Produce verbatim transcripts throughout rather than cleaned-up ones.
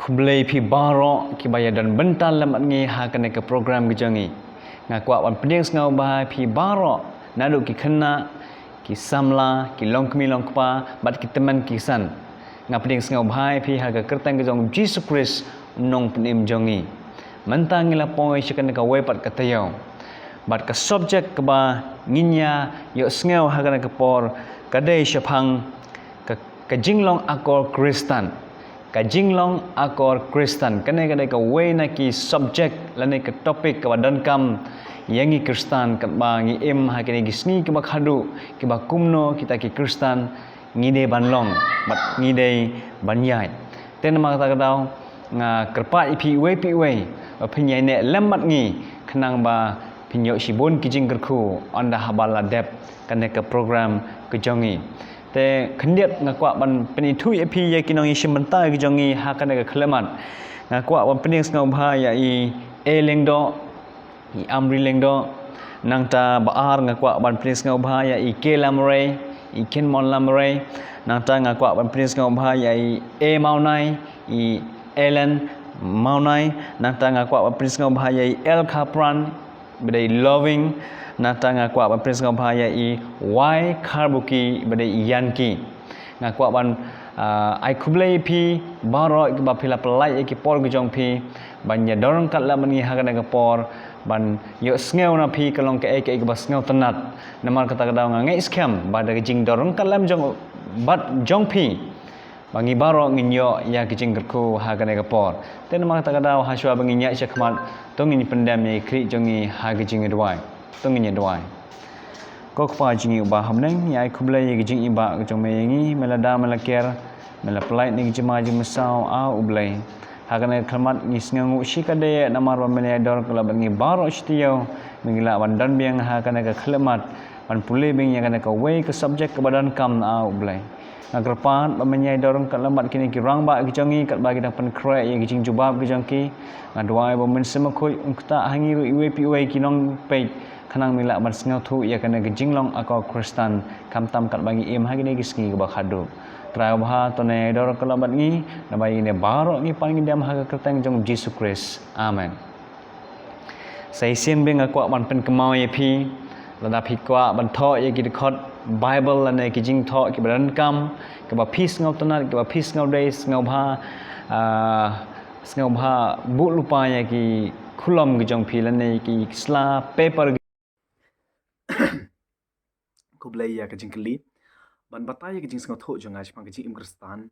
Khublei phi baroh kiba ïa don bynta lem bad ngi ha kane ka program ka jong ngi. Nga kwah ban pdiang sngewbha ïa phi baroh, naduh ki khynnah, ki samla, ki longkmie longkpa bad ki tymmen ki ksan. Nga pdiang sngewbha ïa phi ha ka kyrteng ka jong Jisu Khrist, u nongpynim jong ngi. Mynta ngi la poi sha kane kawei pat ka taïew, bad ka subject kaba ngin ïa ïohsngew ha kane ka por ka dei shaphang ka, ka jinglong akor Khristan. Ka jinglong akor Khristan, kane ka dei kawei na ki subject lane ka topic kaba donkam ïa ngi Khristan, katba ngi im ha kine ki sngi kiba khadduh, kiba kumno kita ki Khristan ngi dei ban long bad ngi dei ban ïaid. Te namar kata ka daw nga kyrpad ïa phi uwei pa uwei ba phin ïaineh lem bad ngi, khnang ba phin ïoh shibun ki jingkyrkhu ynda haba la dep kane ka program ka jong ngi. Te khyndiat nga kwah ban pynithuh ïa phi ïa ki nongïashim bynta ka jong ngi ha kane ka khyllipmat. Nga kwah ban pdiang sngewbha ïa i A Lyngdoh, i Amri Lyngdoh. Nangta ba ar nga kwah ban pdiang sngewbha ïa i K Lamre, i Kinmon Lamre. Nangta nga kwah ban pdiang sngewbha ïa i A Mawnai, i Ellen Mawnai. Nangta nga kwah ban pdiang sngewbha ïa i L Khapran, ba dei Loving. Nangta nga kwah ban pdiang sngewbha ïa i Y Kharbuki, ba dei Yanki. Nga kwah ban, ah, ai khublei ïa phi baroh kiba phi la pynlait ïa ki por ka jong phi ban ïa don ryngkat lem bad ngi ha kane ka por, ban ïohsngew na phi ka long kaei kaei kaba sngewtynnat. Namar kata ka daw nga ngeit skhem ba da ka jingdon ryngkat lem jong, bad jong phi, ba ngi baroh ngin ïoh ïa ka jingkyrkhu ha kane ka por. Te namar kata ka daw, ha shuwa ba ngin ïaid shakhmat, to ngin pyndem ïa i khlieh jong ngi ha ka jingïaduwai. To ngin ïaduwai. Ko Kpa jong ngi uba ha bneng, ngi ai khublei ïa ka jingibah ka jong me ïa ngi, me la da me la ker, me la pynlait na ka jingma jingmynsaw, A U Blei. Ha kane ka khyllipmat ngi sngewnguh shikatdei namar ba me la ïadon ryngkat lem bad ngi baroh shi taïew, ba ngi lah ban don biang ha kane ka khyllipmat ban pule biang ïa kane kawei ka subject kaba donkam, A U Blei. Nga kyrpad ba men ïaid ryngkat lem bad kine ki rangbah ki jong ngi katba ki dang pynkhreh ïa ki jingjubab ki jong ki. Nga duwai ba u Mynsiem Bakhuid un ktah ha ngi ruh iwei pa iwei ki nongpeit, khnang ba ngin lah ban sngewthuh ïa kane ka jinglong akor Khristan, khamtam katba ngi im ha kine ki sngi kiba khadduh. Trai uba ha, to men ïaid ryngkat lem bad ngi, naba ïa kine baroh ngi pan ngi dem ha ka kyrteng jong u Jisu Khrist. Amen. Sa shisien bha nga kwah ban pynkynmaw ïa phi, lada phi kwah ban thoh ïa ki dkhot Bible lane ki jingthoh kiba donkam, kiba phi sngewtynnat, kiba phi sngewdei, sngewbha, ah, sngewbha buh lypa ïa ki khulom ki jong phi lane ki sla paper. Khublei ïa ka jingkylli. Ban batai ïa ka jingsngewthuh jong nga shaphang ka jingim Khristan,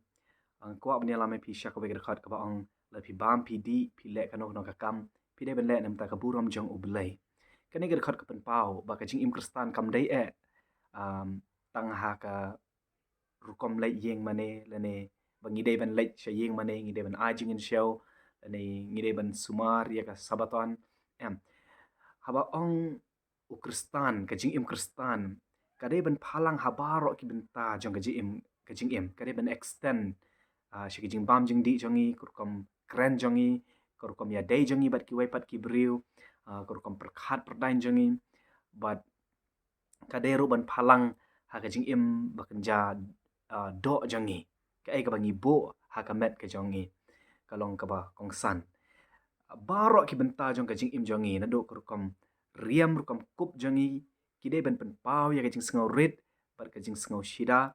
nga kwah ban ïalam ïa phi sha kawei ka dkhot kaba ong, lada phi bam, phi dih, phi leh kano kano ka kam, phi dei ban leh na ka bynta ka burom jong U Blei. Kane ka dkhot ka pynpaw ba ka jingim Khristan kam dei eh, um, tang ha ka rukom leit ïing mane, lane ba ngi dei ban leit sha ïing mane, ngi dei ban ai jingkynshew, lane ngi dei ban sumar ïa ka Sabaton. Em. Haba ong u Khristan, ka jingim Khristan ka dei ban phalang ha baroh ki bynta jong ka jingim, ka jingim. Ka dei ban extend, ah, sha ka jingbam jingdih jong ngi, ka rukom kren jong ngi, ka rukom ïadei jong ngi bad kiwei pat ki briew, ah, ka rukom pyrkhat pyrdaiñ jong ngi. Bad ka dei ruh ban phalang ha ka jingim ba kynja, ah, doh jong ngi. Kaei kaba ngi buh ha ka met ka jong ngi ka long kaba kongsan. Baroh ki bynta jong ka jingim jong ngi, naduh ka rukom riam, rukom kup jong ngi, ki dei ban pynpaw ïa ka jingsngewrit bad ka jingsngewshida,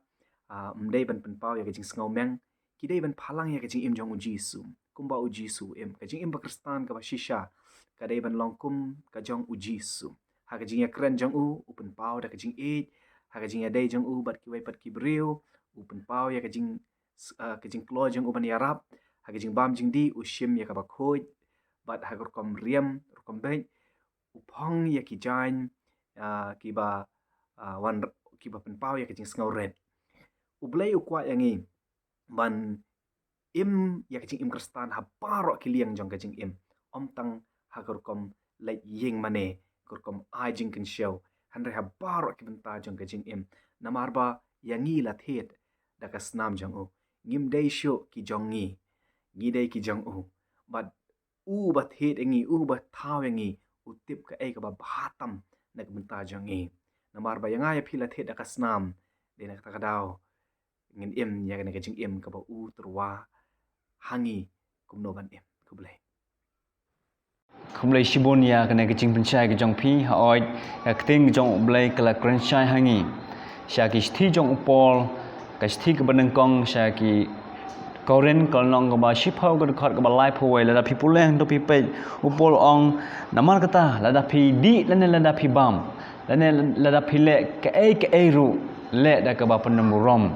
ah, ym dei ban pynpaw ïa ka jingsngewmeng, ki dei ban phalang ïa ka jingim jong U Jisu. Kumba U Jisu u im, ka jingim ba Khristan kaba shisha ka dei ban long kum ka jong U Jisu. Ha ka jingïakren jong u, u pynpaw da ka jingïeit, ha ka jingïadei jong u bad kiwei pat ki briew, u pynpaw ïa ka jing, ah, ka jingkloi jong u ban ïarap, ha ka jingbam jingdih u shim ïa kaba khuid, bad ha ka rukom riam, rukom beit, u phong ïa ki jaiñ, ah, kiba, ah, wan, kiba pynpaw ïa ka jingsngewrit. U Blei u kwah ïa ngi ban im ïa ka jingim Khristan ha baroh ki liang jong ka jingim. Ym tang ha ka rukom leit ïing mane, ka rukom ai jingkynshew, hynrei ha baroh ki bynta jong ka jingim. Namar ba ïa ngi la thied da ka snam jong u. Ngim dei shuh ki jong ngi. Ngi dei ki jong u. Bad u ba thied ïa ngi, u ba thaw ïa ngi, u tip kaei kaba bha tam na ka bynta jong ngi. Namar ba ïa nga ïa phi la thied da ka snam, dei na kata ka daw ngin im ïa kane ka jingim kaba u tyrwa ha ngi kumno ban im. Khublei. Khublei shibun ïa kane ka jingpynshai ka jong phi. Hooid, ka ktien ka jong U Blei ka la kren shai ha ngi sha ki shithi jong u Paul, ka shithi kaba nyngkong sha ki Korinth, ka lynnong kaba shiphew, ka dkhot kaba laiphew wei. Lada phi pule hangto phi peit, u Paul ong, namar kata lada phi dih lane lada phi bam lane lada phi leh kaei kaei ruh, leh da kaba pynburom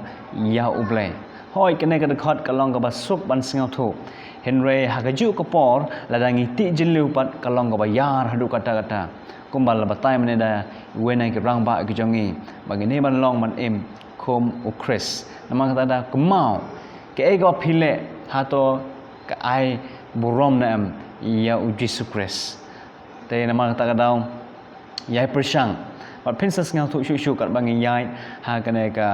ïa U Blei. Hooid, kane ka dkhot ka long kaba suk ban sngewthuh. Hynrei ha kajuh ka por lada ngi tih jylliew pat ka long kaba ïar haduh katta katta. Kumba la batai mynne da iwei na ki rangbah ki jong ngi, ba ngi dei ban long ban im kum u Khrist. Namar kata da kynmaw, kaei kaba phi leh, hato ka ai burom ne em ïa u Jisu Khrist. Te namar kata ka daw, ïai pyrshang bad phin sa sngewthuh shuh shuh katba ngi ïaid ha kane ka,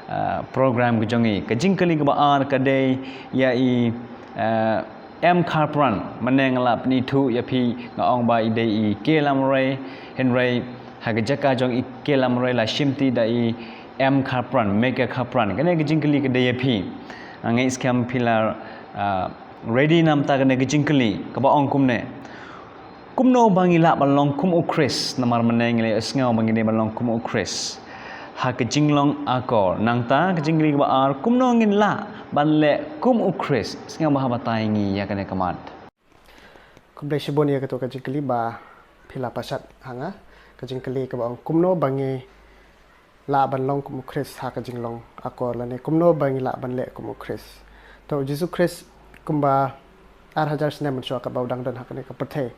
ah, program ka jong ngi. Ka jingkylli kaba ar ka dei ïa i, ah, M Kharpran. Mynne nga la pynithuh ïa phi, nga ong ba i dei i K Lamre, hynrei ha ka jaka jong i K Lamre la shimti da i M Kharpran, Maker Kharpran. Kane ka jingkylli ka dei ïa phi. Nga ngeit skhem phi la, ah, ready namar kane ka jingkylli kaba ong kumne. Kumno ba ngi lah ban long kum u Khrist? Namar mynne ngi la ïohsngew ba ngi dei ban long kum u Khrist ha ka jinglong akor. Nangta ka jingkylli kaba ar, kumno ngin lah ban leh kum u Khrist? Sngewbha batai ngi ïa kane ka mat. Khublei shibun ïa kato ka jingkylli ba phi la pashat ha nga. Ka jingkylli kaba ong kumno ba ngi lah ban long kum u Khrist ha ka jinglong akor, lane kumno ba ngi lah ban leh kum u Khrist. To, u Jisu Khrist kumba ar hajar snem mynshuwa katba u dang don ha kane ka pyrthei,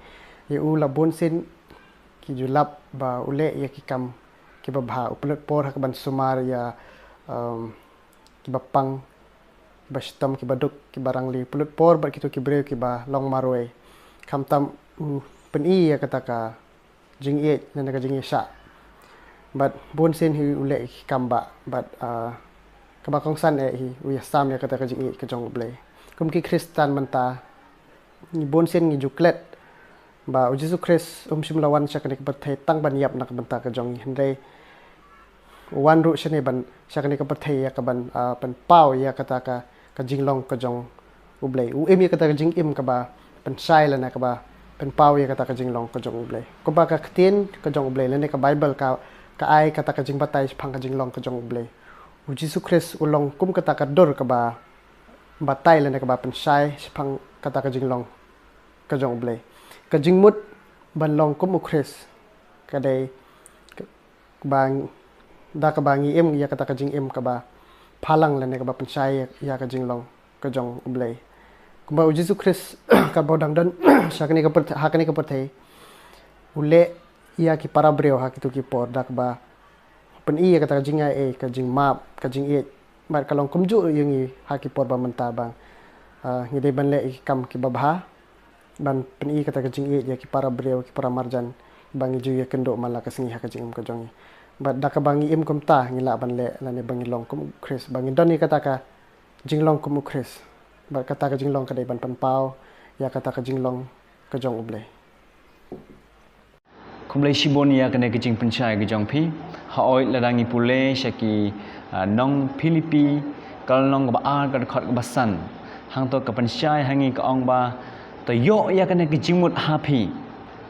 ïa u la bun sien ki ju lap ba u leh ïa ki kam kiba bha. U pynlut por ha kaban sumar ïa, um, kiba pang, kiba shitom, kiba duk, kiba rangli. U pynlut por bad kito ki briew kiba long marwei. Khamtam u pyni ïa kata ka jingïeit, lane ka jingïeit sha. Bad bun sien hi u leh ki kam ba, bad, ah, kaba kongsan eh hi u ïasam ïa kata ka jingïeit ka jong U Blei. Kum ki Khristan mynta, ngi bun sien ngi ju klet ba u Jisu Khrist um shym la wan sha kane ka pyrthei tang ban ïap na ka bynta ka jong ngi, hynrei u wan ruh shane ban, sha kane ka pyrthei ïa kaban, ah, pynpaw ïa kata ka, ka jinglong ka jong U Blei. U im ïa kata ka jingim kaba pynshai lane kaba pynpaw ïa kata ka jinglong ka jong U Blei. Kumba ka ktien ka jong U Blei lane ka Baibl ka, ka ai kata ka jingbatai shaphang ka jinglong ka jong U Blei. U Jisu Khrist u long kum kata ka dur kaba batai lane kaba pynshai shaphang kata ka jinglong ka jong U Blei. Ka jingmut ban long kum u Khrist ka dei ba, da kaba ngi im ïa kata ka jingim kaba phalang lane kaba pynshai ïa ka jinglong ka jong U Blei. Kumba u Jisu Khrist kaba u dang don sha kane ka pyrthei, ha kane ka pyrthei, u leh ïa ki para briew ha kito ki por da kaba pyni ïa kata ka jingaiei, ka jingmap, ka jingïeit. Bad ka long kumjuh ïa ngi ha ki por ba mynta ba, ah, ngi dei ban leh ïa ki kam kiba bha ban pyni kata ka jingïeit ïa ki para briew, ki para marjan, ba ngi ju ïakynduh man la ka sngi ha ka jingim ka jong ngi. Bad da kaba ngi im kumta ngi lah ban leh lane ba ngi long kum u Khrist, ba ngi don ïa kata ka jinglong kum u Khrist. Bad kata ka jinglong ka dei ban pynpaw ïa kata ka jinglong ka jong U Blei. Khublei shibun ïa kane ka jingpynshai ka jong phi. Hooid, lada ngi pule sha ki, ah, nong Philippi, ka lynnong kaba ar, ka dkhot kaba san, hangto ka pynshai ha ngi, ka ong ba, to ïoh ïa kane ka jingmut ha phi.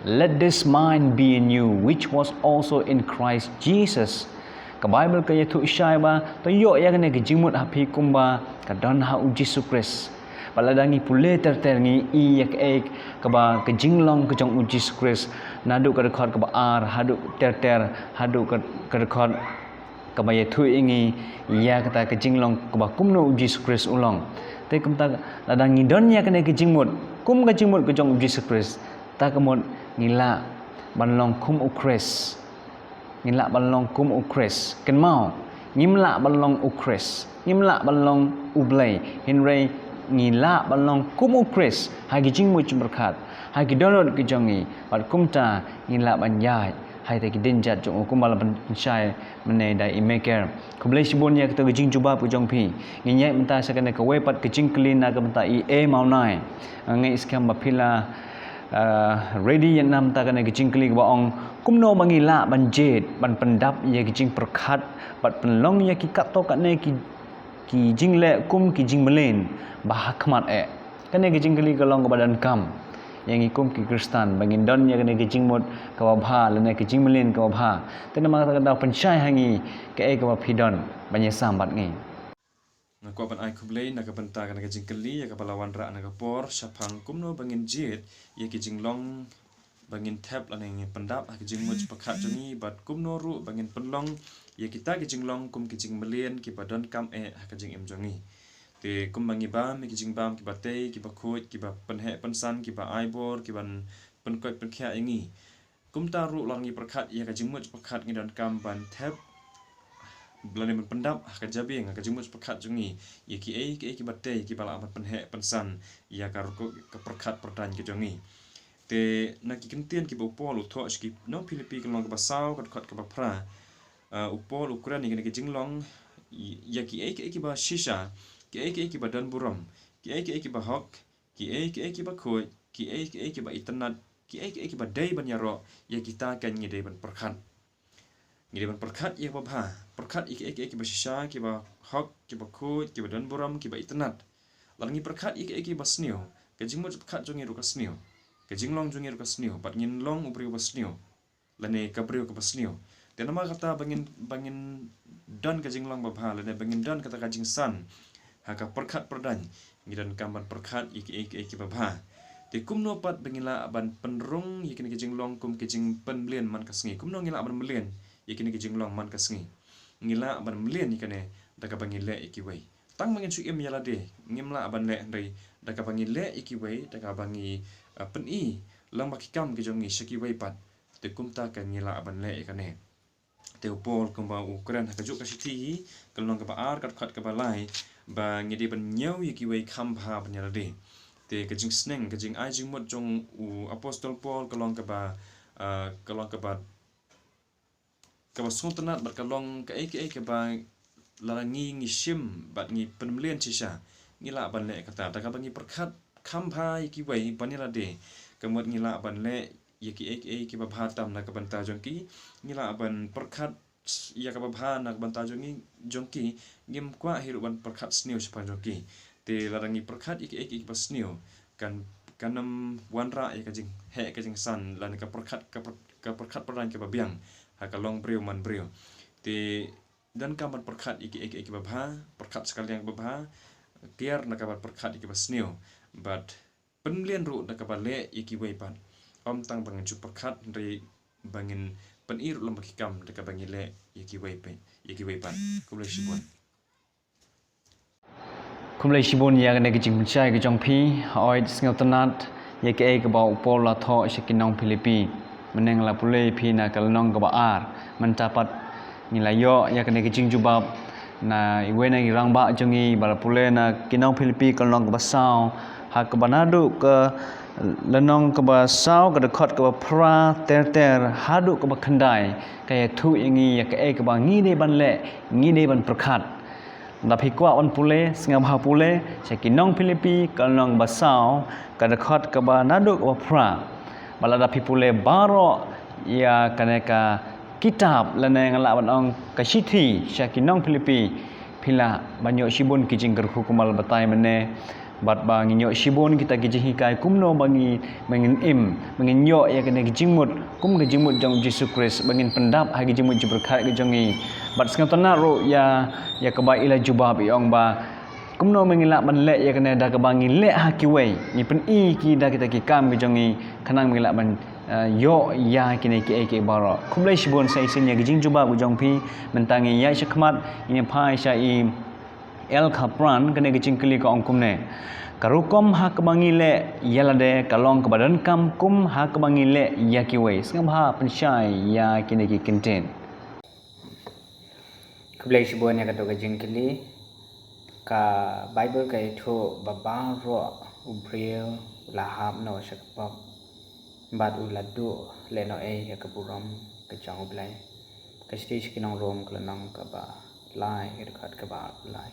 Let this mind be in you, which was also in Christ Jesus. Ka Baibl ka ïathuh shai ba, to ïoh ïa kane ka jingmut ha phi kumba ka don ha u Jisu Khrist. Bad lada ngi pule ter ter ngi i ïa kaei kaba ka jinglong ka jong u Jisu Khrist, naduh ka dkhot kaba ar haduh ter ter, haduh ka, ka dkhot kaba ïathuh ïa ngi ïa kata ka jinglong kaba kumno u Jisu Khrist u long. Te kumta lada ngi don ïa kane ka jingmut kum ka jingmut ka jong u Jisu Khrist, ta ka mut ngi lah ban long kum u Khrist. Ngi lah ban long kum u Khrist. Kynmaw, ngim lah ban long u Khrist, ngim lah ban long U Blei, hynrei ngi lah ban long kum u Khrist ha ki jingmut jingpyrkhat, ha ki dohnud ki jong ngi, bad kumta ngi lah ban ïaid ha kita ki dienjat jong u, kumba la pynshai mynne da i Maker. Khublei shibun ïa kata ka jingjubab ka jong phi. Ngin ïaid mynta sha kane kawei pat ka jingkylli na ka bynta i A Mawnai. Nga ngeit skhem ba phi la, ah, ready ïa namar kata kane ka jingkylli kaba ong, kumno ba ngi lah ban jied ban pyndap ïa ki jingpyrkhat bad pynlong ïa ki katto katne ki, ki jingleh kum ki jingmlien ba ha khmat eh. Kane ka jingkylli ka long kaba donkam ïa ngi kum ki Khristan ba ngin don ïa kane ka jingmut kaba bha lane ka jingmlien kaba bha. Te namar kata ka daw pynshai ha ngi kaei kaba phi don ban ïasam bad ngi. Nga kwah ban ai khublei na ka bynta kane ka jingkylli ïa kaba la wanrah na ka por shaphang kumno ba ngin jied ïa ki jinglong ba ngin thep lane ngin pyndap ha ki jingmut pyrkhat jong ngi bad kumno ruh ba ngin pynlong ïa kita ki jinglong kum ki jingmlien kiba donkam eh ha ka jingim jong ngi. Te kumba ngi bam ïa ki jingbam kiba tei, kiba khuid, kiba pynheh pynsan, kiba ai bor, kiban pynkoit pynkhiah ïa ngi. Kumta ruh lada ngi pyrkhat ïa ka jingmut pyrkhat ngi donkam ban thep lane ban pyndap ha ka jabieng ha ka jingmut pyrkhat jong ngi ïa kiei kiei kiba tei kiba lah ban pynheh pynsan ïa ka rukom ka pyrkhat pyrdain ka jong ngi. Te na ki kyntien kiba u Paul u thoh sha ki nong Philippi ka lynnong kaba saw ka dkhot kaba phra. Uh, u Paul u kren ïa kane ka jinglong ïa kiei kiei kiba shisha, kiei kiei kiba don burom, kiei kiei kiba hok, kiei kiei kiba khuid, kiei kiei kiba itynnad, kiei kiei kiba dei ban ïaroh, ïa kita kan ngi dei ban pyrkhat. Ngi dei ban pyrkhat ïa kaba bha, pyrkhat ïa kiei kiei kiba shisha, kiba hok, kiba khuid, kiba don burom, kiba itynnad. Lada ngi pyrkhat ïa kiei kiei kiba sniew, ka jingmut pyrkhat jong ngi ruh ka sniew, ka jinglong jong ngi ruh ka sniew, bad ngin long u briew ba sniew lane ka briew kaba sniew. Te namar kata ba ngin, ba ngin don ka jinglong ba bha lane ba ngin don kata ka jingsan ha ka pyrkhat pyrdain, ngi donkam ban pyrkhat ïa kiei kiei kiba bha. Te kumno pat ba ngi lah ban pynrung ïa kine ki jinglong kum ki jingpynmlien man ka sngi? Kumno ngi lah ban mlien ïa kine ki jinglong man ka sngi? Ngi lah ban mlien ïa kane da kaba ngi leh ïa kiwei. Tang ba ngin shu im ïa lade ngim lah ban leh, hynrei da kaba ngi leh ïa kiwei, da kaba ngi, uh, pyni lyngba ki kam ki jong ngi sha kiwei pat. Te kumta kan ngi lah ban leh ïa kane. Te u Paul kumba u kren ha kajuh ka shithi hi, ka lynnong kaba ar ka dkhot kaba lai, ba ngi dei ban ñiew ïa kiwei kham bha ban ïa lade. Te ka jingsneng, ka jingai jingmut jong u apostol Paul ka long kaba, ah, ka long kaba, kaba sngewtynnad bad ka long kaei kaei kaba lada ngi, ngi shim bad ngi pynmlien shisha, ngi lah ban leh kata. Da kaba ngi pyrkhat kham bha ïa kiwei ban ïa lade, ka mut ngi lah ban leh ïa kiei kiei kiba bha tam na ka bynta jong ki, ngi lah ban pyrkhat ïa kaba bha na ka bynta jong ngi, jong ki, ngim kwah hi ruh ban pyrkhat sniew shaphang jong ki. Te lada ngi pyrkhat ïa kiei kiei kiba sniew, kan, kan ym wanrah ïa ka jingheh ka jingsan lane ka pyrkhat, ka pyr-, ka pyrkhat pyrdain kaba biang ha ka long briew man briew. Te donkam ban pyrkhat ïa kiei kiei kiba bha, pyrkhat shkaliang kaba bha, kiar na kaba pyrkhat ïa kiba sniew. Bad pynmlien ruh da kaba leh ïa kiwei pat. Ym tang ba ngin shu pyrkhat, hynrei ba ngin pyni ruh lyngba ki kam da kaba ngi leh ïa kiwei pat, ïa kiwei pat. Khublei shibun. Khublei shibun ïa kane ka jingpynshai ka jong phi. Hooid, sngewtynnad ïa kaei kaba u Paul u la thoh sha ki nong Philippi. Mynne nga la pule ïa phi na ka lynnong kaba ar. Mynta pat ngi la ïoh ïa kane ka jingjubab na iwei na i rangbah jong ngi ba la pule na ki nong Philippi ka lynnong kaba saw, ha kaba naduh ka lynnong kaba saw ka dkhot kaba phra ter ter haduh kaba khyndai, ka ïathuh ïa ngi ïa kaei kaba ngi dei ban leh, ngi dei ban pyrkhat. Lada phi kwah ban pule, sngewbha pule sha ki nong Philippi ka lynnong kaba saw ka dkhot kaba naduh kaba phra. Bad lada phi pule baroh ïa kane ka kitab lane nga lah ban ong ka shithi sha ki nong Philippi, phi lah ban ïoh shibun ki jingkyrkhu kumba la batai mynne. Bad ba ngin ïoh shibun kita ki jinghikai kumno ba ngi, ba ngin im, ba ngin ïoh ïa kane ka jingmut kum ka jingmut jong u Jisu Khrist, ba ngin pyndap ha ka jingmut jingpyrkhat ka jong ngi. Bad sngewtynnad ruh ïa, ïa kaba i la jubab, i ong ba kumno ba ngi lah ban leh ïa kane da kaba ngi leh ha kiwei, ngi pyni ki da kita ki kam ki jong ngi, khnang ba ngi lah ban, eh, ïoh ïa kine kiei kiei baroh. Khublei shibun sa shisien ïa ki jingjubab ki jong phi. Mynta ngin ïaid shakhmat, ngin ïa phai sha i L Kapran, kane ka jingkylli ka ong kumne: Ka rukom ha kaba ngi leh ïa lade ka long kaba donkam kum ha kaba ngi leh ïa kiwei. Sngewbha pynshai ïa kine ki kyntien. Khublei shibun ïa kato ka jingkylli. Ka Baibl ka ïathuh ba baroh u briew u la hap noh sha ka pop bad u la duh lehnohei ïa ka burom ka jong U Blei. Ka shithi sha ki nong Rom ka lynnong kaba lai ka dkhot kaba arphew lai.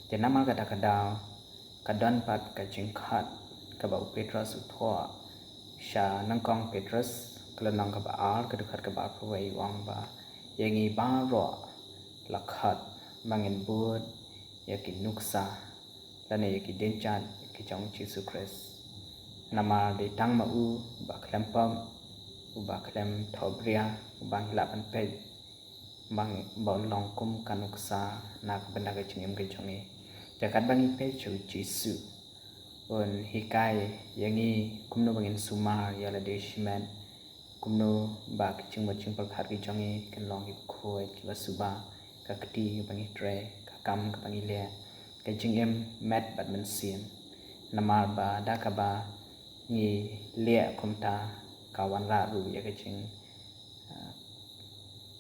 Te namar kata ka daw ka don pat ka jingkhot kaba u Petros u thoh sha nyngkong Petros ka lynnong kaba ar ka dkhot kaba arphew wei, u ong ba ïa ngi baroh la khot ba ngin bud ïa ki nuksa lane ïa ki dienjat, ïa ki jong Jisu Khrist. Namar dei tang ma u ba khlem pop, u ba khlem thohbria, u ba ngi lah ban peit ba ngi, ba un long kum ka nuksa na ka bynta ka jingim ka jong ngi. Te katba ngi peit sha u Jisu, un hikai ïa ngi kumno ba ngin sumar ïa lade shimet, kumno ba ki jingmut jingpyrkhat ki jong ngi kin long kiba khuid, kiba suba, ka kti kaba ngi trei, ka kam kaba ngi leh, ka jingim met bad mynsiem. Namar ba da kaba ngi leh kumta, ka wanrah ruh ïa ka jing, ah,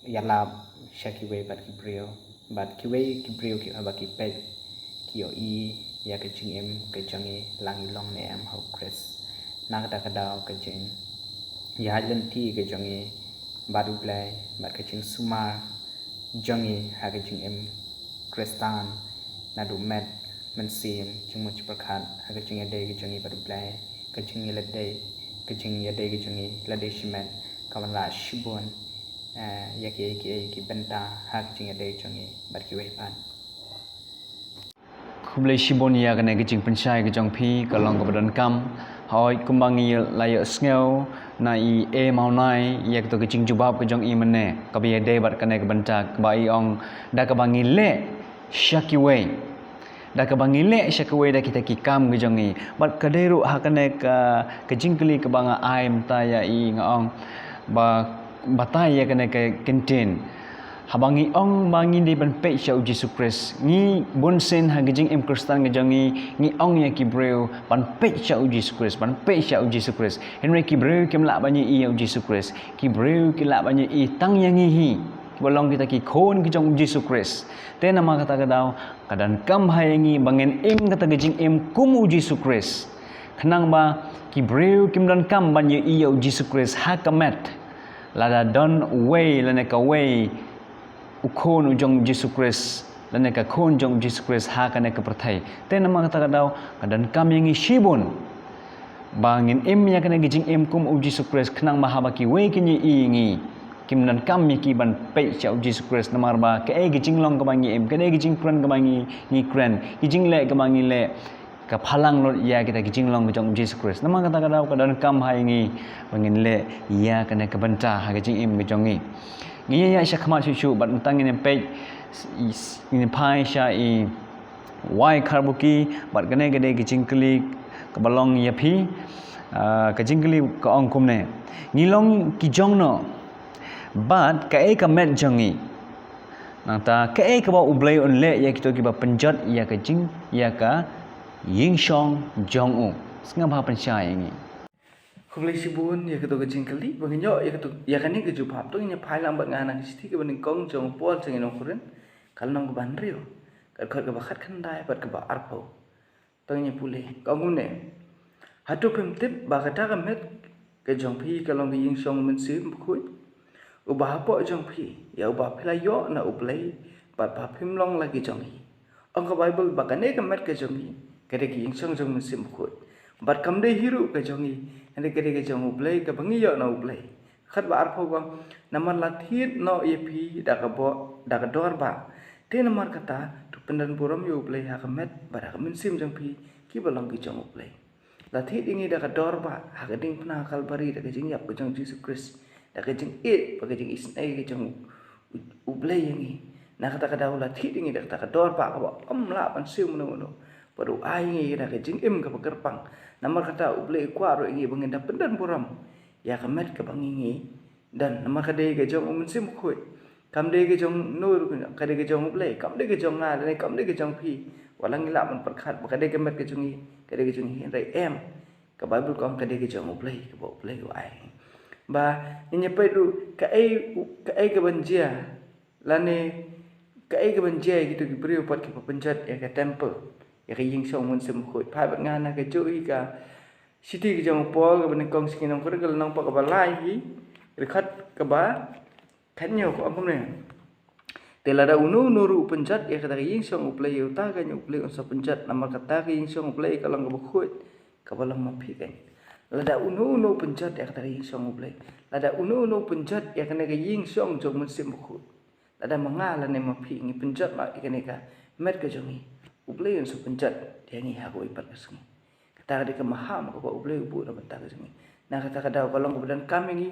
ïalap sha kiwei pat ki briew, bad kiwei ki briew ki, haba ki peit, ki ïohi ïa ka jingim ka jong ngi, la ngi long ne em ha u Khrist. Na kata ka daw ka jingïaid lynti ka jong ngi bad U Blei, bad ka jingsumar jong ngi ha ka jingim Khristan, naduh met, mynsiem, jingmut jingpyrkhat, ha ka jingïadei ka jong ngi bad U Blei, ka jingïalade, ka jingïadei ka jong ngi lade shimet, ka wanrah shibun, eh, ïa kiei kiei ki bynta ha ka jingïadei jong ngi bad kiwei pat. Khublei shibun ïa kane ka jingpynshai ka jong phi, ka long kaba donkam. Hooid, kumba ngi la ïohsngew na i E Mawnai ïa kato ka jingjubab ka jong i mynne, kaba ïadei bad kane ka bynta, kaba i ong, da kaba ngi leh sha kiwei, da kaba ngi leh sha kiwei da kita ki kam ka jong ngi. Bad ka dei ruh ha kane ka, ka jingkylli kaba nga ai mynta ïa i, nga ong ba, batai ïa kane ka kyntien. Haba ngi ong ba ngi dei ban peit sha u Jisu Khrist, ngi bunsien ha ka jingim Khristan ka jong ngi, ngi ong ïa ki briew ban peit sha u Jisu Khrist, ban peit sha u Jisu Khrist. Hynrei ki briew kim lah ban ïohi ïa u Jisu Khrist. Ki briew ki lah ban ïohi tang ïa ngi hi, kiba long kita ki khun ki jong u Jisu Khrist. Te namar kata ka daw, ka donkam ha ïa ngi ba ngin im kata ka jingim kum u Jisu Khrist. Khnang ba ki briew kim donkam ban ïohi ïa u Jisu Khrist ha ka met, lada don uwei lane kawei u khun u jong u Jisu Khrist, lane ka khun jong u Jisu Khrist ha kane ka pyrthei. Te namar kata ka daw, ka donkam ïa ngi shibun ba ngin im ïa kane ka jingim kum u Jisu Khrist, khnang ba haba kiwei kin ïohi ïa ngi, kim donkam ïa ki ban peit sha u Jisu Khrist, namar ba kaei ka jinglong kaba ngi im, kaei ka jingkren kaba ngi, ngi kren, ki jingleh kaba ngi leh, ka phalang lut ïa kita ki jinglong ka jong u Jisu Khrist. Namar kata ka daw, ka donkam ha ïa ngi ba ngin leh ïa kane ka bynta ha ka jingim ka jong ngi. Ngi ïa ïaid shakhmat shuh shuh, bad mynta ngin ïa peit, ngin ïa phai sha i Y Kharbuki, bad kane ka dei ka jingkylli kaba long ïa phi. Ah, ka jingkylli ka ong kumne: Ngi long ki jong no, bad kaei ka met jong ngi? Nangta kaei kaba U Blei un leh ïa kito kiba pynjot ïa ka jing, ïa ka ïingshong jong u? Sngap ha pynshai ïa ngi. Khublei shibun ïa kato ka jingkylli, ba ngin ïoh ïa kato, ïa kane ka jubab. To ngin ïa phai lang bad nga na ka shithi kaba nyngkong jong u Paul sha ki nong Korinth, ka lynnong kaba hynriew, ka dkhot kaba khatkhyndai bad kaba arphew. To ngin ïa pule. Ka ong kumne: Hato phim tip ba kata ka met ka jong phi ka long ka ïingshong Mynsiem Bakhuid, uba hapoh jong phi, ïa uba phi la ïoh na U Blei, bad ba phim long la ki jong ngi? Ong ka Baibl ba kane ka met ka jong ngi ka dei ka ïingshong jong Mynsiem Bakhuid, bad kam dei hi ruh ka jong ngi, hynrei ka dei ka jong U Blei, kaba ngi ïoh na U Blei. Khat ba arphew ka ong: Namar la thied noh ïa phi da ka bo-, da ka dor bah. Te namar kata, to pyndon burom ïa U Blei ha ka met bad ha ka mynsiem jong phi, kiba long ki jong U Blei. La thied ïa ngi da ka dor bah ha ka diengphna Kalbari, da ka jingïap ka jong Jisu Khrist, da ka jingïeit bad ka jingisynei ka jong U, U Blei ïa ngi. Na kata ka daw la thied ïa ngi da kata ka dor bah kaba ym lah ban siew mynno mynno, bad u ai ïa ngi da ka jingim kaba kyrpang. Namar kata U Blei u kwah ruh ïa ngi ba ngin da pyndon burom ïa ka met kaba ngi ngi don, namar ka dei ka jong U Mynsiem Bakhuid. Kam dei ka jong no ruh, ka dei ka jong U Blei, kam dei ka jong nga, lane kam dei ka jong phi. Wat la ngi lah ban pyrkhat ba ka dei ka met ka jong ngi, ka dei ka jong ngi, hynrei em. Ka Baibl ka ong ka dei ka jong U Blei, kaba U Blei u ai. Ba ngin ïa peit ruh kaei, kaei kaban jia, lane kaei kaban jia ïa kito ki briew pat kiba pynjot ïa ka temple, ïa ka ïingshong Mynsiem Bakhuid. Phai bad nga na ka juh hi ka shithi ka jong u Paul kaba nyngkong sha ki nong Korinth, ka lynnong pat kaba lai hi, ka dkhot kaba khathynñiew, ka ong kumne: Te lada uno uno ruh u pynjot ïa kata ka ïingshong U Blei, ïa uta keiñ U Blei un sa pynjot, namar kata ka ïingshong U Blei ka long kaba khuid, kaba long ma phi keiñ. Lada uno uno u pynjot ïa kata ka ïingshong U Blei, lada uno uno u pynjot ïa kane ka ïingshong jong Mynsiem Bakhuid, lada ma nga lane ma phi ngi pynjot noh ïa kane ka met ka jong ngi, U Blei un sa pynjot ïa ngi ha kawei pat ka sngi. Ta ka dei ka maham kaba U Blei u buh na ka bynta ka jong ngi. Na kata ka daw ka long kaba donkam ïa ngi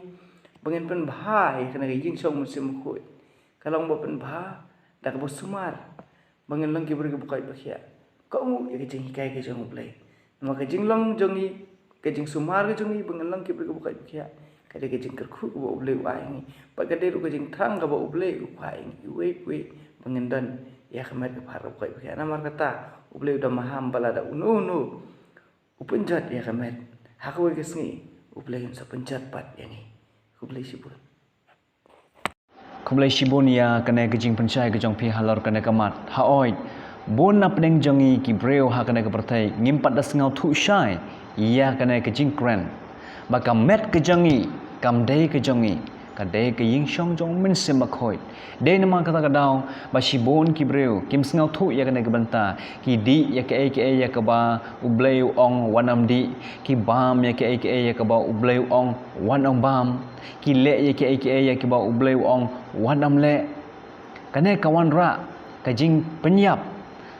ba ngin pynbha ïa kane ka ïingshong mynsiem bakhuid. Ka long ba pynbha da kaba sumar ba ngin long ki briew kiba koit ba khiah. Ka u ïa ka jinghikai ka jong U Blei. Namar ka jinglong jong ngi, ka jingsumar ka jong ngi ba ngin long ki briew kiba koit ba khiah, ka dei ka jingkyrkhu kaba U Blei u ai ïa ngi. Bad ka dei ruh ka jingthrang kaba U Blei u kwah ïa ngi iwei pa iwei ba ngin don ïa ka met ka phad kaba koit ba khiah. Namar kata U Blei u da maham ba lada uno uno u pynjot ïa ka met ha kawei ka sngi, U Blei un sa pynjot pat ïa ngi. Khublei shibun. Khublei shibun ïa kane ka jingpynshai ka jong phi halor kane ka mat. Haoid, bun na pdeng jong ngi ki briew ha kane ka pyrthei ngim pat da sngewthuh shai ïa kane ka jingkren ba ka met ka jong ngi kam dei ka jong ngi, ka dei ka ïingshong jong Mynsiem Bakhuid. Dei namar kata ka daw ba shibun ki briew kim sngewthuh ïa kane ka bynta, ki dih ïa kaei kaei ïa kaba U Blei u ong wat nym dih, ki bam ïa kaei kaei ïa kaba U Blei u ong wat nym bam, ki leh ïa kaei kaei ïa kaba U Blei u ong wat nym leh. Kane ka wanrah ka jingpynïap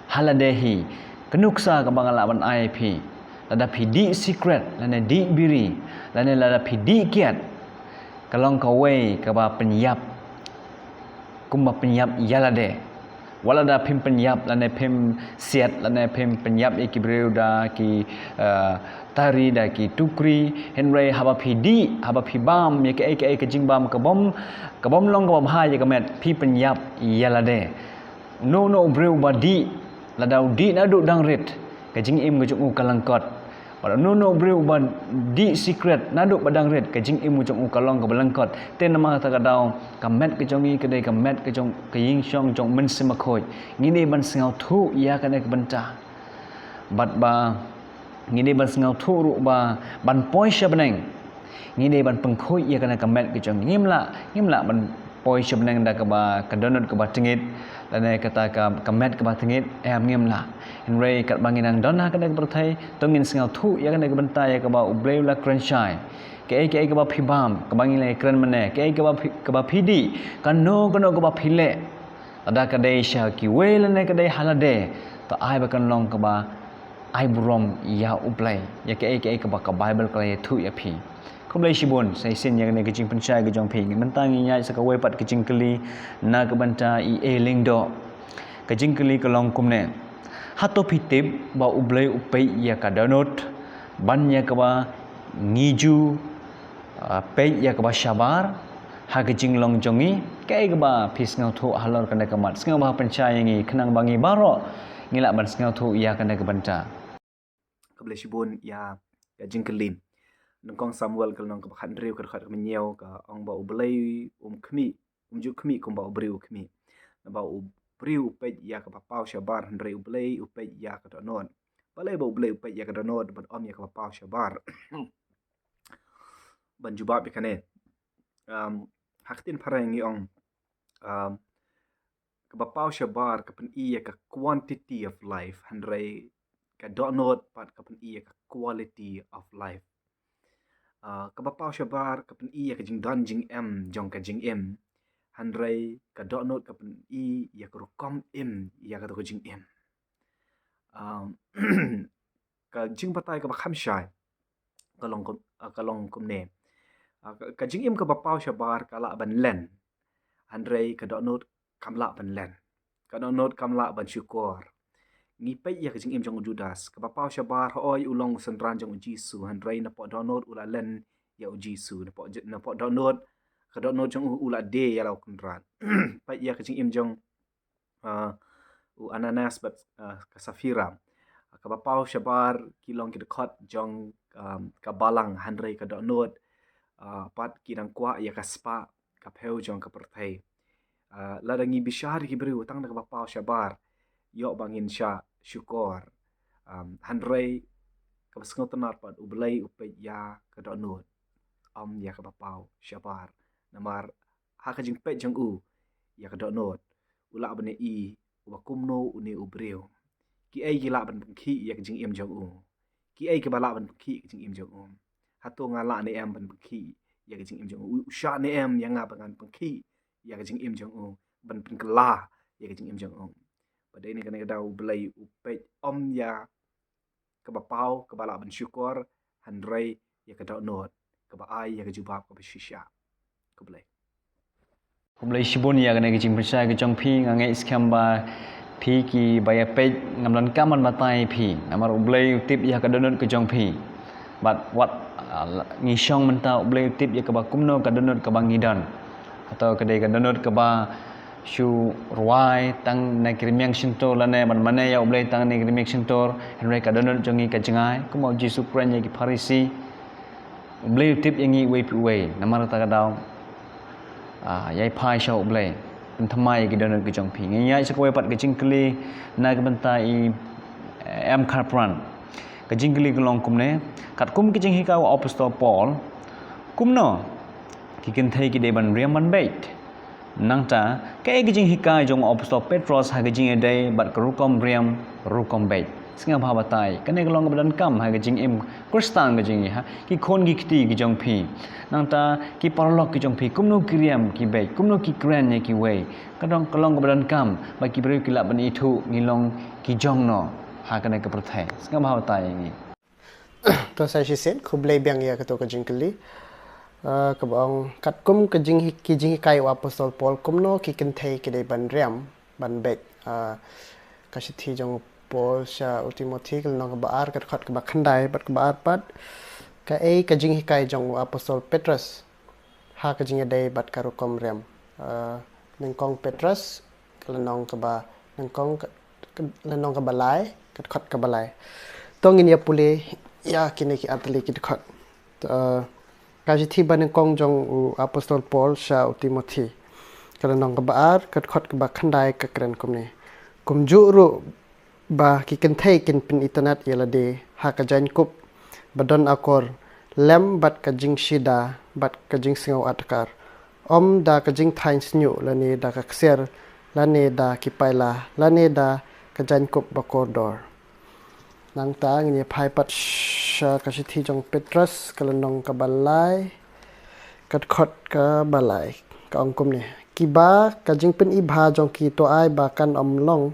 ha lade hi. Ka nuksa kaba nga lah ban ai phi, lada phi dih sikret lane dih biri lane lada phi dih kiad, ka long kawei kaba pynïap, kumba pynïap ïa lade. Wat lada phim pynïap lane phim siat lane phim pynïap ïa ki briew da ki, eh, tari da ki tukri, hynrei haba phi dih, haba phi bam ïa kaei kaei ka jingbam ka bym, ka bym long kaba bha ïa ka met, phi pynïap ïa lade. Uno uno u briew uba dih, lada u dih naduh dang rit, ka jingim ka jong u ka lyngkot. Bad uno uno u briew uba dih sikret naduh ba dang rit, ka jingim ka jong u ka long kaba lyngkot. Te namar kata ka daw ka met ka jong ngi ka dei ka met ka jong ka ïingshong jong Mynsiem Bakhuid. Ngi dei ban sngewthuh ïa kane ka bynta. Bad ba ngi dei ban sngewthuh ruh ba ban poi sha bneng ngi dei ban pynkhuid ïa kane ka met ka jong ngi. Ngim lah, ngim lah ban poi sha bneng da kaba, ka dohnud kaba tyngit lane kata ka, ka met kaba tyngit, em, ngim lah. Hynrei katba ngi nang don ha kane ka pyrthei to ngin sngewthuh ïa kane ka bynta ïa kaba U Blei u la kren shai. Kaei kaei kaba phi bam, kaba ngi la kren mynne, kaei kaba phi, kaba phi dih, kano kano kaba phi leh, lada ka dei sha kiwei lane ka dei ha lade, to ai ba kan long kaba ai burom ïa U Blei ïa kaei kaei kaba ka Baibl ka la ïathuh ïa phi. Khublei shibun, sa shisien ïa kane ka jingpynshai ka jong phi. Mynta ngin ïaid sa kawei pat ka jingkylli na ka bynta i A. Lyngdoh. Ka jingkylli ka long kumne: Hato phi tip ba U Blei u peit ïa ka dohnud ban ïa kaba ngi ju, ah, peit ïa kaba shabar ha ka jinglong jong ngi? Kaei kaba phi sngewthuh halor kane ka mat? Sngewbha pynshai ïa ngi khnang ba ngi baroh ngi lah ban sngewthuh ïa kane ka bynta. Khublei shibun ïa ka jingkylli. Nyngkong Samuel ka lynnong kaba khathynriew, ka dkhot kaba hynñiew ka ong ba U Blei um khmih, um ju khmih kumba u briew u khmih. Naba u briew u peit ïa kaba paw shabar, hynrei U Blei u peit ïa ka dohnud. Balei ba U Blei u peit ïa ka dohnud bad ym ïa kaba paw shabar? Ban jubab ïa kane, um, ha ka ktien phareng ngi ong, um, kaba paw shabar ka pyni ïa ka quantity of life, hynrei ka dohnud pat ka pyni ïa ka quality of life. Ah, kaba paw shabar ka pyni ïa ka jingdon jingem jong ka jingim, hynrei ka dohnud ka pyni ïa ka rukom im ïa kato ka jingim. Um, ka jingbatai kaba kham shai ka long kum, ah, ka long kumne. Ah, ka, ka jingim kaba paw shabar ka lah ban len, hynrei ka dohnud kam lah ban len. Ka dohnud kam lah ban shukor. Ngi peit ïa ka jingim jong u Judas, kaba paw shabar, hooid u long u synran jong u Jisu, hynrei napoh dohnud u la len ïa u Jisu, napoh j-, napoh dohnud, ka dohnud jong u u la die ïa la u Kynrad. Peit ïa ka jingim jong, ah, u Ananias bad, ah, ka Saphira. Kaba paw shabar ki long ki dkhot jong, um, ka balang, hynrei ka dohnud, ah, pat ki dang kwah ïa ka spah ka phew jong ka pyrthei. Ah, lada ngi bishar ïa ki briew tang da kaba paw shabar, ïoh ba ngin shah shukor. Um, hynrei kaba sngewtynnat pat, U Blei u peit ïa ka dohnud, ym ïa kaba paw shabar. Namar ha ka jingpeit jong u ïa ka dohnud, u lah ban ïohi uba kumno une u briew. Kiei ki lah ban pynkhih ïa ka jingim jong u? Kiei kiba lah ban pynkhih ka jingim jong u? Hato nga lah ne em ban pynkhih ïa ka jingim jong u? U shah ne em ïa nga ba ngan pynkhih ïa ka jingim jong u, ban pynkylla ïa ka jingim jong u? Bad dei na kane ka daw U Blei u peit ym ïa kaba paw, kaba lah ban shukor, hynrei ïa ka dohnud kaba ai ïa ka jubab kaba shisha. Khublei. Khublei shibun ïa kane ka jingpynshai ka jong phi. Nga ngeit skhem ba phi kiba ïa peit ngam donkam ban batai phi, namar U Blei u tip ïa ka dohnud ka jong phi. Bad wat, ah, ngi shong mynta, U Blei u tip ïa kaba kumno ka dohnud kaba ngi don. Hato ka dei ka dohnud kaba shu rwai tang na ki rmiang shyntur lane ban mane ïa U Blei tang na ki rmiang shyntur, hynrei ka dohnud jong ngi ka jngai, kumba U Jisu u kren ïa ki Pharisi. U Blei u tip ïa ngi uwei pa uwei, namar kata ka daw, ah, ïai phai sha U Blei, pynthymmai ïa ki dohnud ki jong phi. Ngin ïaid sha kawei pat ka jingkylli na ka bynta i, eh, M Kharpran. Ka jingkylli ka long kumne, katkum ka jinghikai u Apostol Paul, kumno ki kynthei ki dei ban riam ban beit? Nangta, kaei ka jinghikai jong u Apostol Petros ha ka jingïadei bad ka rukom riam, rukom beit? Sngewbha batai, kane ka long kaba donkam ha ka jingim Khristan ka jong ngi, ha ki khun ki kti ki jong phi. Nangta, ki paralok ki jong phi, kumno ki riam ki beit, kumno ki kren ïa kiwei. Ka dong, ka long kaba donkam ba ki briew ki lah ban ithuh ngi long ki jong no ha kane ka pyrthei. Sngewbha batai ïa ngi. To sa shisien, khublei biang ïa kato ka jingkylli. Ah, kaba ong katkum ka jinghi-, ki jinghikai u Apostol Paul, kumno ki kynthei ki dei ban riam ban beit. Ah, ka shithi jong u Paul sha u Timothi, ka lynnong kaba ar, ka dkhot kaba khyndai bad kaba ar pat. Kaei ka jinghikai jong u Apostol Petros ha ka jingïadei bad ka rukom riam? Ah, nyngkong Petros, ka lynnong kaba, nyngkong ka, ka lynnong kaba lai, ka dkhot kaba lai. To ngin ïa pule ïa kine ki artylli ki dkhot. To, eh, ka shithi ba nyngkong jong u Apostol Paul sha u Timothi, ka lynnong kaba ar, ka dkhot kaba khyndai, ka kren kumne: Kumjuh ruh ba ki kynthei kin pynitynnad ïa lade ha ka jaiñkup ba don akor, lem bad ka jingshida bad ka jingsngew adkar, ym da ka jingthaiñ shñiuh lane da ka ksiar lane da ki paila lane da ka jaiñkup ba kordor. Nangta ngin ïa phai pat sha ka shithi jong u Petros, ka lynnong kaba lai, ka dkhot kaba lai, ka ong kumne: Kiba ka jingpyni bha jong ki to ai ba kan ym long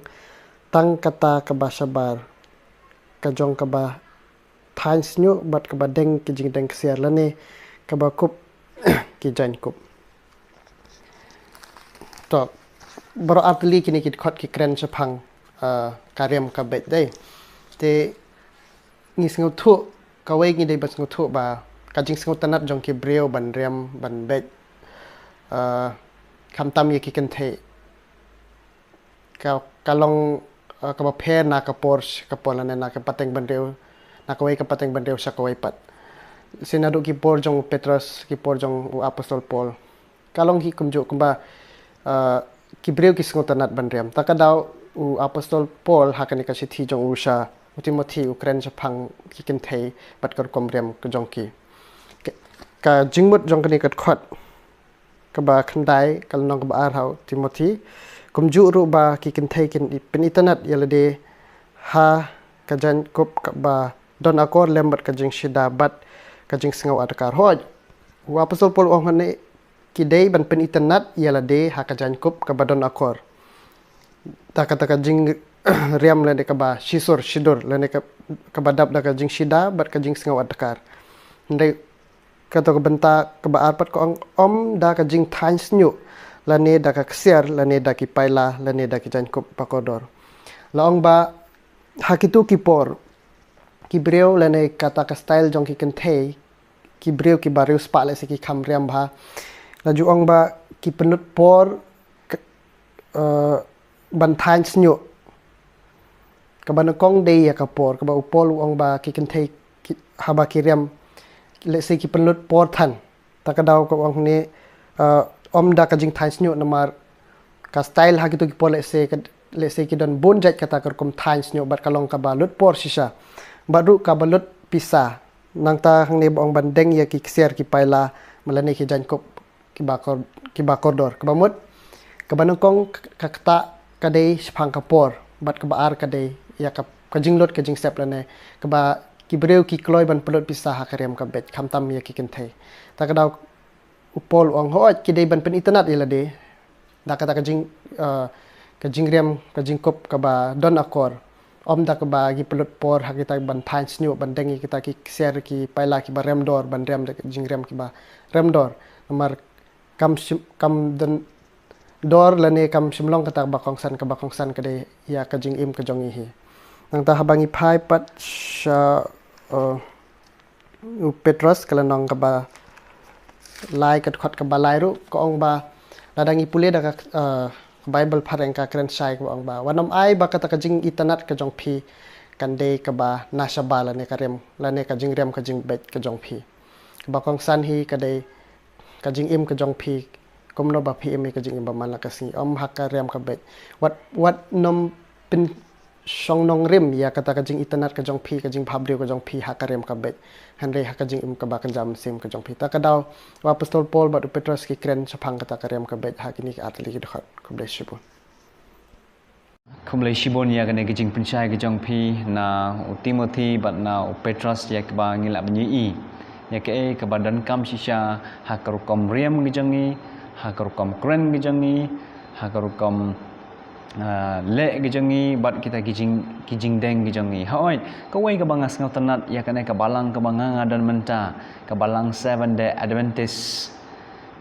tang kata kaba shabar, ka jong kaba thaiñ shñiuh bad kaba deng ki jingdeng ksiar lane kaba kup ki jaiñkup. To, baroh artylli kine ki dkhot ki kren shaphang, eh, ka riam ka beit, dei. Te ngi sngewthuh, kawei ngi dei ban sngewthuh ba ka jingsngewtynnad jong ki briew ban riam ban beit, eh, khamtam ïa ki kynthei, ka, ka long, eh, kaba pher na ka por, ka por lane na ka pateng bynriew, na kawei ka pateng bynriew sha kawei pat. Shi naduh ki por jong u Petros, ki por jong u Apostol Paul, ka long hi kumjuh kumba, eh, ki briew ki sngewtynnad ban riam. Ta ka daw u Apostol Paul ha kane ka shithi jong u sha u Timothi u kren shaphang ki kynthei bad ka rukom riam ka jong ki. Ka, ka jingmut jong kane ka dkhot kaba khyndai, ka lynnong kaba ar ha u Timothi: Kumjuh ruh ba ki kynthei kin i-, pynitynnad ïa lade ha ka jaiñkup kaba don akor, lem bad ka jingshida bad ka jingsngew adkar. Hooid, u Apostol Paul u ong hangne ki dei ban pynitynnad ïa lade ha ka jaiñkup kaba don akor. Ta kata ka jingriam lane kaba shisur shidur lane ka, kaba dap da ka jingshida bad ka jingsngew adkar. Hynrei kato ka bynta kaba ar pat ka ong, ym da ka jingthaiñ shñiuh lane da ka ksiar lane da ki paila lane da ki jaiñkup ba kordor. La ong ba ha kito ki por, ki briew lane kata ka style jong ki kynthei, ki briew kiba riewspah lehse ki kham riam bha, la ju ong ba ki pynlut por, k-, eh, ban thaiñ shñiuh. Kaba nyngkong dei ïa ka por, kaba u Paul u ong ba ki kynthei ki, haba ki riam, lehse ki pynlut por than. Ta ka daw ka ong hangne, eh, ym da ka jingthaiñ shñiuh, namar ka style ha kito ki por lehse ka, lehse ki don bun jait kata ka rukom thaiñ shñiuh bad ka long kaba lut por shisha. Bad ruh kaba lut pisa. Nangta hangne ba ong ban deng ïa ki ksiar ki paila, lane ki jaiñkup kiba kor-, kiba kordor. Kaba mut, kaba nyngkong ka, ka ktah ka dei shaphang ka por, bad kaba ar ka dei ïa ka, ka jinglut ka jingsep lane kaba ki briew ki kloi ban pynlut pisa ha ka riam ka beit khamtam ïa ki kynthei. Ta ka daw u Paul u ong hooid ki dei ban pynitynnad ïa lade da kata ka jing, eh, ka jingriam, ka jingkup kaba don akor. ym da kaba ngi pynlut por ha kita ban thaiñ shñiuh ban deng ïa kita ki ksiar ki paila kiba rem dor ban rem da ki jingrem kiba rem dor. Namar kam shim, kam don dor lane kam shim long kata kaba kongsan, kaba kongsan ka dei ïa ka jingim ka jong ngi hi. Nangta haba ngi phai pat sha, uh, u Petros ka lynnong kaba lai, ka dkhot kaba lai ruh ka ong ba, lada ngi pule da ka, uh, Bible phareng, ka kren shai kaba ong ba, wat nym ai ba kata ka jingitynnad ka jong phi kan dei kaba na shaba lane ka rem, lane ka jingrem ka jingbeit ka jong phi. Kaba kongsan hi ka dei ka jingim ka jong phi, kumno ba phi im ïa ka jingim ba man la ka sngi, ym ha ka rem ka beit. Wat, wat nym pynshong nongrim ïa kata ka jingitynnad ka jong phi, ka jingbhabriew ka jong phi ha ka rem ka beit, hynrei ha ka jingim kaba kynja mynsiem ka jong phi. Ta ka daw u Apostol Paul bad u Petros ki kren shaphang kata ka rem ka beit ha kine ki artylli ki dkhot. Khublei shibun. Khublei shibun ïa kane ka jingpynshai ka jong phi na u Timothy bad na u Petros, ïa kaba ngi lah ban ïohi ïa kaei kaba donkam shisha ha ka rukom rem ka jong ngi, ha ka rukom kren ka jong ngi, ha ka rukom, ah, leh ka jong ngi bad kita ki jing, ki jingdeng ka jong ngi. Hooid, kawei kaba nga sngewtynnat ïa kane ka balang kaba nga, nga don mynta, ka balang Seventh Day Adventist,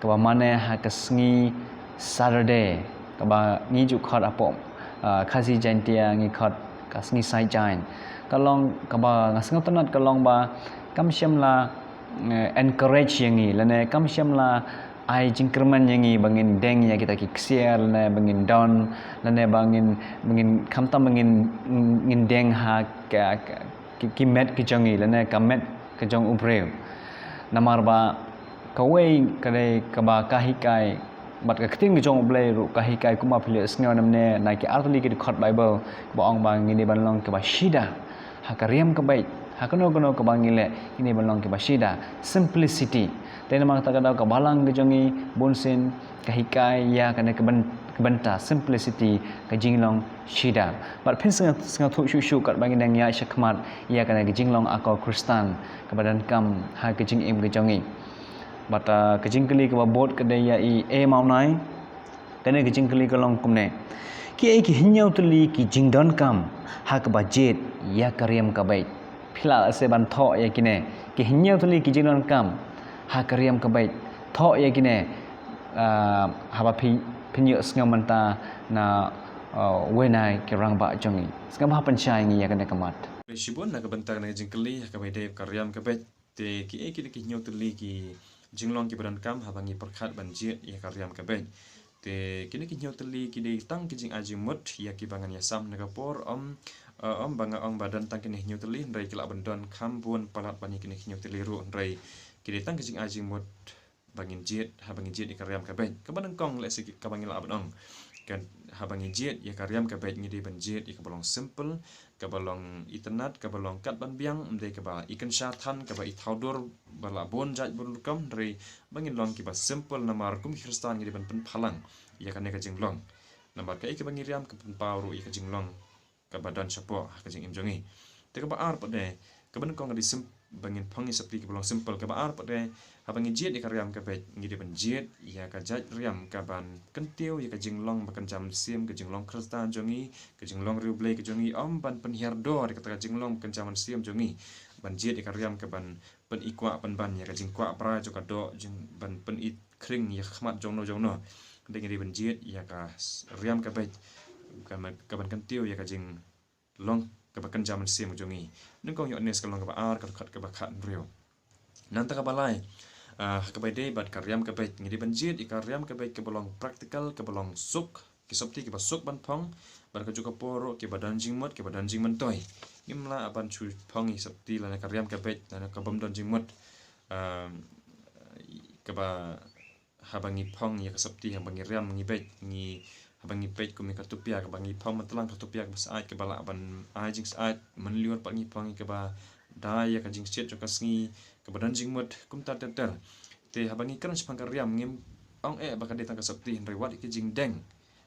kaba mane ha ka sngi Saturday, kaba ngi ju khot hapoh, ah, Khasi Jaintia ngi khot ka sngi Saitjaiñ. Ka long kaba nga sngewtynnat ka long ba kam shym la, eh, encourage ïa ngi lane kam shym la ai jingkyrmen ïa ngi ba ngin deng ïa kita ki ksiar lane ba ngin don lane ba ngin, ba ngin khamtam ba ngin, ngin deng ha ka, ka, ki, ki met ki jong ngi lane ka met ka jong u briew. Namar ba kawei ka dei kaba ka hikai bad ka ktien ka jong U Blei ruh ka hikai kumba phi la sngew namne na ki artylli ki dkhot Bible kaba ong ba ngi dei ban long kiba shida ha ka rem ka beit, ha kano kano kaba ngi leh ngi dei ban long kiba shida, simplicity. Te namar kata ka daw ka balang ka jong ngi bunsien ka hikai ïa kane ka byn-, ka bynta simplicity, ka jinglong shida. Bad phin sngewthuh shuh shuh katba ngi dang ïaid shakhmat ïa kane ka jinglong akor Khristan kaba donkam ha ka jingim ka jong ngi. Bad, ah, ka jingkylli kaba bud ka dei ïa i A Mawnai. Kane ka jingkylli ka long kumne: Kiei ki hynñiew tylli ki jingdonkam ha kaba jied ïa ka rem ka beit? Phi lah se ban thoh ïa kine ki hynñiew tylli ki jingdonkam ha ka rem ka beit. Thoh ïa kine, ah, haba phi, phin ïohsngew mynta na, ah, wei na ki rangbah jong ngi. Sngewbha pynshai ngi ïa kane ka mat. Shibun na ka bynta kane ka jingkylli ha kaba ïadei ka rem ka beit. Te kiei ki dei ki hynñiew tylli ki jinglong kiba donkam haba ngi pyrkhat ban jied ïa ka rem ka beit? Te kine ki hynñiew tylli ki dei tang ki jingai jingmut ïa kiba ngan ïasam na ka por, ym, eh, ym ba nga ong ba don tang kine hynñiew tylli, hynrei ki lah ban don kham bun palat ban ïa kine hynñiew tylli ruh, hynrei ki dei tang ki jingai jingmut ba ngin jied, haba ngin jied ïa ka rem ka beit. Kaba nyngkong lehse kaba ngi lah ban ong, kan, haba ngin jied ïa ka rem ka beit ngi dei ban jied ïa kaba long simple, kaba long itynnad, kaba long kat ban biang, ym dei kaba i kynshar than, kaba i thaw dur ba la bun jait bun rukom, hynrei ba ngin long kiba simple namar kum ki Khristan ngi dei ban pynphalang ïa kane ka jinglong. Namar kaei kaba ngi rem ka pynpaw ruh ïa ka jinglong kaba don shapoh ha ka jingim jong ngi. Te kaba ar pat de, kaba nyngkong ka dei sim-, ba ngin phong ïa sopti kaba long simple. Kaba ar pat de, haba ngi jied ïa ka rem ka beit ngi dei ban jied ïa ka jait rem kaban kyntiew ïa ka jinglong ba kynja mynsiem, ka jinglong Khristan jong ngi, ka jinglong riewblei ka jong ngi, ym ban pynhiar dor ïa kata ka jinglong ba kynja mynsiem jong ngi. Ban jied ïa ka rem kaban pynikwah pynban ïa ka jingkwah brai jong ka doh, jing ban pyni khring ïa ka khmat jongno jongno. Te ngi dei ban jied ïa ka s-, rem ka beit kaban, kaban kyntiew ïa ka jing long kaba kynja mynsiem jong ngi. Nyngkong Ïoannis ka lynnong kaba ar, ka dkhot kaba khathynriew. Nangta kaba lai, ah, kaba ïadei bad ka rem ka beit, ngi dei ban jied ïa ka rem ka beit kaba long practical, kaba long suk, ki sopti kiba suk ban phong, bad kajuh ka por ruh kiba don jingmut, kiba don jingmyntoi. Ngim lah ban shu phong ïa sopti lane ka rem ka beit lane kabym don jingmut. Ah, kaba haba ngi phong ïa ka sopti, haba ngi rem ngi beit, ngi, haba ngi peit kum ïa ka tupia, kaba ngi phong matlang ka tupia kaba syaid, kaba lah ban ai jingsyaid, mynlur pat ngi phong ïa kaba dei ïa ka jingshit jong ka sngi, kaba don jingmut, kumta ter ter. Te haba ngi kren shaphang ka rem ngim ong eh ba ka dei tang ka sopti, hynrei wat ïa ki jingdeng.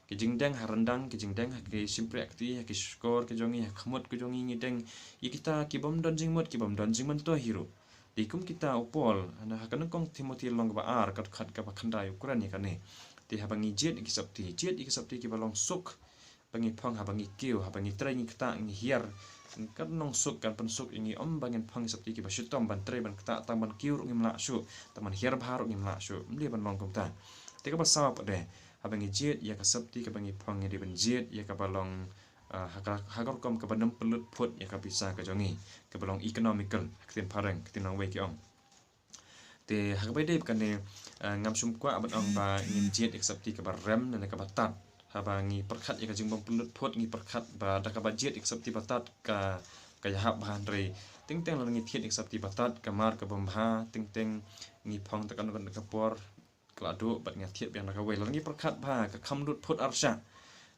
Ki jingdeng ha ryndang, ki jingdeng ha ki shympriah kti, ha ki shkor ki jong ngi, ha khmut ki jong ngi ngi deng ïa kita kibym don jingmut, kibym don jingmyntoi hi ruh. Dei kum kita u Paul, ha ka nyngkong Timothy lynnong kaba ar, ka dkhot kaba khyndai u kren ïa kane. Te haba ngi jied ïa ki sopti, jied ïa ki sopti kiba long suk, ba ngi phong, haba ngi kiew, haba ngi trei ngi ktah ngi hiar, kan nongsuk, kan pynsuk ïa ngi. Ym ba ngin phong ïa ki sopti kiba shitom ban trei ban ktah, tang ban kiew ruh ngim lah shuh, tang ban hiar bha ruh ngim lah shuh. Ym dei ban long kumta. Te kaba saw pat de, haba ngi jied ïa ka sopti kaba ngi phong, ngi dei ban jied ïa kaba long, ah, ha ka, ha ka rukom kaba nym pynlut phut ïa ka pisa ka jong ngi, kaba long economical, ha ka ktien phareng, ka ktien nongwei ki ong. Te ha kaba ïadei bad kane, ah, ngam shym kwah ban ong ba ngin jied ïa ka sopti kaba rem ne kaba tad. Haba ngi pyrkhat ïa ka jingbym pynlut phut, ngi pyrkhat ba da kaba jied ïa ka sopti ba tad ka, ka ïahap bha, hynrei teng teng lada ngi thied ïa ka sopti ba tad, ka mar ka bym bha, teng teng ngi phong tang kano kano ka por, ka la duh, bad ngi thied biang da kawei. Lada ngi pyrkhat bha, ka kham lut phut arshah.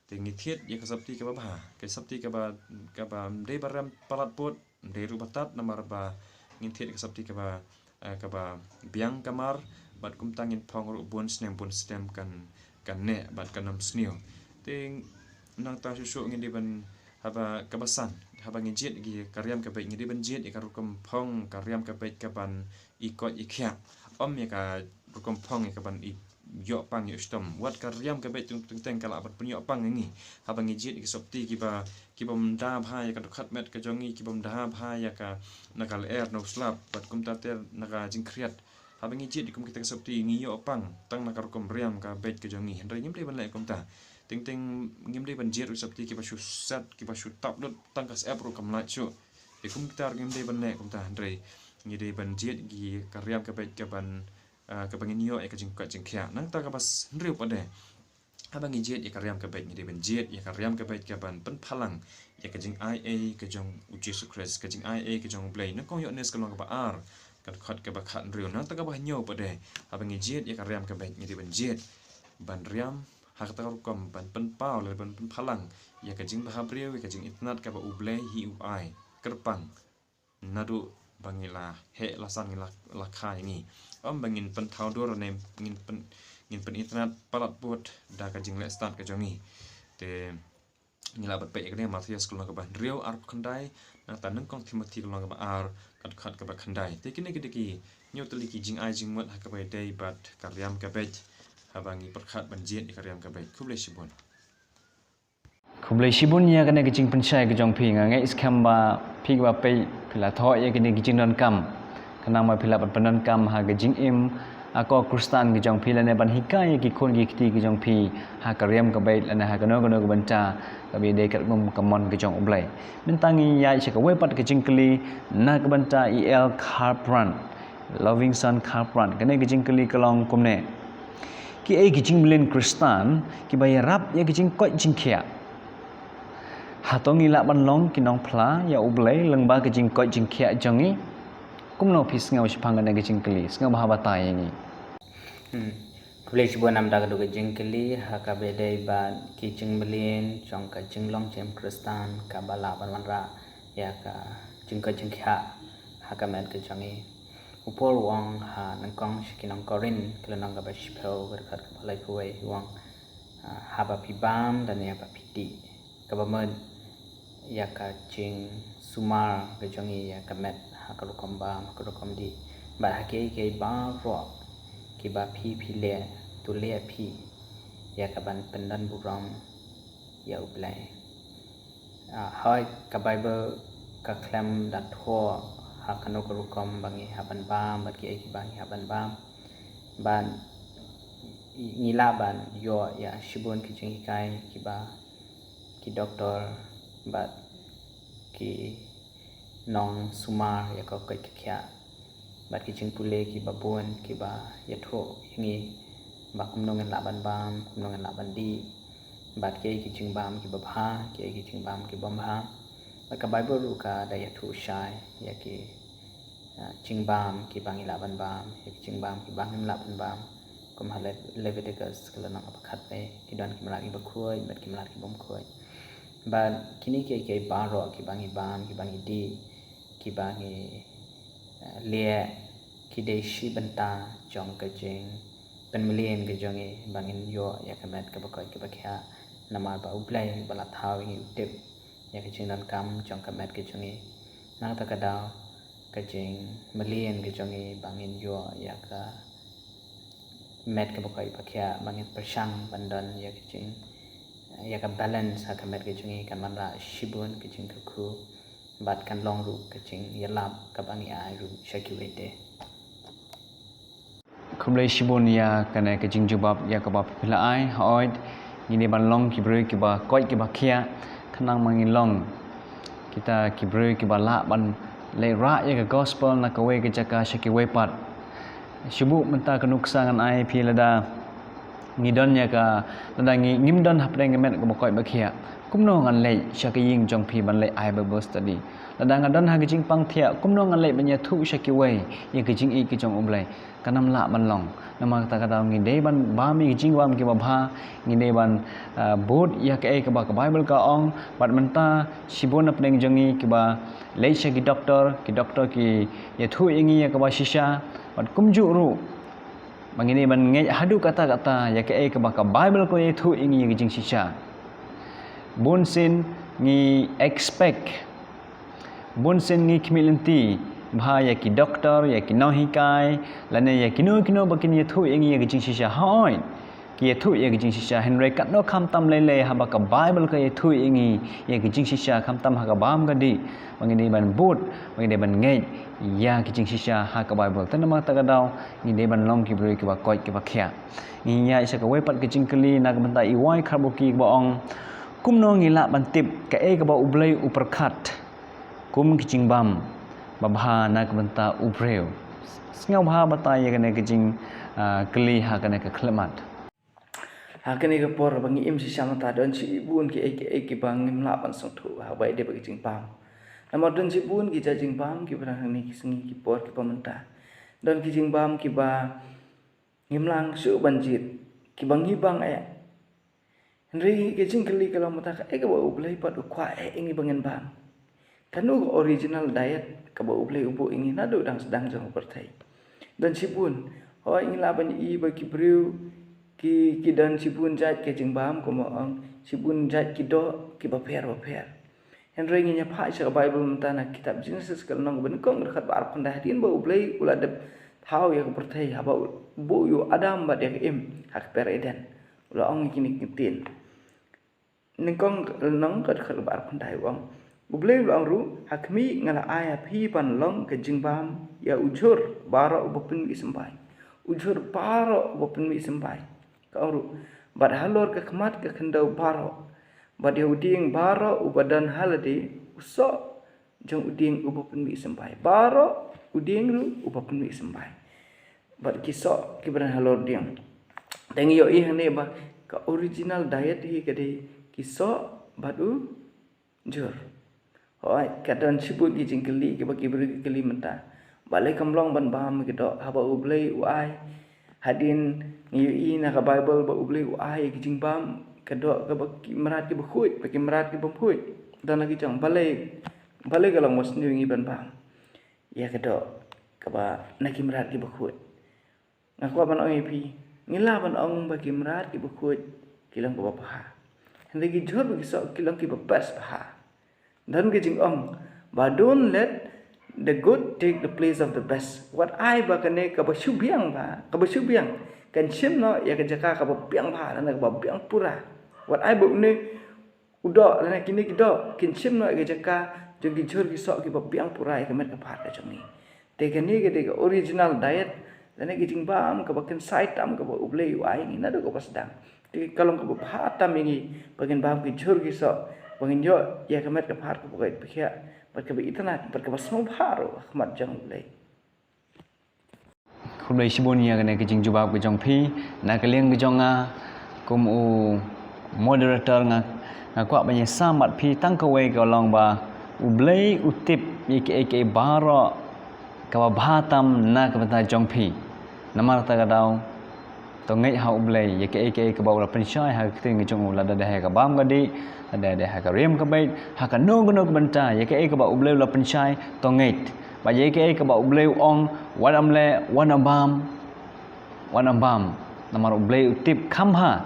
Te ngi thied ïa ka sopti kaba bha, ka sopti kaba, kaba ym dei ba rem palat phut, ym dei ruh ba tad, namar ba ngin thied ïa ka sopti kaba, eh, kaba biang ka mar, bad kumta ngin phong ruh bun snem bun snem kan, kan neh bad kan ym sniew. Te nangta shuh shuh ngi dei ban, haba kaba san, haba ngi jied ïa ka riam ka beit, ngi dei ban jied ïa ka rukom phong ka riam ka beit kaban ïakoit ïakhiah. Ym ïa ka rukom phong ïa kaban ïoh pang ïoh shitom. Wat ka riam ka beit teng teng ka lah ban pynïoh pang ïa ngi. Haba ngi jied ïa ki sopti kiba, kibym da bha ïa ka dkhot met ka jong ngi, kibym da bha ïa ka, na ka lyer na u slap, bad kumta ter na ka jingkhriat. Haba ngi jied ïa kum kita ki sopti ngi ïoh pang tang na ka rukom riam ka beit ka jong ngi. Hynrei ngim dei ban leh kumta. Teng teng ngim dei ban jied ïa ki sopti kiba shu set, kiba shu tap lut, tang ka syep ruh kam lait shuh. Te kumta ruh ngim dei ban leh kumta, hynrei ngi dei ban jied ïa ka riam ka beit kaban, ah, kaba ngin ïoh ïa ka jingkoit jingkhiah. Nangta kaba s-, hynriew pat de, haba ngi jied ïa ka riam ka beit, ngi dei ban jied ïa ka riam ka beit kaban pynphalang ïa ka jingai ei ka jong U Jisu Khrist, ka jingai ei ka jong U Blei. Nyngkong Ïoannis ka lynnong kaba ar, ka dkhot kaba khathynriew. Nangta kaba hynñiew pat de, haba ngi jied ïa ka riam ka beit, ngi dei ban jied ban riam ha kata ka rukom ban pynpaw lane ban pynphalang ïa ka jingbhabriew, ïa ka jingitynnad kaba U Blei hi u ai kyrpang naduh ba ngi la heh la san, ngi la, la kha ïa ngi. Ym ba ngin pynthaw dur ne ngin pyn, ngin pynitynnad palat phut da ka jingleh stad ka jong ngi. Te ngi lah ban peit ïa kane, Mathaios ka lynnong kaba hynriew, arphew khyndai, nangta Nyngkong Timothi ka lynnong kaba ar, ka dkhot kaba khyndai. Te kine ki dei ki hynñiew tylli ki jingai jingmut ha kaba ïadei bad ka riam ka beit, haba ngi pyrkhat ban jied ïa ka riam ka beit. Khublei shibun. Khublei shibun ïa kane ka jingpynshai ka jong phi. Nga ngeit skhem ba phi kiba peit phi la thoh ïa kine ki jingdonkam, khnang ba phi lah ban pyndonkam ha ka jingim akor Khristan ka jong phi, lane ban hikai ïa ki khun ki kti ki jong phi ha ka riam ka beit lane ha kano kano ka bynta kaba ïadei katkum ka mon ka jong U Blei. Mynta ngin ïaid sha kawei pat ka jingkylli na ka bynta E L Kharpran, Lovingson Kharpran. Kane ka jingkylli ka long kumne: Kiei ki jingmlien Khristan kiba ïarap ïa ka jingkoit jingkhiah? Hato ngi lah ban long ki nongphla ïa U Blei lyngba ka jingkoit jingkhiah jong ngi? Kumno phi sngew shaphang kane ka jingkylli? Sngewbha batai ïa ngi. Hmm. Khublei shibun namar kata ka jingkylli ha kaba ïadei bad ki jingmlien jong ka jinglong jingim Khristan kaba lah ban wanrah ïa ka jingkoit jingkhiah ha ka met ka jong ngi. U Paul u ong ha Nyngkong sha ki nong Korinth ka lynnong kaba shiphew, ka dkhot kaba laiphew wei, u ong, ah, haba phi bam lane haba phi dih, kaba mut ïa ka jingsumar ka jong ngi ïa ka met ha ka rukom bam, ha ka rukom dih, bad ha kiei kiei baroh kiba phi phi leh, to leh phi ïa kaban pyndonburom ïa U Blei. Ah, hooid, ka Baibl ka khlem da thoh ha kano ka rukom ba ngi hap ban bam bad kiei kiba ngi hap ban bam. Bad ngi lah ban ïoh ïa shibun ki jinghikai kiba ki doktor bad ki nongsumar ïa ka koit ka khiah bad ki jingpule kiba bun kiba ïathuh ïa ngi ba kumno ngin lah ban bam, kumno ngin lah ban dih, bad kiei ki jingbam kiba bha, kiei ki jingbam kiba bym bha. Bad ka Baibl ruh ka da ïathuh shai ïa ki, ah, jingbam kiba ngi lah ban bam, ïa ki jingbam kiba ngim lah ban bam. Kum ha Le-, Leviticus ka lynnong kaba khatwei, ki don ki mrad kiba khuid bad ki mrad kiba bym khuid. Bad kine kiei kiei baroh kiba ngi bam, kiba ngi dih, kiba ngi, eh, leh, ki dei shi bynta jong ka jingpynmlien ka jong ngi ba ngin ïoh ïa ka met kaba koit kaba khiah, namar ba U Blei uba la thaw ïa ngi u tip ïa ka jingdonkam jong ka met ka jong ngi. Na kata ka daw, ka jingmlien ka jong ngi ba ngin ïoh ïa ka met kaba koit ba khiah, ba ngin pyrshang ban don ïa ka jing, ïa ka balance ha ka met ka jong ngi, kan wanrah shibun ka jingkyrkhu bad kan long ruh ka jingïalap kaba ngi ai ruh sha kiwei de. Khublei shibun ïa kane ka jingjubab ïa kaba phi la ai. Hooid, ngi dei ban long ki briew kiba koit kiba khiah, khnang ba ngin long kita ki briew kiba lah ban leit rah ïa ka gospel na kawei ka jaka sha kiwei pat. Shu buh mynta ka nuksa ngan ai phi, lada ngi don ïa ka, lada ngi ngim don hapdeng ka met kaba koit ba khiah, kumno ngan leit sha ka ïing jong phi ban leit ai Bible study? Lada nga don ha ka jingpang thiah, kumno ngan leit ban ïathuh sha kiwei ïa ka jingïeit ka jong U Blei? Kan ym lah ban long. Namar kata ka daw ngi dei ban bam ïa ka jingbam kiba bha, ngi dei ban, ah, bud ïa kaei kaba ka Bible ka ong. Bad mynta shibun hapdeng jong ngi kiba leit sha ki doktor, ki doktor ki ïathuh ïa ngi ïa kaba shisha. Bad kumjuh ruh ba ngi dei ban ngeit haduh katta katta ïa kaei kaba ka Bible ka ïathuh ïa ngi ïa ka jingshisha. Bun sien ngi expect, bun sien ngi khmih lynti bha ïa ki doktor, ïa ki nonghikai, lane ïa kino kino ba kin ïathuh ïa ngi ïa ka jingshisha. Hooid, ki ïathuh ïa ka jingshisha, hynrei katno khamtam lei lei haba ka Bible ka ïathuh ïa ngi ïa ka jingshisha, khamtam ha ka bam ka dih, ba ngi dei ban bud, ba ngi dei ban ngeit ïa ka jingshisha ha ka Bible. Te namar kata ka daw ngi dei ban long ki briew kiba koit kiba khiah. Ngi ïaid sha kawei pat ka jingkylli na ka bynta i Wai Kharbuki kaba ong, kumno ngi lah ban tip kaei kaba U Blei u pyrkhat kum ka jingbam ba bha na ka bynta u briew? Sngewbha batai ïa kane ka jing, ah, kylli ha kane ka khyllipmat. Ha kane ka por ba ngi im shisha mynta, don shibun kiei kiei kiba ngim lah ban sngewthuh haba ïadei bad ka jingbam. Namar don shibun ki jait jingbam kiba don hangne ki sngi ki por kiba mynta. Don ki jingbam kiba ngim lah shuh ban jied, kiba ngi bang eh. Hynrei ka jingkylli ka long mynta, kaei kaba U Blei pat u kwah eh ïa ngi ba ngin bam? Kano ka original diet kaba U Blei u buh ïa ngi naduh dang sdang jong ka pyrthei? Don shibun, hooid, ngi lah ban ïohi ba ki briew ki, ki don shibun jait ka jingbam, kumba ong, shibun jait ki doh kiba pher ba pher. Hynrei ngin ïa phai sha ka Bible mynta na ka kitab Genesis ka lynnong ba nyngkong, ka dkhot ba arphew khyndai, hadien ba U Blei u la dep thaw ïa ka pyrthei, haba u buh ïa u Adam bad ïa ka Im ha ka kper Eden, u la ong ïa kine ki ktien. Nyngkong lynnong, ka dkhot ba arphew khyndai, u ong, U Blei u la ong ruh, ha khmih nga la ai ha phi ban long ka jingbam ïa u jhur baroh uba pynmih symbai. U jhur baroh uba pynmih symbai. Ka ong ruh, bad halor ka khmat ka khyndew baroh, bad ïa u dieng baroh uba don ha lade, u soh jong u dieng uba pynmih symbai. Baroh u dieng ruh uba pynmih symbai, bad ki soh kiba don halor dieng. Te ngi ïohi hangne ba ka original diet hi ka dei ki soh bad u jhur. Hooid, ka don shibun ki jingkylli kiba ki briew ki kylli mynta, balei kam long ban bam ki doh haba U Blei u ai? Hadien ngi ïohi na ka Bible ba U Blei u ai ki jingbam, ka doh kaba ki mrad kiba khuid, ba ki mrad kiba khuid. Don la ki jong, balei, balei ka long mosniew ïa ngi ban bam ïa ka doh kaba na ki mrad kiba khuid? Nga kwah ban ong ïa phi, ngi lah ban ong ba ki mrad kiba khuid ki long kaba bha. Hynrei ki jhur bad ki soh ki long kiba best bha. Don ka jingong ba, don't let the good take the place of the best. Wat ai ba kane kaba shu biang bha, kaba shu biang, kan shim noh ïa ka jaka kaba biang bha lane kaba biang pura. Wat ai ba une u doh lane kine ki doh kin shim noh ïa ka jaka jong ki jhur ki soh kiba biang pura ïa ka met ka phad ka jong ngi. Te kane ka dei ka original diet lane ka jingbam kaba kynsai tam kaba U Blei u ai ïa ngi naduh kaba sdang. Te ka long kaba bha tam ïa ngi ba ngin bam ki jhur ki soh, ba ngin ïoh ïa ka met ka phad kaba koit ba khiah, bad kaba itynnad, bad kaba sngewbha ruh ha khmat jong U Blei. Khublei shibun ïa kane ka jingjubab ka jong phi. Na ka liang ka jong nga kum u moderator, nga, nga kwah ban ïasam bad phi tang kawei ka long ba U Blei u tip ïa kiei kiei baroh kaba bha tam na ka bynta jong phi. Namar kata ka daw, to ngeit ha U Blei ïa kiei kiei kaba u la pynshai ha ka ktien ka jong u, lada dei ha ka bam ka dih, lada dei ha ka riam ka beit, ha kano kano ka bynta, ïa kiei kaba U Blei u la pynshai, to ngeit. Bad ïa kiei kaba U Blei u ong, wat ym leh, wat ym bam, wat ym bam. Namar U Blei u tip kham bha,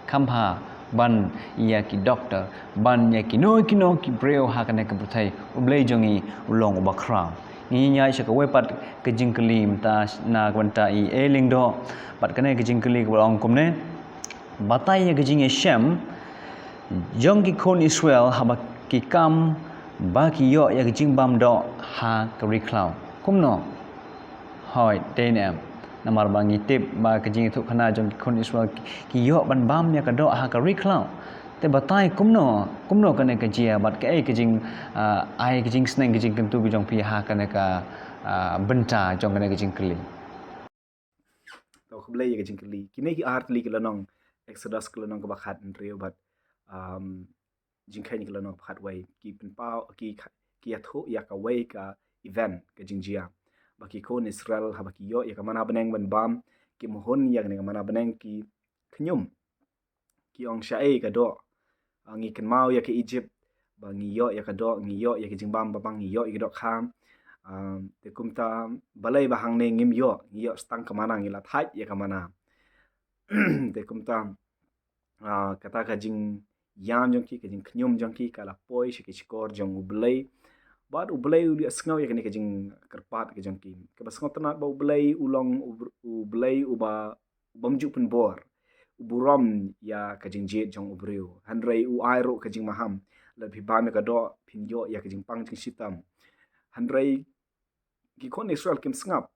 kham bha ban ïa ki doktor, ban ïa kino kino ki briew ha kane ka pyrthei. U Blei jong ngi u long uba khraw. Ngi ïaid sha kawei pat ka jingkylli mynta na ka bynta i A Lyngdoh. Bad kane ka jingkylli kaba ong kumne, batai ïa ka jingïashem Jong ki khun Israel haba ki kam ba ki ïoh ïa ka jingbam doh ha ka ri khlaw. Kumno? Hooid, dei ne em? Namar ba ngi tip ba ka jingïathuhkhana jong ki khun Israel ki, ki ïoh ban bam ïa ka doh ha ka ri khlaw. Te batai kumno, kumno kane ka jia bad kaei ka jing, ah, ai ka jingsneng ka jingkyntu ka jong phi ha kane ka, ah, bynta jong kane ka jingkylli. To khublei ïa ka jingkylli. Kine ki ar tylli ki lynnong, Exodus ka lynnong kaba khathynriew bad, um, Jingkheiñ ka lynnong kaba khatwei. Ki pynpaw, ki kha-, ki ïathuh ïa kawei ka event, ka jingjia. Ba ki khun Israel haba ki ïoh ïa ka manna bneng ban bam, kim hun ïa kane ka manna bneng, ki khñium. Ki ong, shaei ka doh? Ah, ngi kynmaw ïa ka Egypt ba ngi ïoh ïa ka doh, ngi ïoh ïa ka jingbam babang, ngi ïoh ïa ka dohkha. Ah, te kumta balei ba hangne ngim ïoh, ngi ïoh tang ka manna, ngi la thait ïa ka manna. Te kumta, ah, kata ka jingïam jong ki, ka jingkhñium jong ki ka la poi sha ki shkor jong U Blei. Bad U Blei u la sngew ïa kane ka jingkyrpad ka jong ki. Kaba sngewtynnat ba U Blei u long U Br-, U Blei uba, u bym ju pynbor, u burom ïa ka jingjied jong u briew. Hynrei u ai ruh ka jingmaham, lada phi bam ïa ka doh phin ïoh ïa ka jingpang jingshitom. Hynrei ki khun Israel kim sngap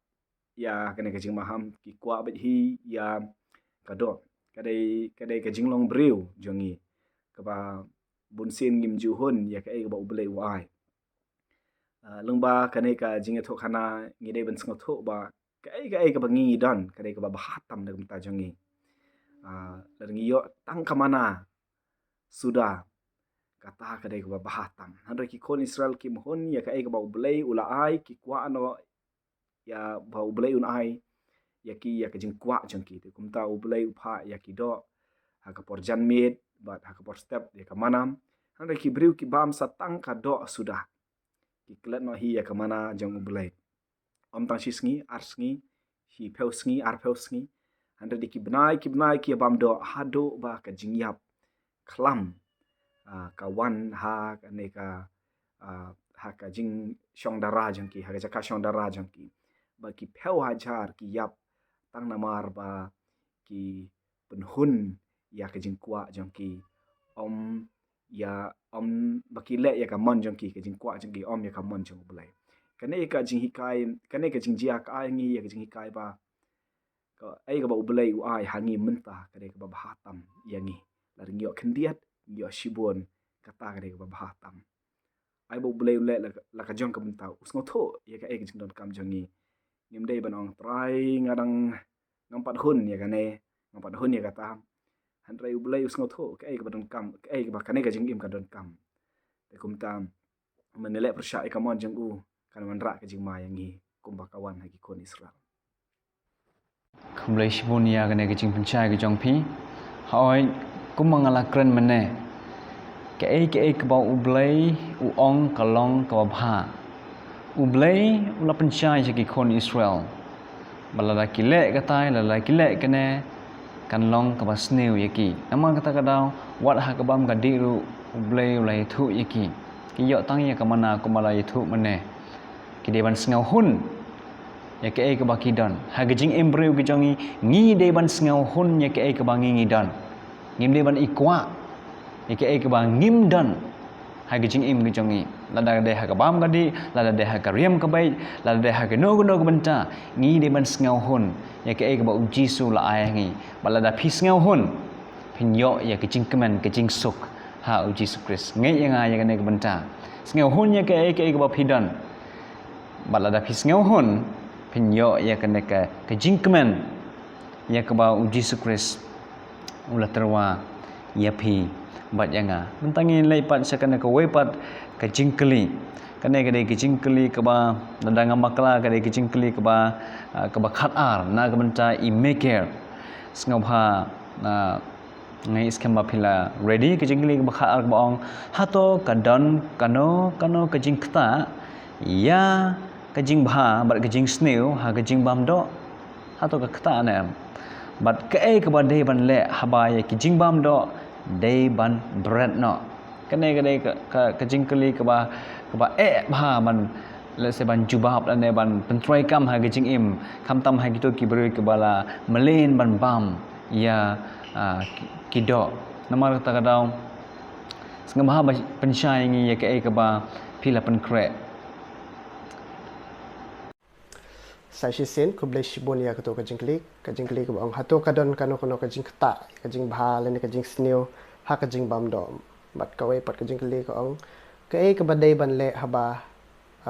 ïa kane ka jingmaham, ki kwah beit hi ïa ka doh. Ka dei, ka dei ka jinglong briew jong ngi kaba bunsien ngim ju hun ïa kaei kaba U Blei u ai. Ah, lyngba kane ka jingïathuhkhana ngi dei ban sngewthuh ba kaei kaei kaba ngi don ka dei kaba bha tam na ka bynta jong ngi. Ah, lada ngi ïoh tang ka manna suda, kata ka dei kaba bha tam. Hynrei ki khun Israel kim hun ïa kaei kaba U Blei u la ai, ki kwah noh ïa ba U Blei un ai ïa ki ïa ka jingkwah jong ki. Te kumta U Blei u phah ïa ki doh ha ka por janmiet bad ha ka por step ïa ka manna. Hynrei ki briew ki bam sa tang ka doh suda. Ki klet noh hi ïa ka manna jong U Blei. Ym tang shi sngi, ar sngi, shiphew sngi, arphew sngi. Hynrei da ki bnai ki bnai ki ïa bam doh haduh ba ka jingïap khlam, ah, ka wan ha kane ka, ah, ha ka jingshong dara jong ki, ha ka jaka shong dara jong ki. Ba ki phew hajar ki ïap tang namar ba ki pynhun ïa ka jingkwah jong ki. Ym ïa, ym ba ki leh ïa ka mon jong ki, ka jingkwah jong ki, ym ïa ka mon jong U Blei. Kane ka jinghikai, kane ka jingjia ka ai ngi ïa ka jinghikai ba kaei kaba U Blei u ai ha ngi mynta ka dei kaba bha tam ïa ngi. Lada ngi ïoh khyndiat, ngi ïoh shibun, kata ka dei kaba bha tam. Ai ba U Blei u leh la, la ka jong ka bynta, u sngewthuh ïa kaei ka jingdonkam jong ngi. Ngim dei ban ong, Trai, nga dang, ngam pat hun ïa kane, ngam pat hun ïa kata. Hynrei U Blei u sngewthuh kaei kaba donkam, kaei kaba kane ka jingim ka donkam. Te kumta, mynne leh pyrshah ïa ka mon jong u, kan wanrah ka jingma ïa ngi kumba ka wan ha ki khun Israel. Khublei shibun ïa kane ka jingpynshai ka jong phi. Hooid, kumba nga la kren mynne, kaei kaei kaba U Blei u ong ka long kaba bha. U Blei u la pynshai sha ki khun Israel ba lada ki leh katai, lada ki leh kane, kan long kaba sniew ïa ki. Namar kata ka daw, wat ha ka bam ka dih ruh U Blei u la ïathuh ïa ki. Ki ïoh tang ïa ka manna kumba la ïathuh mynne. Ki dei ban sngewhun ïa kaei kaba ki don. Ha ka jingim briew ka jong ngi, ngi dei ban sngewhun ïa kaei kaba ngi ngi don. Ngim dei ban i kwah ïa kaei kaba ngim don ha ka jingim ka jong ngi. Lada dei ha ka bam ka dih, lada dei ha ka riam ka beit, lada dei ha kano kano ka bynta, ngi dei ban sngewhun ïa kaei kaba U Jisu u la ai ha ngi. Bad lada phi sngewhun, phin ïoh ïa ka jingkmen ka jingsuk ha U Jisu Khrist. Ngeit ïa nga ïa kane ka bynta. Sngewhun ïa kaei kaei kaba phi don. Bad lada phi sngewhun, phin ïoh ïa kane ka, ka jingkmen ïa kaba U Jisu Khrist u la tyrwa ïa phi bad ïa nga. Mynta ngin leit pat sha kane kawei pat ka jingkylli. Kane ka dei ka jingkylli kaba, lada ngam bakla, ka dei ka jingkylli kaba, ah, kaba khatar na ka bynta i Michael. Sngewbha, ah, nga ngeit skhem ba phi la ready. Ka jingkylli kaba khatar kaba ong, hato ka don kano kano ka jingktah ïa ka jingbha bad ka jingsniew ha ka jingbam doh? Hato ka ktah ne em? Bad kaei kaba dei ban leh haba ïa ki jingbam doh dei ban bret noh? Kane ka dei ka, ka, ka jingkylli kaba, kaba eh bha ban, lehse ban jubab lane ban pyntreikam ha ka jingim, khamtam ha kito ki briew kiba la mlien ban bam ïa, ah, ki, ki doh. Namar kata ka daw, Ngam hap ba pynshai ïa ngi ïa kaei kaba phi la pynkhreh. Sa shisien khublei shibun ïa kato ka jingkylli, ka jingkylli kaba ong hato ka don kano kano ka jingktah, ka jingbha lane ka jingsniew ha ka jingbam doh. Bad kawei pat ka jingkylli ka ong kaei kaba dei ban leh haba,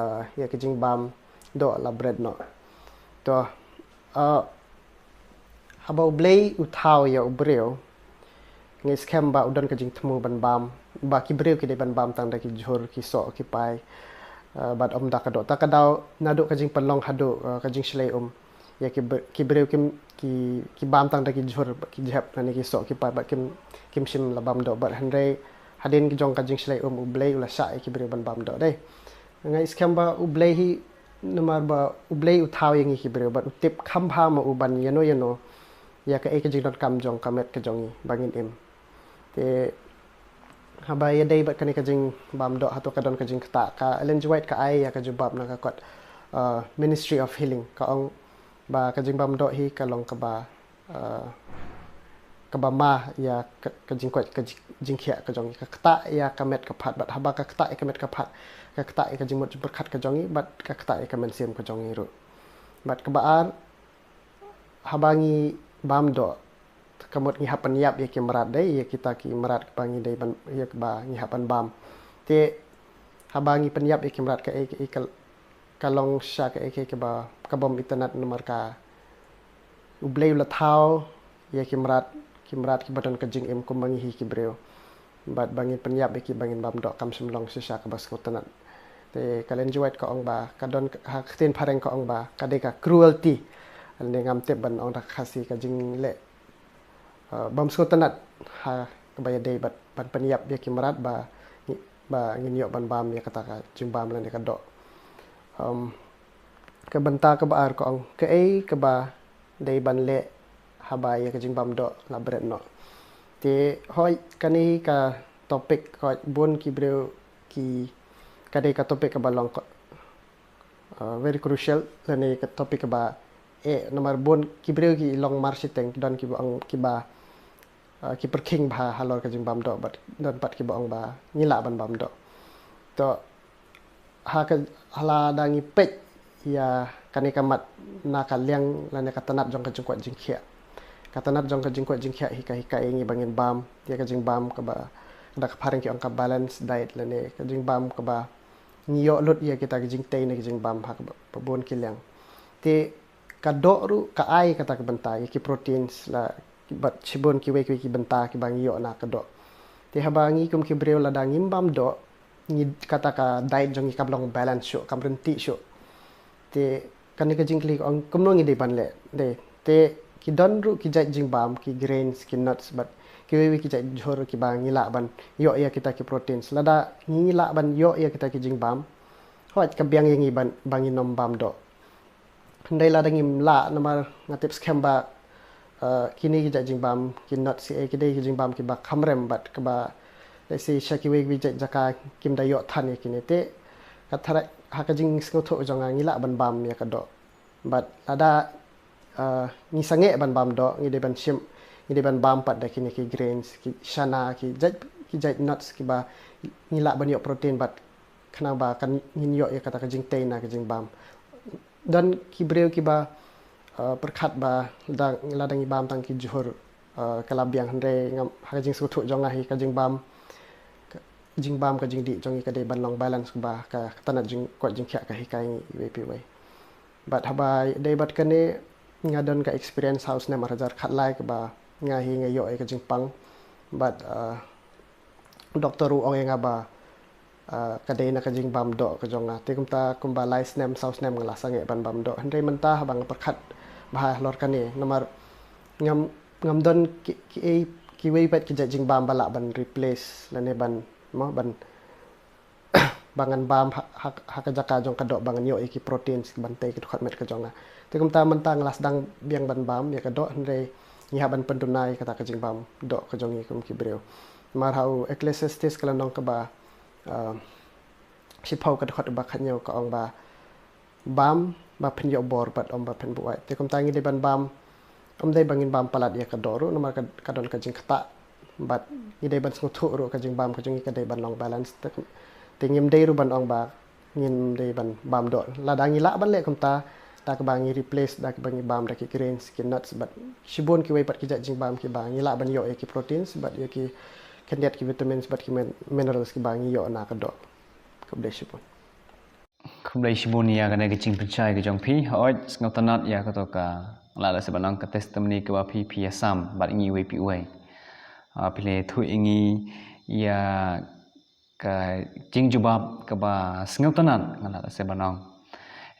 ah, ïa ka jingbam doh la bret noh. To, ah, haba U Blei u thaw ïa u briew, ngi skhem ba u don ka jingthmu ban bam, ba ki briew ki dei ban bam tang da ki jhur, ki soh, ki pai, ah, bad ym da ka doh. Ta ka daw naduh ka jingpynlong haduh, ah, ka jingshlei um. Ïa ki br-, ki briew kim, ki, ki bam tang da ki jhur, ki jhep, lane ki soh, ki pai, bad kim, kim shym la bam doh, bad hynrei hadien ki jong ka jingshlei um U Blei u la shah ïa ki briew ban bam doh dei. Nga i skhem ba U Blei hi, namar ba U Blei u thaw ïa ngi ki briew, bad u tip kham bha ma u ban ïano ïano ïa kaei ka jingdonkam jong ka met ka jong ngi ba ngin im. Te haba ïadei bad kane ka jingbam doh hato ka don ka jingktah, ka Ellen G. White ka ai ïa ka jubab na ka kot, uh, Ministry of Healing, ka ong ba ka jingbam doh hi ka long kaba, uh, kaba ma ïa ka, ka jingkoit ka jing-, jingkhiah ka jong ngi, ka ktah ïa ka met ka phad, bad haba ka ktah ïa ka met ka phad, ka ktah ïa ka jingmut jingpyrkhat ka jong ngi, bad ka ktah ïa ka mynsiem ka jong ngi ruh. Bad kaba ar, haba ngi bam doh, ka mut ngi hap pynïap ïa ki mrad dei, ïa kita ki mrad kaba ngi dei ban, ïa kaba ngi hap ban bam. Te haba ngi pynïap ïa ki mrad kaei, kaei ka, ka long shisha kaei, kaei kaba, ka bym itynnad namar ka U Blei u la thaw ïa ki mrad, ki mrad kiba don ka jingim kumba ngi hi ki briew. Bad ba ngin pynïap ïa ki ba ngin bam doh kam shym long shisha kaba sngewtynnad. Te ka Ellen G. White ka ong ba ka don ka, ha ka ktien phareng ka ong ba ka dei ka cruelty. Lane ngam tip ban ong da ka Khasi, ka jingleh, uh, bym sngewtynnad ha kaba ïadei bad ban pynïap ïa ki mrad ba ngi, ba ngin ïoh ban bam ïa kata ka jingbam lane ka doh. Um, ka bynta kaba ar ka ong kaei kaba dei ban leh haba ïa ka jingbam doh la bret noh. Te hooid kane ka topic hooid bun ki briew ki, ka dei ka topic kaba long ko-, uh, very crucial, lane ka topic kaba, eh, namar bun ki briew ki long marshiteng, don kiba ong kiba, uh, ki pyrkhing bha halor ka jingbam doh, bad don pat kiba ong ba ngi lah ban bam doh. To, ha ka, ha lada ngi peit ïa kane ka mat na ka liang lane ka tnat jong ka jingkoit jingkhiah. Ka tnat jong ka jingkoit jingkhiah hi ka hikai ïa ngi ba ngin bam ïa ka jingbam kaba, da ka phareng ki ong ka balanced diet, lane ka jingbam kaba ngi ïoh lut ïa kita ki jingtei na ki jingbam ha kaba bun ki liang. Te ka doh ruh ka ai kata ka bynta ïa ki proteins la, bad shibun kiwei kiwei ki bynta kiba ngi ïoh na ka doh. Te haba ngi kum ki briew lada ngim bam doh, ngi, kata ka diet jong ngi kam long balance shuh, kam ryntih shuh. Te kane ka jingkylli ka ong kumno ngi dei ban leh dei. Te ki don ruh ki jait jingbam, ki grains, ki nuts, bad kiwei kiwei ki jait jhur kiba ngi lah ban ïoh ïa kita ki proteins. Lada ngi lah ban ïoh ïa kita ki jingbam, hooid ka biang ïa ngi ban, ba ngin ym bam doh. Hynrei lada ngim lah, namar nga tip skhem ba, uh, kine ki jait jingbam, ki nuts, ki, eh, ki dei ki jingbam kiba kham rem bad kaba, let's say, sha kiwei kiwei jait jaka kim da ïoh than ïa kine, te ka tharai ha ka jingsngewthuh jong nga ngi lah ban bam ïa ka doh. Bad lada, uh, ngi sangeh ban bam doh, ngi dei ban shim, ngi dei ban bam pat da kine ki grains, ki chana, ki jait, ki jait nuts kiba ngi lah ban ïoh protein bad khnang ba kan ngin ïoh ïa kata ka jingtei na ka jingbam. Don ki briew kiba, uh, pyrkhat ba da, lada ngi bam tang ki jhur, uh, ka la biang, hynrei ngam, ha ka jingsngewthuh jong nga hi ka jingbam, ka jingbam ka jingdih jong ngi ka dei ban long balance, kumba ka, ka tnat jingkoit jingkhiah ka hikai ngi iwei pa iwei. Bad haba dei bad kane nga don ka experience ha u snem ar hajar khatlai kaba nga hi nga ïoh ïa ka jingpang. Bad, uh, doktor u ong ïa nga ba, ah, ka dei na ka jingbam doh ka jong nga. Te kumta kumba lai snem, saw snem nga la sangeh ban bam doh. Hynrei mynta haba nga pyrkhat bha halor kane, namar ngam, ngam don ki, ki, kiwei pat ki jait jingbam ba lah ban replace lane ban, mo, ban, ba ngan bam ha, ha, ha ka jaka jong ka doh ba ngan ïoh ïa ki proteins ban tei ka dkhot met ka jong nga. Te kumta mynta nga la sdang biang ban bam ïa ka doh, hynrei ngi hap ban pynduna ïa kata ka jingbam doh ka jong ngi kum ki briew. Namar ha u Ecclesiastes ka lynnong kaba, ah, shiphew ka dkhot ba khathynñiew ka ong ba, bam ba phin ïoh bor bad ym ba phin buaid. Te kumta ngi dei ban bam, ym dei ba ngin bam palat ïa ka doh ruh, namar ka, ka don ka jingktah Bad ngi dei ban sngewthuh ruh ka jingbam ka jong ngi ka dei ban long balance. Te, te ngim dei ruh ban ong ba ngim dei ban bam doh. Lada ngi lah ban leh kumta, da kaba ngi replace da kaba ngi bam da ki grains, ki nuts, bad shibun kiwei pat ki jait jingbam kiba ngi lah ban ïoh ïa ki proteins bad ïa ki khyndiat ki vitamins bad ki min-, minerals kiba ngi ïoh na ka doh. Khublei shibun. Khublei shibun ïa kane ka jingpynshai ka jong phi. Hooid, sngewtynnat ïa kato ka, la da se ban ong, ka testimony kaba phi, phi ïasam bad ngi iwei pa iwei. Ah, phi la ïathuh ïa ngi ïa ka jingjubab kaba sngewtynnat, nga la da se ban ong.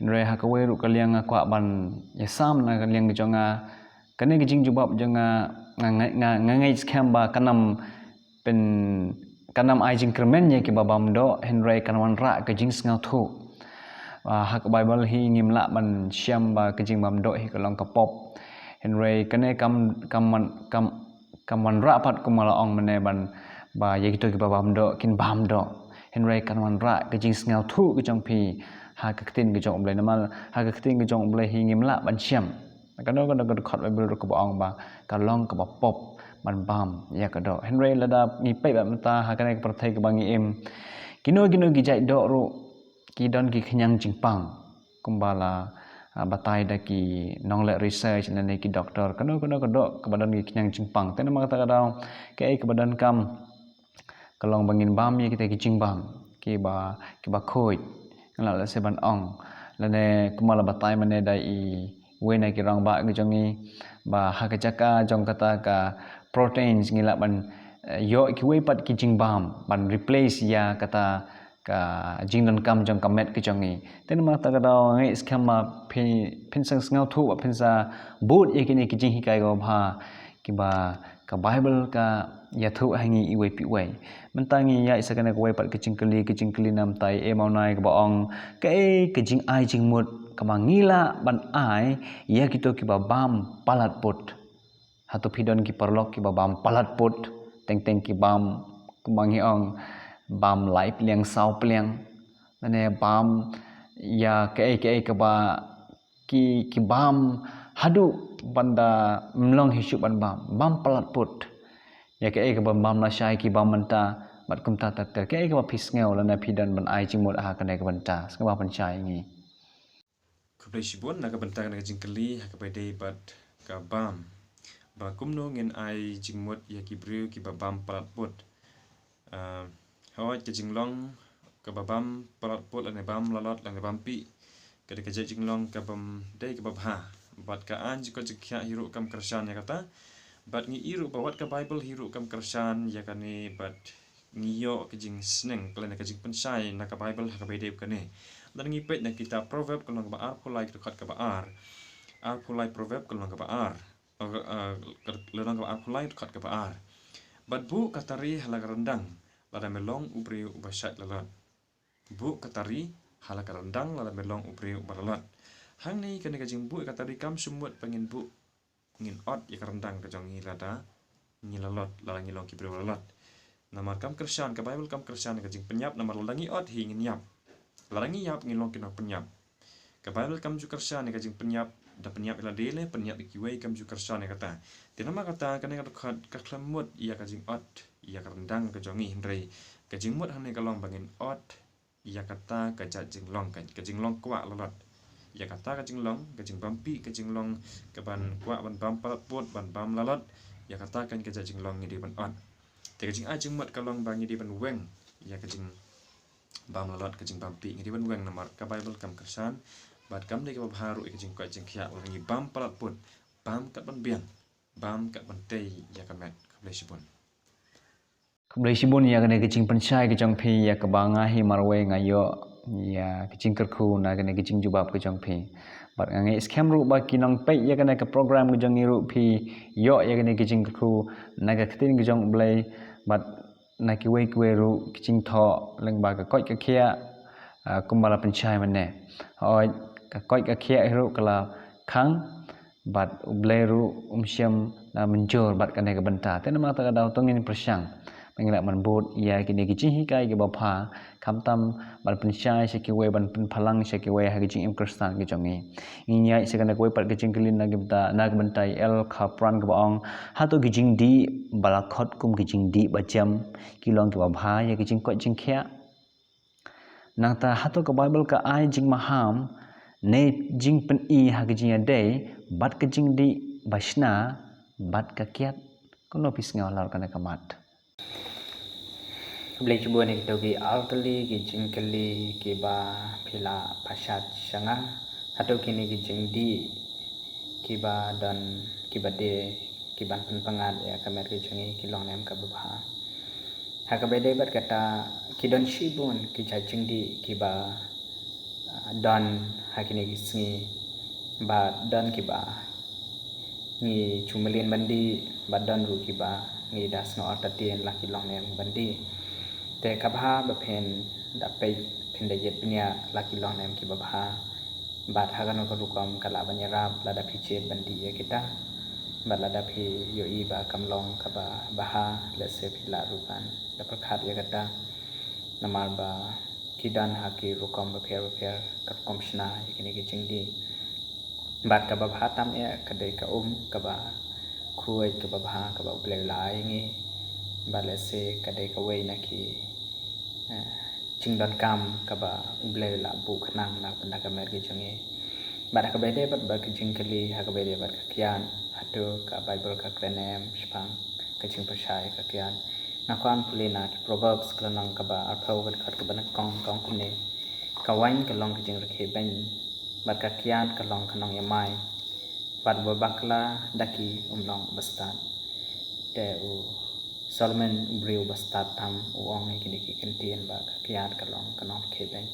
Hynrei ha kawei ruh ka liang nga kwah ban ïasam na ka liang ka jong nga, kane ka jingjubab jong nga, nga, nga, nga, nga ngeit skhem ba kan ym pyn, kan ym ai jingkyrmen ïa kiba bam doh, hynrei kan wanrah ka jingsngewthuh. Ah, ha ka Baibl hi ngim lah ban shem ba ka jingbam doh hi ka long ka pop. Hynrei kane kam, kam wan, kam, kam wanrah pat, kumba la ong mynne, ban ba ïa kito kiba bam doh kin bam doh. Hynrei kan wanrah ka jingsngewthuh ka jong phi ha ka ktien ka jong U Blei, namar ha ka ktien ka jong U Blei hi ngim lah ban shem. Kano kano ka dkhot Baibl ruh kaba ong ba ka long kaba pop ban bam ïa ka doh. Hynrei lada ngi peit bad mynta ha kane ka pyrthei kaba ngi im, kino kino ki jait doh ruh ki don ki khñiang jingpang, kumba la, ah, batai da ki nongleh research lane ki doktor. Kano kano ka doh kaba don ki khñiang jingpang. Te namar kata ka daw, kaei kaba donkam ka long ba ngin bam ïa kita ki jingbam kiba, kiba khuid, nga la da se ban ong. Lane kumba la batai mynne da iwei na ki rangbah ka jong ngi, ba ha ka jaka jong kata ka proteins ngi lah ban, eh, ïoh kiwei pat ki jingbam ban replace ïa kata ka jingdonkam jong ka met ka jong ngi. Te namar kata ka daw nga ngeit skhem ba phi, phin sa sngewthuh, ba phin sa bud ïa kine ki jinghikai kaba bha kiba ka Baibl ka ïathuh ha ngi iwei pa iwei. Mynta ngin ïaid sa kane kawei pat ka jingkylli, ka jingkylli na ka bynta i Mawnai kaba ong, kaei ka jingai jingmut kaba ngi lah ban ai ïa kito kiba bam palat put? Hato phi don ki paralok kiba bam palat put, teng teng ki bam, kumba ngi ong, bam lai pliang saw pliang, lane bam ïa kaei kaei kaba ki, ki bam haduh ban da ym long hi shuh ban bam, bam palat put. Ïa kaei kaba bam lashai ki bam mynta, bad kumta ter ter. Kaei kaba phi sngew lane phi don ban ai jingmut ha kane ka bynta? Sngewbha pynshai ïa ngi. Khublei shibun na ka bynta kane ka jingkylli ha kaba ïadei bad ka bam, ba kumno ngin ai jingmut ïa ki briew kiba bam palat put. Ah, hooid, ka jinglong kaba bam palat put lane bam lalot lane bam pih, ka dei ka jait jinglong kaba ym dei kaba bha. Bad ka aiñ jingkoit jingkhiah hi ruh kam kyrshan ïa kata. Bad ngi i ruh ba wat ka Baibl hi ruh kam kyrshan ïa kane, bad ngi ïoh ka jingsneng lane ka jingpynshai na ka Baibl ha kaba ïadei bad kane. Lada ngi peit na kitab Proverb ka lynnong kaba arphew lai ka dkhot kaba ar. Arphew lai, Proverb ka lynnong kaba ar. Eh, eh, ka lynnong kaba arphew lai dkhot kaba ar. Bad buh ka tari ha la ka ryndang lada me long u briew uba shait lalot. Buh ka tari ha la ka ryndang lada me long u briew uba lalot. Hangne kane ka jingbuh ka tari kam shu mut ba ngin buh, ngin ot ïa ka ryndang ka jong ngi lada ngi lalot, lada ngi long ki briew lalot. Namar kam kyrshan, ka Baibl kam kyrshan ïa ka jingpynïap, namar lada ngi ot hi ngin ïap. Lada ngi ïap ngin long ki nongpynïap. Ka Baibl kam ju kyrshan ïa ka jingpynïap, da pynïap ïa lade lane pynïap ïa kiwei, kam ju kyrshan ïa kata. Te namar kata kane ka dkhot ka khlem mut ïa ka jingot ïa ka ryndang ka jong ngi, hynrei ka jingmut hangne ka long ba ngin ot ïa kata ka jait jinglong, ka, ka jinglong kwah lalot. Ïa kata ka jinglong, ka jingbam pih, ka jinglong kaban kwah ban bam palat put, ban bam lalot. Ïa kata ka, ka jait jinglong ngi dei ban ot. Te ka jingai jingmut ka long ba ngi dei ban weng ïa ka jingbam lalot, ka jingbam pih, ngi dei ban weng, namar ka Baibl kam kyrshan bad kam dei kaba bha ruh ïa ka jingkoit jingkhiah lada ngi bam palat put, bam kat ban biang, bam kat ban tei ïa ka met. Khublei shibun. Khublei shibun ïa kane ka jingpynshai ka jong phi, ïa kaba nga hi marwei nga ïoh ïa ka jingkyrkhu na kane ka jingjubab ka jong phi. Bad nga ngeit skhem ruh ba ki nongpeit ïa kane ka program ka jong ngi ruh phi ïoh ïa kane ka jingkyrkhu na ka ktien ka jong U Blei, bad na kiwei kiwei ruh ki jingthoh lyngba ka koit ka khiah, ah, kumba la pynshai mynne. Hooid, ka koit ka khiah hi ruh ka la khang, bad U Blei ruh um shym la mynjur bad kane ka bynta. Te namar kata ka daw to ngin pyrshang. Ngi lah ban bud ïa kine ki jinghikai kiba bha, khamtam ban pynshai sha kiwei, ban pynphalang sha kiwei ha ki jingim Khristan ki jong ngi. Ngin ïaid sha kane kawei pat ka jingkylli na ki bynta, na ka bynta i L Khapran kaba ong, hato ki jingdih ba la khot kum ki jingdih ba jem ki long kiba bha ïa ki jingkoit jingkhiah? Nangta hato ka Baibl ka ai jingmaham ne jingpyni ha ka jingïadei bad ka jingdih ba shna bad ka kiad? Kumno phi sngew halor kane ka mat? Khublei shibun ïa kito ki artylli ki jingkylli kiba phi la pashat sha nga. Hato kine ki jingdih kiba don, kiba dei, kiban pynpyngngad ïa ka met ka jong ngi ki long ne em kaba bha? Ha kaba ïadei bad kata, ki don shibun ki jait jingdih kiba, ah, don ha kine ki sngi, bad don kiba ngi shu mlien ban dih, bad don ruh kiba ngi da sngew artatien la ki long ne em ban dih. Te kaba bha ba phin da peit, phin da ïeit bniah la ki long ne em kiba bha. Bad ha kano ka rukom ka lah ban ïarap lada phi jied ban dih ïa kita. Bad lada phi ïohi ba kam long kaba bha, lehse phi lah ruh ban da pyrkhat ïa kata. Namar ba ki don ha ki rukom bapher bapher ka rukom shna ïa kine ki jingdih. Bad kaba bha tam eh ka dei ka um kaba khuid, kaba bha, kaba U Blei u la ai ïa ngi. Bad lehse ka dei kawei na ki, eh, jingdonkam kaba U Blei u la buh khnang na ka bynta ka met ka jong ngi. Bad ha kaba ïadei bad, bad ka jingkylli, ha kaba ïadei bad ka kiad, hato ka Baibl ka kren ne em shaphang ka jingpyrshah ïa ka kiad? Nga kwah pule na ki Proverbs ka lynnong kaba arphew, ka dkhot kaba nyngkong, ka ong kumne: Ka waiñ ka long ka jingrakhe beiñ, bad ka kiad ka long ka nongïamai, bad uba bakla da ki um long uba stad. Te u Solomon, u briew uba stad tam, u ong ïa kine ki kyntien ba ka kiad ka long ka nongrakhe beiñ,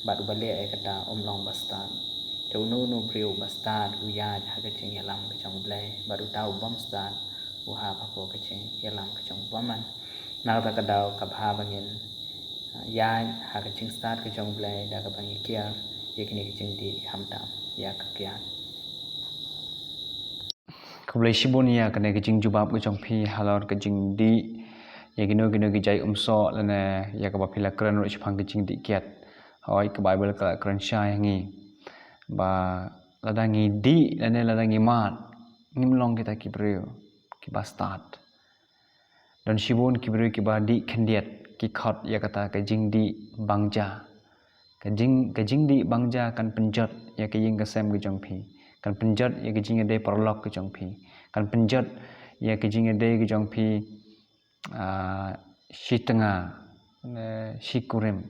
bad uba leh ïa kata um long uba stad. Te uno uno u briew uba stad u ïaid ha ka jingïalam ka jong U Blei, bad uta u bym stad u hap hapoh ka jingïalam ka jong u bymman. Na kata ka daw ka bha ba ngin, ah, ïaid ha ka jingstad ka jong U Blei da kaba ngi kiar ïa kine ki jingdih, khamtam ïa ka kiad. Khublei shibun ïa kane ka jingjubab ka jong phi halor ka jingdih ïa kino kino ki jait umsoh, lane ïa kaba phi la kren ruh shaphang ka jingdih kiad. Hooid, ka Baibl ka la kren shai ha ngi ba lada ngi dih lane lada ngi mad, ngim long kita ki briew kiba stad. Don shibun ki briew kiba dih khyndiat, ki khot ïa kata ka jingdih bangja. Ka jing, ka jingdih bangja kan pynjot ïa ka ïing ka sem ka jong phi, kan pynjot ïa ka jingïadei paralok ka jong phi, kan pynjot ïa ka jingïadei ka jong phi, ah, shi tnga, ne shi kurim.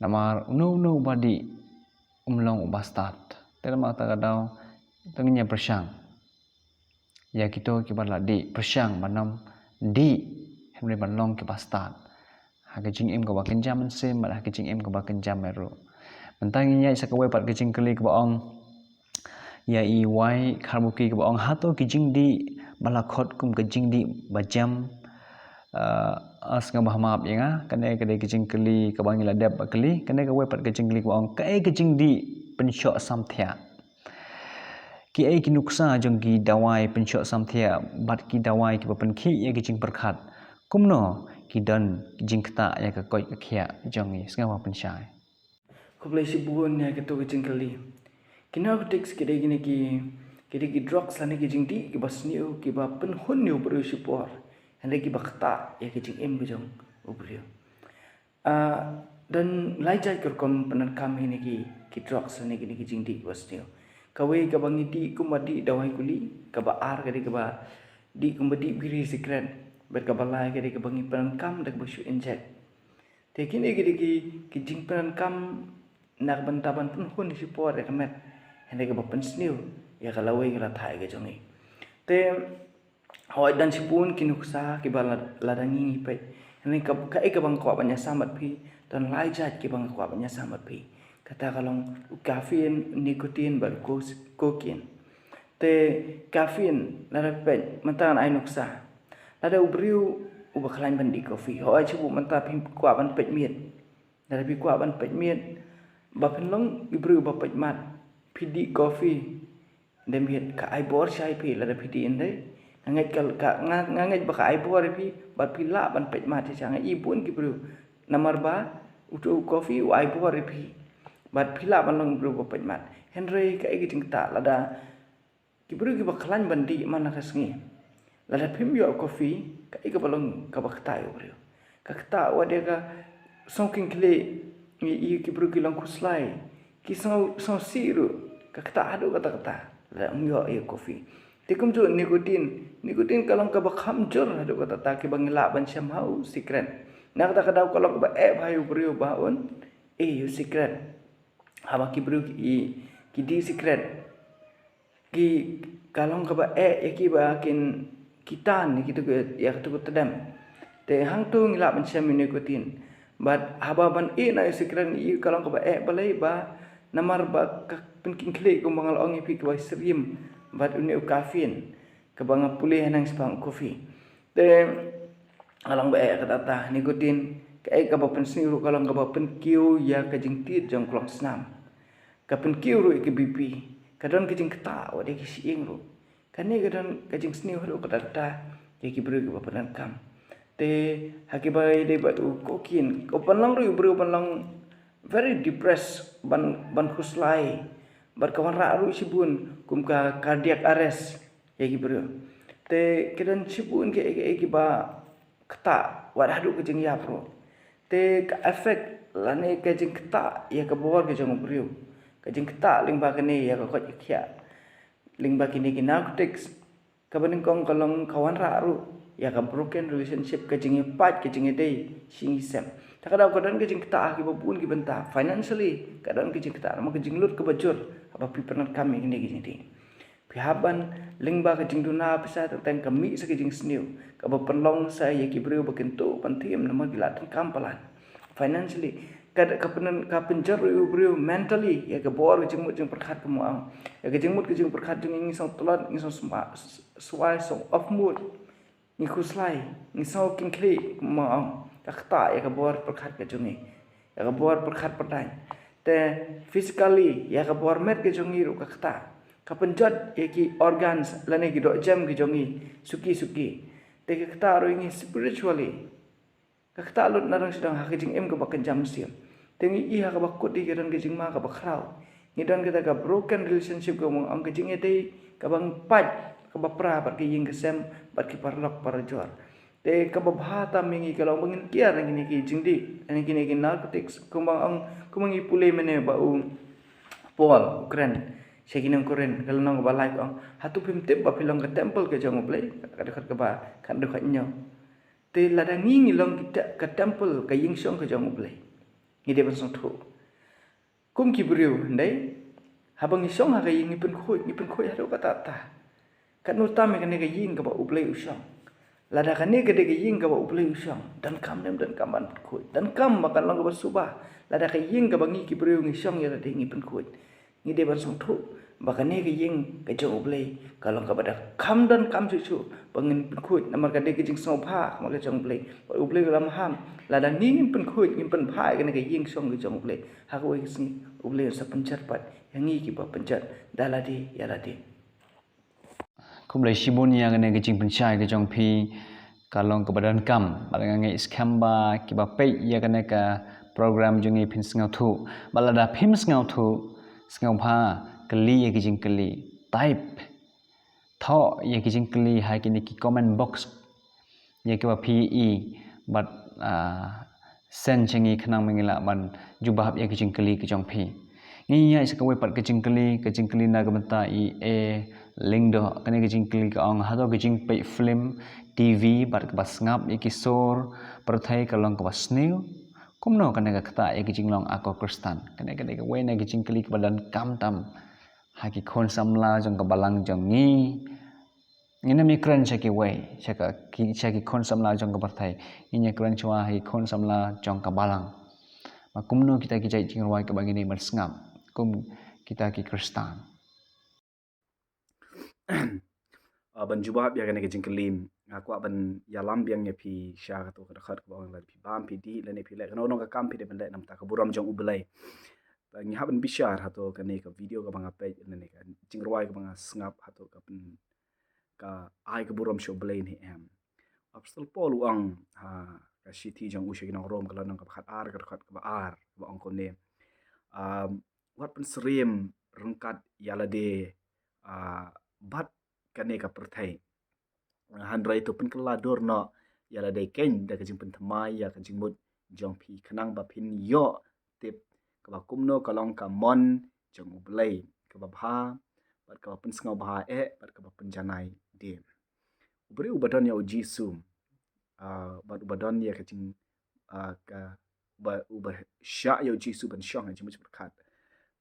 Namar uno uno uba dih um long uba stad. Te namar kata ka daw, to ngin ïa pyrshang ïa kito kiba la dih, pyrshang ban ym dih, hynrei ban long kiba stad ha ka jingim kaba kynja mynsiem bad ha ka jingim kaba kynja met ruh. Mynta ngin ïaid sha kawei pat ka jingkylli kaba ong ïa i Y Kharbuki kaba ong, hato ki jingdih ba la khot kum ka jingdih ba jem? Ah, sngewbha map ïa nga, kane ka dei ka jingkylli kaba ngi la dep ba kylli. Kane kawei pat ka jingkylli kaba ong, kaei ka jingdih pynshoh samthiah? Kiei ki nuksa jong ki dawai pynshoh samthiah bad ki dawai kiba pynkhih ïa ki jingpyrkhat? Kumno ki don ki jingktah ïa ka koit ka khiah jong ngi? Sngewbha pynshai. Khublei shibun ïa kato ka jingkylli. Ki narcotics ki dei kine ki, ki dei ki drugs lane ki jingdih kiba sniew, kiba pynhun ïa u briew shipor, hynrei kiba ktah ïa ka jingim ka jong u briew. Ah, don lai jait ka rukom pyndonkam ïa kine ki, ki drugs lane kine ki jingdih kiba sniew. Kawei kaba ngi dih kumba dih dawai kuli, kaba ar ka dei kaba dih kumba dih biri sikret, bad kaba lai ka dei kaba ngi pyndonkam da kaba shu inject. Te kine ki dei ki, ki jingpyndonkam na ka bynta ban pynhun shipor ïa ka met, hynrei kaba pynsniew ïa ka lawei ka lathai ka jong ngi. Te hooid, don shibun ki nuksa kiba la, lada ngi peit, hynrei ka, kaei kaba nga kwah ban ïasam bad phi, don lai jait kiba nga kwah ban ïasam bad phi. Kata ka long u caffeine, nicotine bad u cos-, cocaine. Te caffeine, lada phi peit mynta ngan ai nuksa. Lada u briew uba khlaiñ ban dih coffee, hooid, shibun mynta phi kwah ban peit miet. Lada phi kwah ban peit miet, ba phin long i briew ba peit mat, phi dih coffee, dei miet ka ai bor shai phi lada phi dih, ym dei? Nga ngeit ka, ka, nga, nga ngeit ba ka ai bor ïa phi, bad phi lah ban peit mat ïa ka. Nga i bun ki briew. Namar ba uto u coffee u ai bor ïa phi, bad phi lah ban long briew ba peit mat. Hynrei kaei ka jingktah lada ki briew kiba khlaiñ ban dih man la ka sngi, lada phim ïoh coffee, kaei kaba long kaba ktah ïa u briew? Ka ktah wat ïa ka sngewkhih khlieh, ïa ki briew ki long khuslai, ki sngew, sngewsih ruh. Ka ktah haduh katta katta lada ym ïoh ïa coffee. Te kumjuh nicotine, nicotine ka long kaba kham jur haduh katta katta kiba ngi lah ban shem ha u sikret. Na kata ka daw ka long kaba eh bha ïa u briew ba un ïoh ïa u sikret. Haba ki briew ki, ki dih sikret, ki, ka long kaba eh ïa kiba kin, ki tan ïa kitu, ïa kitu ki tdem. Te hangtu ngi lah ban shem ïa u nicotine. Bad haba ban ïeh noh ïa u sikret, ïa ka long kaba eh balei? Ba namar ba ka pynkhih khlieh, kumba nga la ong ïa phi, kaba syriem bad une u caffeine, kaba nga pule haneng shaphang u coffee. Te ka long ba eh katta katta. Nicotine, kaei kaba pynsniew ruh, ka long kaba pynkiew ïa ka jingtied jong u klongsnam. Ka pynkiew ruh ïa ka BP. Ka don ka jingktah wat ïa ki shyieng ruh. Kane ka don ka jingsniew haduh katta katta ïa ki briew kiba pyndonkam. Te ha kiba ïadei bad u cocaine, ka pynlong ruh ïa u briew ban long very depressed, ban, ban khuslai. Bad ka wanrah ruh shibun kum ka cardiac arrest ïa ki briew. Te ka don shibun ki, ki, kiba ktah wat haduh ka jingïap ruh. Te ka affect lane ka jingktah ïa ka bor ka jong u briew. Ka jingktah lyngba kane ïa ka koit ka khiah, lyngba kine ki narcotics. Kaba nyngkong ka long ka wanrah ruh ïa ka broken relationship, ka jingïapait, ka jingïadei shi ngi sem. Ta ka daw ka don ka jingktah ha kiba bun ki bynta. Financially ka don ka jingktah namar ka jinglut kaba jur haba phi pyndonkam ïa kine ki jingdih. Phi hap ban lyngba ka jingduna pisa teng teng ka mih sa ka jingsniew, kaba pynlong sa ïa ki briew ba kin tuh ban thiem namar ki la donkam palat. Financially ka, ka pyn, ka pynjot ruh ïa u briew mentally, ïa ka bor ka jingmut jingpyrkhat, kumba ong. Ïa ka jingmut ka jingpyrkhat jong ngi, ngi sngew tlot, ngi sngew sma, swai, sngew off mood. Ngi khuslai, ngi sngew khih khlieh, kumba ong. Ka ktah ïa ka bor pyrkhat ka jong ngi, ïa ka bor pyrkhat pyrthei. Te physically, ïa ka bor met ka jong ngi ruh ka ktah. Ka pynjot ïa ki organs lane ki dohjem ki jong ngi suki suki. Te ka ktah ruh ïa ngi spiritually. Ka ktah lut na dang sdang ha ka jingim kaba kynja mynsiem. Te ngi i ha kaba kut hi ka don ka jingma kaba khraw. Ngi don kata ka broken relationship, kumba ong, ka jingïadei kaba pait, kaba pra bad ka ïing ka sem bad ki paralok parajor. Te kaba bha tam ïa ngi ka long ba ngin kiar na kine ki jingdih, na kine ki narcotics, kumba ong, kumba ngi pule mynne ba u Paul u kren sha ki nong Korinth, ka lynnong kaba lai, ka ong, hato phim tip ba phi long ka temple ka jong U Blei? Ka dkhot kaba khatduh khathynñiew. Te lada ngi ngi long ki te, ka temple, ka ïingshong ka jong U Blei, ngi dei ban sngewthuh. Kum ki briew, hynrei haba ngi shong ha ka ïing ngi pynkhuid, ngi pynkhuid haduh katta katta. Katno tam ïa kane ka ïing kaba U Blei u shong. Lada kane ka dei ka ïing kaba U Blei u shong, donkam ne ym donkam ban pynkhuid? Donkam, ba kan long kaba suba. Lada ka ïing kaba ngi ki briew ngi shong ïa lade ngi pynkhuid, ngi dei ban sngewthuh ba kane ka ïing ka jong U Blei ka long kaba donkam, donkam shuh shuh ba ngin pynkhuid, namar ka dei ka jingsngewbha, namar ka jong U Blei. Bad U Blei u la maham, lada ngi ngim pynkhuid, ngim pynbha ïa kane ka ïingshong ka jong U Blei, ha kawei ka sngi U Blei un sa pynjot pat ïa ngi kiba pynjot da lade ïa lade. Khublei shibun ïa kane ka jingpynshai ka jong phi, ka long kaba donkam. Bad nga ngeit skhem ba kiba peit ïa kane ka program jong ngi phin sngewthuh. Bad lada phim sngewthuh, sngewbha kylli ïa ki jingkylli. Type, thoh ïa ki jingkylli ha kine ki comment box ïa kiba phi i, bad, ah, send sha ngi khnang ba ngi lah ban jubab ïa ki jingkylli ki jong phi. Ngi ïaid sha kawei pat ka jingkylli, ka jingkylli na ka bynta i A Lyngdoh. Kane ka jingkylli ka ong, hato ka jingpeit film, TV bad kaba sngap ïa ki sur pyrthei ka long kaba sniew? Kumno kane ka ktah ïa ki jinglong akor Khristan? Kane ka dei kawei na ki jingkylli kaba donkam tam ha ki khun samla jong ka balang jong ngi. Ngin ym ïakren sha kiwei, sha ka, ki, sha ki khun samla jong ka pyrthei. Ngin ïakren shuwa ha ki khun samla jong ka balang. Ba kumno kita ki jait jingrwai kaba ngin ïa ban sngap kum kita ki Khristan. Ah, ban jubab ïa kane ka jingkylli, nga kwah ban ïalam biang ïa phi sha kato ka dkhot kaba ong, lada phi bam, phi dih lane phi leh kano kano ka kam, phi dei ban leh namar ka burom jong U Blei. Te ngi hap ban bishar hato kane ka video kaba nga peit lane ka jingrwai kaba nga sngap, hato ka pyn ka ai ka burom sha U Blei ne em. Apostol Paul u ong ha ka shithi jong u sha ki nong Rom ka lynnong kaba khat ar ka dkhot kaba ar kaba ong kumne. Um, wat pynsyriem ryngkat ïa lade, uh, bad kane ka pyrthei. Hynrei to pynkylla dur noh ïa lade kein da ka jingpynthymmai ïa ka jingmut jong phi khnang ba phin ïoh tip kaba kumno ka long ka mon jong U Blei, kaba bha bad kaba pynsngewbha eh bad kaba pynjanai dien. U briew uba don ïa U Jisu, ah, bad uba don ïa ka jing, ah, ka, uba, uba shah ïa U Jisu ban shong ha ka jingmut jingpyrkhat,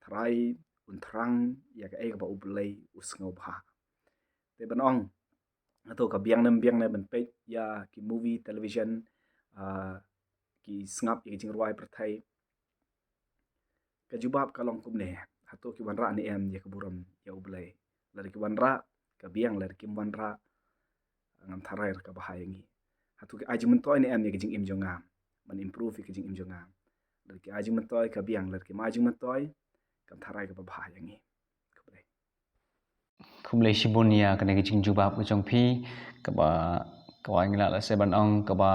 Trai un thrang ïa kaei kaba U Blei u sngewbha. Te ban ong, hato ka biang ne ym biang ne ban peit ïa ki movie, television, ah, ki sngap ïa ki jingrwai pyrthei? Ka jubab ka long kumne, hato ki wanrah ne em ïa ka burom ïa U Blei? Lada ki wanrah ka biang, lada kim wanrah, ngam tharai ruh ka bha ïa ngi. Hato ki ai jingmyntoi ne em ïa ka jingim jong nga, ban improve ïa ka jingim jong nga? Lada ki ai jingmyntoi ka biang, lada kim ai jingmyntoi, kam tharai kaba bha ïa ngi. Khublei. Khublei shibun ïa kane ka jingjubab ka jong phi, kaba, kaba ngi lah lehse ban ong kaba,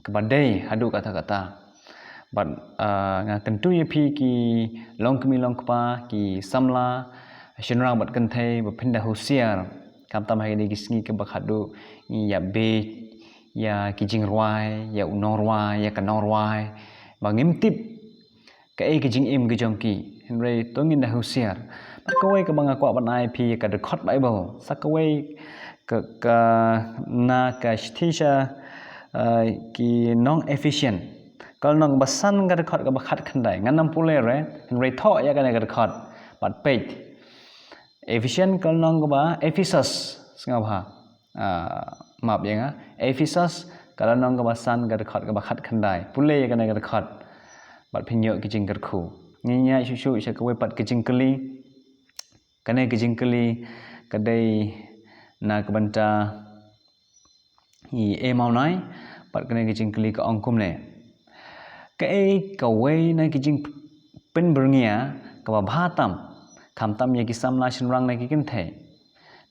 kaba dei haduh katta katta. Bad, ah, nga kyntu ïa phi ki longkmie longkpa, ki samla shynrang bad kynthei, ba phin da husiar, khamtam ha kine ki sngi kaba khadduh ngi ïa bit ïa ki jingrwai, ïa u nongrwai, ïa ka nongrwai, ba ngim tip kaei ka jingim ka jong ki. Hynrei to ngin da husiar. Bad kawei kaba nga kwah ban ai phi ka dkhot Baibl, sa kawei ka, ka, na ka shithi sha, eh, ki nong Ephesian, ka lynnong kaba san ka dkhot kaba khatkhyndai. Ngan ym pule re, hynrei thoh ïa kane ka dkhot bad peit. Ephesian ka lynnong kaba, Ephesus, sngewbha, ah, map ïa nga. Ephesus ka lynnong kaba san ka dkhot kaba khatkhyndai. Pule ïa kane ka dkhot bad phin ïoh ki jingkyrkhu. Ngin ïaid shuh shuh sha kawei pat ka jingkylli. Kane ka jingkylli ka dei na ka bynta i E Mawnai, bad kane ka jingkylli ka ong kumne: Kaei kawei na ki jingpynbyrngia kaba bha tam, khamtam ïa ki samla shynrang ne ki kynthei?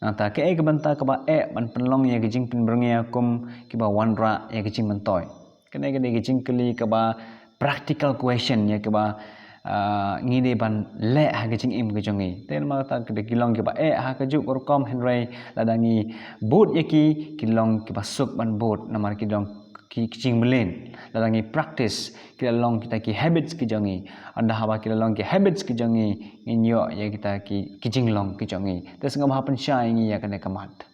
Nangta kaei ka bynta kaba eh ban pynlong ïa ki jingpynbyrngia kum kiba wanrah ïa ki jingmyntoi? Kane ka dei ka jingkylli kaba practical question, ïa kaba, ah, ngi dei ban leh ha ka jingim ka jong ngi. Te namar kata ki dei ki long kiba eh ha kajuh ka rukom, hynrei lada ngi bud ïa ki, ki long kiba suk ban bud, namar ki long ki, ki jingmlien. Lada ngi practice, ki la long kita ki habits ki jong ngi. Ynda haba ki la long ki habits ki jong ngi, ngin ïoh ïa kita ki, ki jinglong ki jong ngi. Te sngewbha pynshai ïa ngi ïa kane ka mat.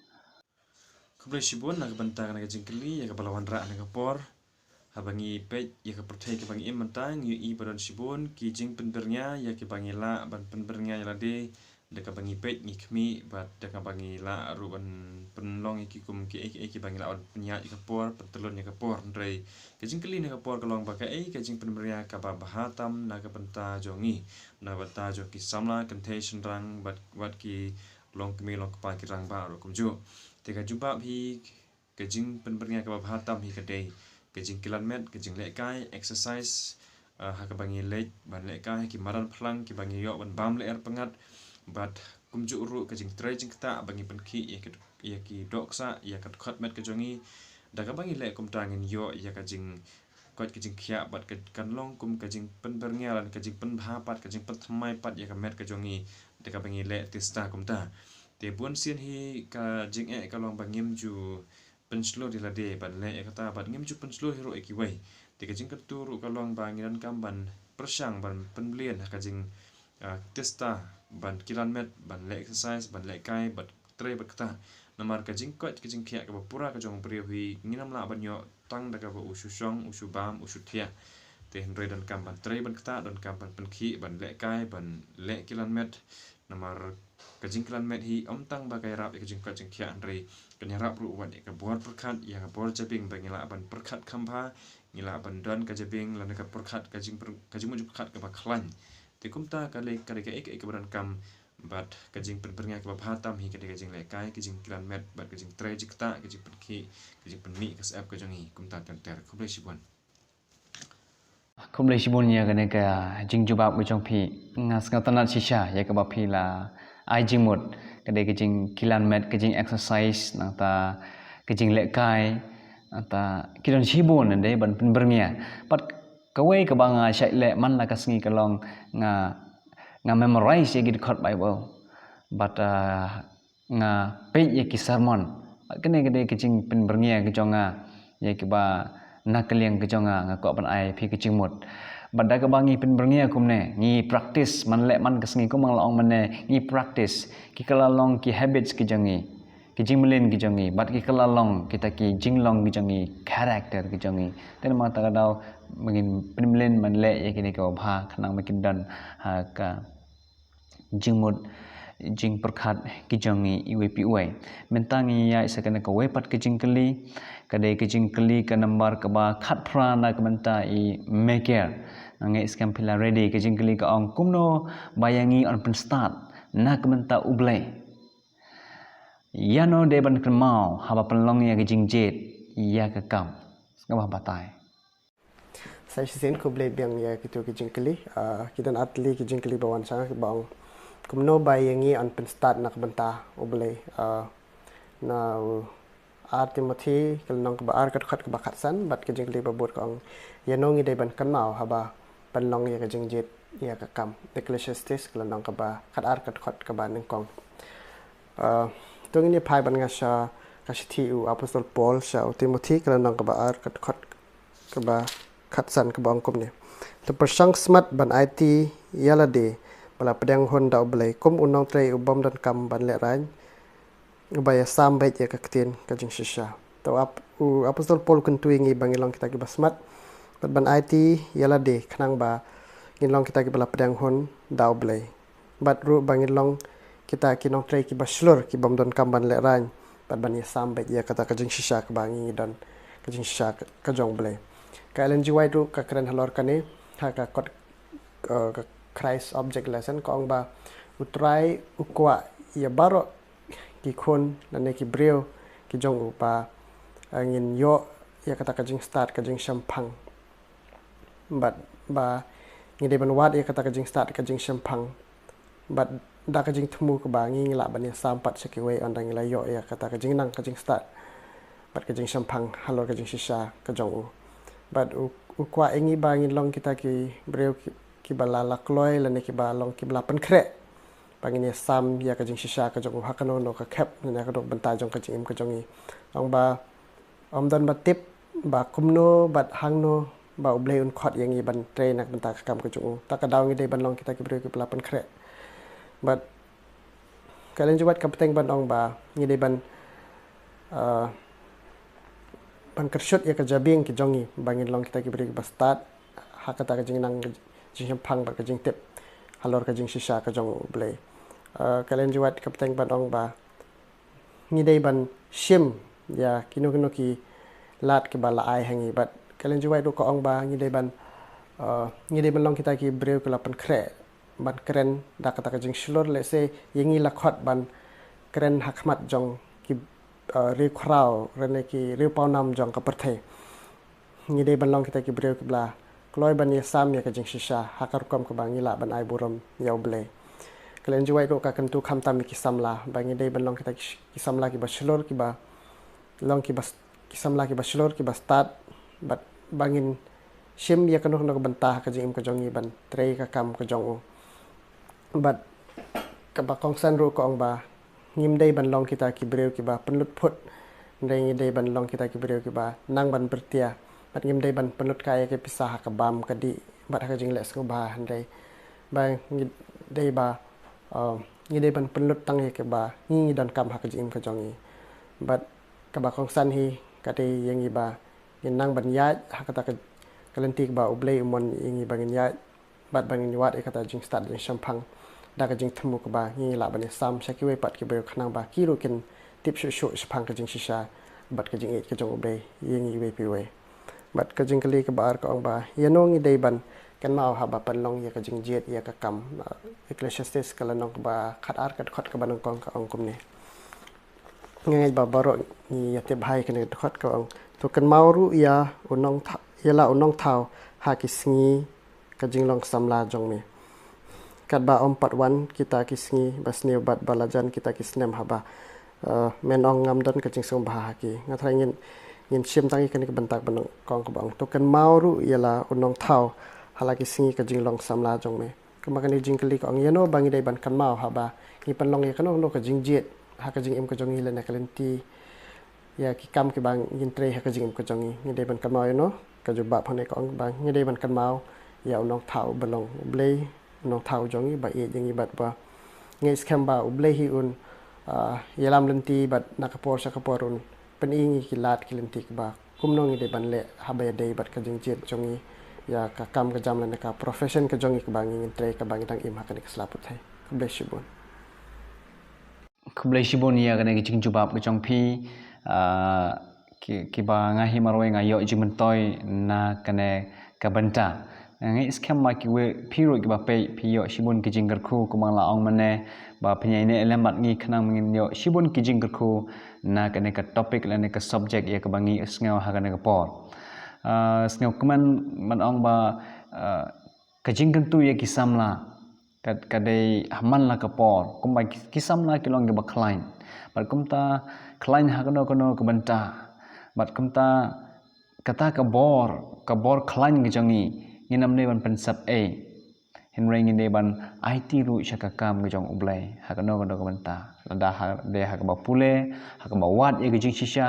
Khublei shibun na ka bynta kane ka jingkylli ïa kaba la wanrah ha kane ka por. Haba ngi peit ïa ka pyrthei kaba ngi im mynta, ngi ïohi ba don shibun ki jingpynbyrngia ïa kiba ngi lah ban pynbyrngia ïa lade, da kaba ngi peit ngi khmih, bad da kaba ngi lah ruh ban pynlong ïa ki kum kiei kiei kiba ngi lah ban pynïaid ïa ka por, pyntyllun ïa ka por. Hynrei ka jingkylli na ka por ka long ba kaei ka jingpynbyrngia kaba bha tam na ka bynta jong ngi, na ka bynta jong ki samla kynthei shynrang, bad, bad ki longkmie longkpa ki rangbah ruh kumjuh. Te ka jubab hi, ka jingpynbyrngia kaba bha tam hi ka dei ka jingkylliang met, ka jinglehkai, exercise, ah, ha kaba ngi leit ban lehkai ha ki madan phlang kiba ngi ïoh ban bam lyer pyngngad, bad kumjuh ruh ka jingtrei jingktah ba ngi pynkhih ïa ki, ïa ki dohksah, ïa ka dkhot met ka jong ngi. Da kaba ngi leh kumta ngin ïoh ïa ka jing koit ka jingkhiah, bad ka, kan long kum ka jingpynbyrngia lane ka jingpynbha pat, ka jingpynthymmai pat ïa ka met ka jong ngi da kaba ngi leh tista kumta. Te bunsien hi ka jingeh ka long ba ngim ju pynshlur ïa lade ban leh ïa kata, bad ngim ju pynshlur hi ruh ïa kiwei. Te ka jingkyntu ruh ka long ba ngi donkam ban pyrshang ban pynbeit ha ka jing, ah, tista, ban kylliang met, ban leh exercise, ban lehkai, bad trei bad ktah. Namar ka jingkoit ka jingkhiah kaba pura ka jong u briew hi ngin ym lah ban ïoh tang da kaba u shu shong, u shu bam, u shu thiah. Te hynrei donkam ban trei ban ktah, donkam ban pynkhih, ban lehkai, ban leh kylliang met. Namar ka jingkylliang met hi ym tang ba ka ïarap ïa ka jingkoit jingkhiah, hynrei kan ïarap ruh wat ïa ka bor pyrkhat, ïa ka bor jabieng ba ngi lah ban pyrkhat kham bha, ngi lah ban don ka jabieng lane ka pyrkhat, ka jingpyr-, ka jingmut jingpyrkhat kaba khlaiñ. Te kumta ka dei, ka dei kaei kaei kaba donkam, bad ka jingpynbyrngia kaba bha tam hi ka dei ka jinglehkai, ka jingkylliang met, bad ka jingtrei jingktah, ka jingpynkhih, ka jingpynmih ka syep ka jong ngi. Kumta ter ter. Khublei shibun. Khublei shibun ïa kane ka jingjubab ka jong phi. Nga sngewtynnat shisha ïa kaba phi la ai jingmut. Ka dei ka jingkilan met, ka jing exercise, nangta ka jinglehkai, nangta ki don shibun ne dei ban pynbyrngia. Pat kawei kaba nga shait leh man la ka sngi ka long nga, nga memorize ïa ki dkhot Bible. Bad, ah, nga peit ïa ki sermon. Kane ka dei ka jingpynbyrngia ka jong nga ïa kiba na ka liang ka jong nga, nga kwah ban ai phi ka jingmut. Bad da kaba ngi pynbyrngia kumne, ngi practice, man leh man ka sngi kumba nga la ong mynne, ngi practice. Ki kylla long ki habits ki jong ngi, ki jingmlien ki jong ngi, bad ki kylla long kita ki jinglong ki jong ngi, character ki jong ngi. Te namar kata ka daw ba ngin pynmlien ban leh ïa kine kiba bha khnang ba kin don ha ka jingmut jingpyrkhat ki jong ngi iwei pa iwei. Mynta ngi ïaid sa kane kawei pat ka jingkylli. Ka dei ka jingkylli ka nambar kaba khatphra na ka bynta i Meker. Nga ngeit skhem phi la ready. Ka jingkylli ka ong, kumno ba ïa ngi yn pynstad na ka bynta U Blei? Ïano dei ban kynmaw haba pynlong ïa ka jingjied ïa ka kam? Sngewbha batai. Sa shisien khublei biang ïa kito ki jingkylli. Ah, ki don ar tylli ki jingkylli ba wan sha nga kiba ong, kumno ba ïa ngi yn pynstad na ka bynta U Blei? Ah, na u ar Timothi ka lynnong kaba ar ka dkhot kaba khatsan, bad ka jingkylli ba bud ka ong, ïano ngi dei ban kynmaw haba pynlong ïa ka jingjied ïa ka kam? Ecclesiastes ka lynnong kaba khatar ka dkhot kaba nyngkong. Ah, to ngin ïa phai ban nga sha ka shithi u Apostol Paul sha u Timothi ka lynnong kaba ar ka dkhot kaba khatsan kaba ong kumne. To pyrshang smat ban aiti ïa lade ba la pdiang hun da U Blei kum u nongtrei u bym donkam ban lehraiñ, uba ïasam beit ïa ka ktien ka jingshisha. To ap-, u Apostol Paul u kyntu ïa ngi ba ngin long kita kiba smat bad ban aiti ïa lade khnang ba ngin long kita kiba la pdiang hun da U Blei. Bad ruh ba ngin long kita ki nongtrei kiba shlur, ki bym donkam ban lehraiñ bad ban ïasam beit ïa kata ka jingshisha kaba ngi ngi don, ka jingshisha ka, ka jong U Blei. Ka Ellen G. White ruh ka kren halor kane ha ka kot, eh, ka Christ Object Lesson, ka ong ba U Trai u kwah ïa baroh ki khun lane ki briew ki jong u ba, eh, ngin ïoh ïa kata ka jingstad ka jingshemphang. Bad ba ngi dei ban wad ïa kata ka jingstad ka jingshemphang. Bad da ka jingthmu kaba ngi ngi lah ban ïasam pat sha kiwei, ynda ngi la ïoh ïa kata ka jingnang ka jingstad bad ka jingshemphang halor ka jingshisha ka jong u. Bad u, u kwah ïa ngi ba ngin long kita ki briew ki, kiba la, la kloi lane kiba long kiba la pynkhreh ba ngin ïasam ïa ka jingshisha ka jong u ha kano kano ka khep lane ha kano ka bynta jong ka jingim ka jong ngi. Ong ba ym don ba tip ba kumno bad hangno ba U Blei un khot ïa ngi ban trei na ka bynta ka kam ka jong u. Ta ka daw ngi dei ban long kita ki briew kiba la pynkhreh. Bad ka Ellen G. White ka bteng ban ong ba ngi dei ban, ah, ban kyrshut ïa ka jabieng ka jong ngi ba ngin long kita ki briew kiba stad ha kata ka jingnang, ka jingshemphang bad ka jingtip halor ka jingshisha ka jong U Blei. Ah, ka Ellen G. White ka bteng ban ong ba ngi dei ban shim ïa kino kino ki lad kiba la ai ha ngi. Bad ka Ellen G. White ruh ka ong ba ngi dei ban, uh, ngi dei ban long kita ki briew ki la pynkhreh ban kren da kata ka jingshlur. Lehse ïa ngi la khot ban kren ha khmat jong ki, uh, riewkhraw lane ki riew pawnam jong ka pyrthei. Ngi dei ban long kita ki briew kiba la kloi ban ïasam ïa ka jingshisha ha ka rukom kaba ngi lah ban ai burom ïa U Blei. Ka Ellen G. White ruh ka kyntu khamtam ïa ki samla ba ngi dei ban long kita ki, ki samla kiba shlur, kiba long kiba s-, ki samla kiba shlur, kiba stad, bad ba ngin shim ïa kano kano ka bynta ha ka jingim ka jong ngi ban trei ka kam ka jong u. Bad kaba kongsan ruh ka ong ba ngim dei ban long kita ki briew kiba pynlut phut. Hynrei ngi dei ban long kita ki briew kiba nang ban byrtia. Bad ngim dei ban pynlut kai ïa ki pisa ha ka bam ka dih bad ha ka jingleh sngewbha, hynrei ba ngi dei ba, uh, ngi dei ban pynlut tang ïa kiba ngi, ngi donkam ha ka jingim ka jong ngi. Bad kaba kongsan hi ka dei ïa ngi ba ngin nang ban ïaid ha kata ka, ka lynti kaba U Blei u mon ïa ngi ba ngin ïaid. Bad ba ngin wad ïa kata jingstad jingshemphang da ka jingthmu kaba ngi lah ban ïasam sha kiwei pat ki briew khnang ba ki ruh kin tip shuh shuh shaphang ka jingshisha bad ka jingïeit ka jong U Blei ïa ngi iwei pa iwei. Bad ka jingkylli kaba ar ka ong ba ïano ngi dei ban kynmaw haba pynlong ïa ka jingjied ïa ka kam. Ecclesiastes ka lynnong kaba khatar ka dkhot kaba nyngkong ka ong kumne. Nga ngeit ba baroh ngi ïa tip bha ïa kane ka dkhot ka ong, to kynmaw ruh ïa u nongtha-, ïa la u nongthaw ha ki sngi ka jinglong samla jong me. katba ym pat wan kita ki sngi ba sniew bad ba la jan kita ki snem haba, eh, men ong ngam don ka jingsngewbha ha ki. Nga tharai ngin, ngin shim tang ïa kane ka bynta ba nyngkong kaba ong to kynmaw ruh ïa la u nongthaw ha la ki sngi ka jinglong samla jong me. Kumba kane ka jingkylli ka ong ïano ba ngi dei ban kynmaw haba ngi pynlong ïa kano kano ka jingjied ha ka jingim ka jong ngi lane ka lynti ïa ki kam kiba ngin trei ha ka jingim ka jong ngi. Ngi dei ban kynmaw ïano, ka jubab hangne ka ong ba ngi dei ban kynmaw ïa u nongthaw ba long U Blei, u nongthaw jong ngi ba ïeit ïa ngi bad ba ngi skhem ba U Blei hi un, ah, ïalam lynti bad na ka por sha ka por un pyni ngi ki lad ki lynti kiba kumno ngi dei ban leh haba ïadei bad ka jingjied jong ngi ïa ka kam ka jam lane ka profession ka jong ngi kaba ngi ngin trei kaba ngi dang im ha kane ka sla pyrthei. Khublei shibun. Khublei shibun ïa kane ka jingjubab ka jong phi, ah, ki, kiba nga hi marwei nga ïoh jingmyntoi na kane ka bynta. Nga ngeit skhem ba kiwei phi ruh kiba peit phi ïoh shibun ki jingkyrkhu kumba la ong mynne ba phin ïaineh lem bad ngi khnang ba ngin ïoh shibun ki jingkyrkhu na kane ka topic lane ka subject ïa kaba ngi sngew ha kane ka por. Ah, sngewkmen ban ong ba, ah, ka jingkyntu ïa ki samla ka, ka dei ha man la ka por kumba ki, ki samla ki long kiba khlaiñ. Bad kumta khlaiñ ha kano kano ka bynta. Bad kumta kata ka bor, ka bor khlaiñ ka jong ngi ngin ym dei ban pynsep ei. Hynrei ngin dei ban aiti ruh sha ka kam ka jong U Blei ha kano kano ka bynta. Lada ha, dei ha kaba pule, ha kaba wad ïa ka jingshisha,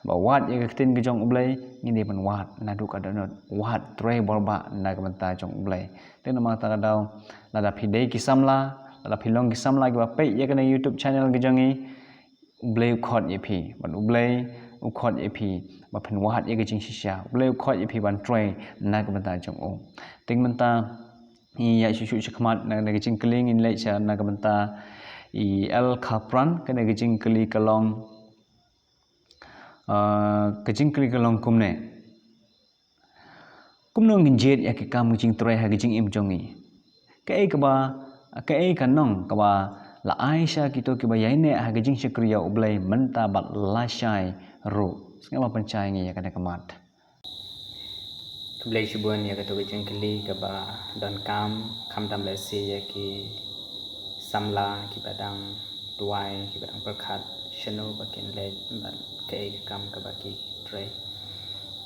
ba wad ïa ka ktien ka jong U Blei, ngin dei ban wad naduh ka dohnud, wad trei bor ba na ka bynta jong U Blei. Te namar kata ka daw, lada phi dei ki samla, lada phi long ki samla kiba peit ïa kane YouTube channel ka jong ngi, U Blei u khot ïa phi, bad U Blei u khot ïa phi ba phin wad ïa ka jingshisha, U Blei u khot ïa phi ban trei na ka bynta jong u. Te mynta ngi ïa shu shu shakhmat na ka jingkylli ngin leit sha na ka bynta i El Khapran, kane ka jingkylli ka long, ah, ka jingkylli ka long kumne. Kumno ngin jied ïa ki kam ki jingtrei ha ka jingim jong ngi? Kaei kaba, kaei ka nong kaba la ai sha kito kiba ïaineh ha ka jingshakri ïa U Blei mynta bad lashai ruh? Sngewbha pynshai ngi ïa kane ka mat. Khublei shibun ïa kato ka jingkylli kaba donkam, khamtam lehse ïa ki samla kiba dang duwai, kiba dang pyrkhat shano ba kin leit bad kaei ka kam kaba ki trei.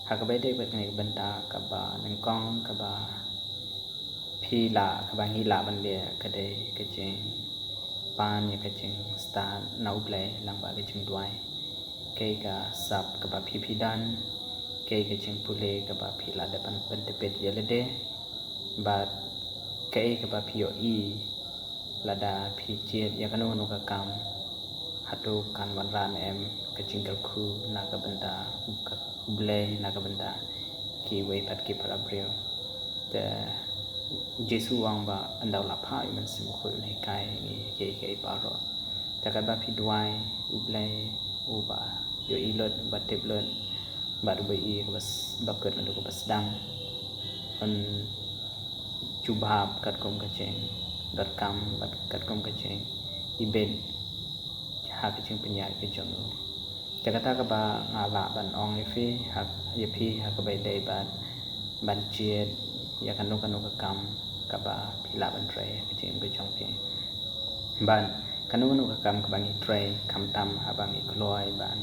Ha kaba ïadei bad kane ka bynta kaba nyngkong kaba phi lah, kaba ngi lah ban leh ka dei ka jingpan ïa ka jingstad na U Blei lyngba ka jingduwai. Kaei ka sap kaba phi phi don, kaei ka jingpule kaba phi lah da ban pyntipit ïa lade, bad kaei kaba phi ïohi lada phi jied ïa kano kano ka kam, hato kan wanrah ne em ka jingkyrkhu na ka bynta U Blei, na ka bynta kiwei pat ki para briew. Te U Jisu u ong ba ynda u la phah ïa u Mynsiem Bakhuid un hikai ngi kiei kiei baroh. Te katba phi duwai, U Blei uba ïohi lut, uba tip lut, bad uba ïohi kaba s-, ba kut naduh kaba sdang, un jubab katkum ka jingdonkam bad katkum ka jingibit ha ka jingpynïaid ka jong u. Te kata kaba nga lah ban ong ïa phi, ha, ïa phi ha kaba ïadei bad ban jied ïa kano kano ka kam kaba phi lah ban trei ha ka jingim ka jong phi. Bad kano kano ka kam kaba ngi trei, khamtam haba ngi kloi ban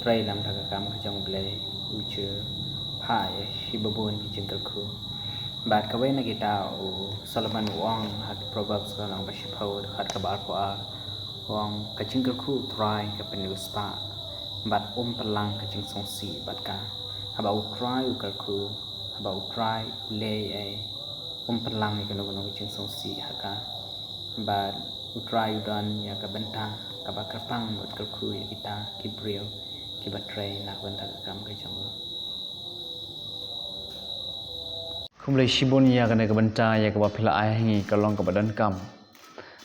trei na ka bynta ka kam ka jong U Blei, u ju phah ïa shi babun ki jingkyrkhu. Bad kawei na kita u Solomon u ong ha ki Proverbs ka lynnong ba shiphew, dkhot kaba arphew ar, u ong ka jingkyrkhu U Trai ka pynriewspah, bad um pynlang ka jingsngewsih bad ka. Haba U Trai u kyrkhu, haba U Trai u leh ei, um pynlang ïa kano kano ka jingsngewsih ha ka. Bad U Trai u don ïa ka bynta kaba kyrpang ban kyrkhu ïa kita ki briew kiba trei na ka bynta ka kam ka jong u. Khublei shibun ïa kane ka bynta ïa kaba phi la ai ha ngi ka long kaba donkam.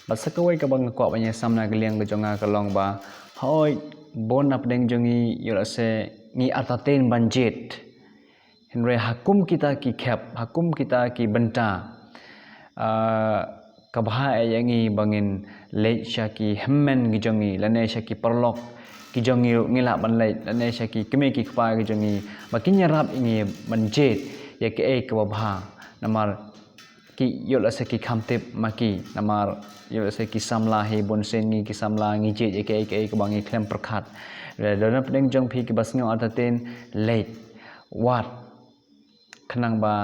Bad sa kawei kaba nga kwah ban ïasam na ka liang ka jong nga ka long ba, hooid, bun na pdeng jong ngi ïoh lehse ngi artatien ban jied. Hynrei ha kum kita ki khep, ha kum kita ki bynta, ah, ka bha ïa ngi ba ngin leit sha ki hynmen ki jong ngi, lane sha ki paralok ki jong ngi ruh ngi lah ban leit, lane sha ki kmie ki kpa ki jong ngi, ba kin ïarap ïa ngi ban jied ïa kaei kaba bha. Namar ki ïoh lehse ki kham tip ma ki, namar ïoh lehse ki samla hi, bun sien ngi ki samla ngi jied ïa kaei kaei kaba ngi khlem pyrkhat. Lada don napdeng jong phi kiba sngew artatien, leit, wad, khnang ba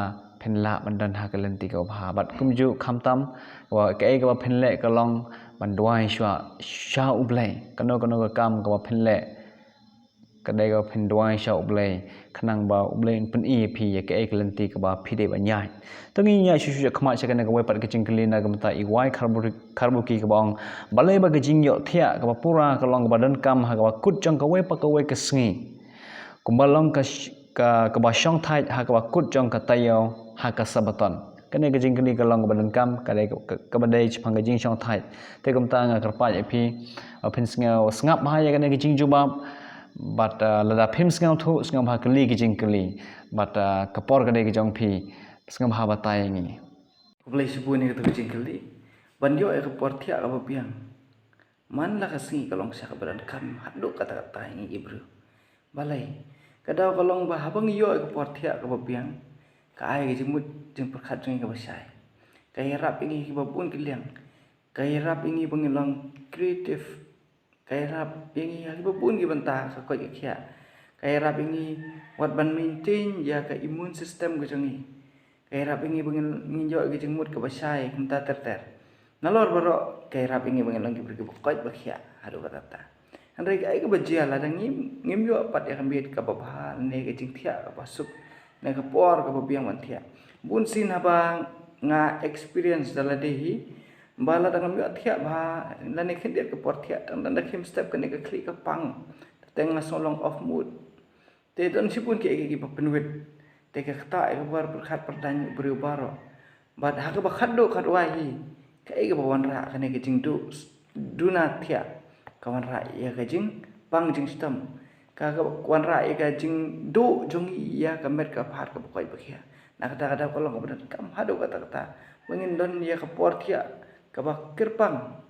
phin lah ban don ha ka lynti kaba bha. Bad kumjuh khamtam, wa kaei kaba phin leh ka long ban duwai shuwa sha U Blei. Kano kano ka kam kaba phin leh, ka dei kaba phin duwai sha U Blei, khnang ba U Blei un pyni ïa phi ïa kaei ka lynti kaba phi dei ban ïaid. To ngin ïaid shuh shuh shakhmat sha kane kawei pat ka jingkylli na ka bynta i Wai Kharbu-, Kharbuki kaba ong, balei ba ka jingïohthiah kaba pura ka long kaba donkam ha kaba kut jong kawei pa kawei ka sngi, kumba long ka sh-, ka, kaba shongthait ha kaba kut jong ka taïew ha ka Sabaton. Kane ka jingkylli ka long kaba donkam, ka dei ka, ka, kaba dei shaphang ka jingshongthait. Te kumta nga kyrpad ïa phi, uh, phin sngew sngap bha ïa kane ka jingjubab. Bad, uh, lada phim sngewthuh, sngewbha kylli ka jingkylli. Bad, uh, ka por ka dei ka jong phi, sngewbha batai ïa ngi. Khublei shibun ïa kata ka jingkylli. Ban ïoh ïa ka por thiah kaba biang man la ka sngi ka long sha kaba donkam haduh katta katta ïa ngi ki briew. Balei? Ka daw ka long ba haba ngi ïoh ïa ka por thiah kaba biang, ka ai ka jingmut jingpyrkhat jong ngi kaba shai. Ka ïarap ïa ngi kiba bun ki liang. Ka ïarap ïa ngi ba ngin long creative. Ka ïarap ïa ngi ha kiba bun ki bynta, ka koit ka khiah. Ka ïarap ïa ngi wat ban maintain ïa ka immune system ka jong ngi. Ka ïarap ïa ngi ba ngin, ngin ïoh ïa ka jingmut kaba shai kumta ter ter. Nalor baroh ka ïarap ïa ngi ba ngin long ki briew kiba koit ba khiah haduh katta katta. Hynrei kaei kaba jia lada ngim, ngim ïoh pat ïa ka miet kaba bha ne ka jingthiah kaba suk ne ka por kaba biang ban thiah. Bun sien haba nga experience da lade hi, ba lada ngam ïoh thiah bha lane khyndiat ka por thiah, tang tang da khim step kane ka khlieh ka pang, tang nga sngew long off mood. Te don shibun kiei kiei kiba pynwit. Te ka ktah ïa ka bor pyrkhat pyrdaiñ u briew baroh. Bad ha kaba khatduh khatwai hi, kaei kaba wanrah kane ka jingduh s-, duna thiah, ka wanrah ïa ka jingpang jingshitom. Ka, ka wanrah ïa ka jingduh jong ngi ïa ka met ka phad kaba koit ba khiah. Na kata ka daw ka long kaba donkam haduh katta katta ba ngin don ïa ka por thiah kaba kyrpang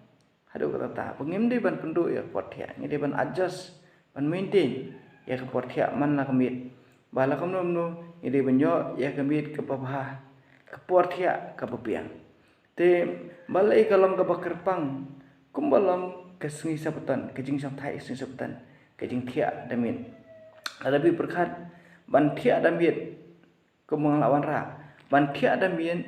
haduh katta katta, ba ngim dei ban pynduh ïa ka por thiah, ngi dei ban adjust, ban maintain ïa ka por thiah man la ka miet. Ba la kumno kumno ngi dei ban ïoh ïa ka miet kaba bha, ka por thiah kaba biang. Te balei ka long kaba kyrpang kumba long ka sngi Sabaton, ka jingshongthait sngi Sabaton, ka jingthiah da miet? Lada phi pyrkhat ban thiah da miet, kumba nga la wanrah, ban thiah da miet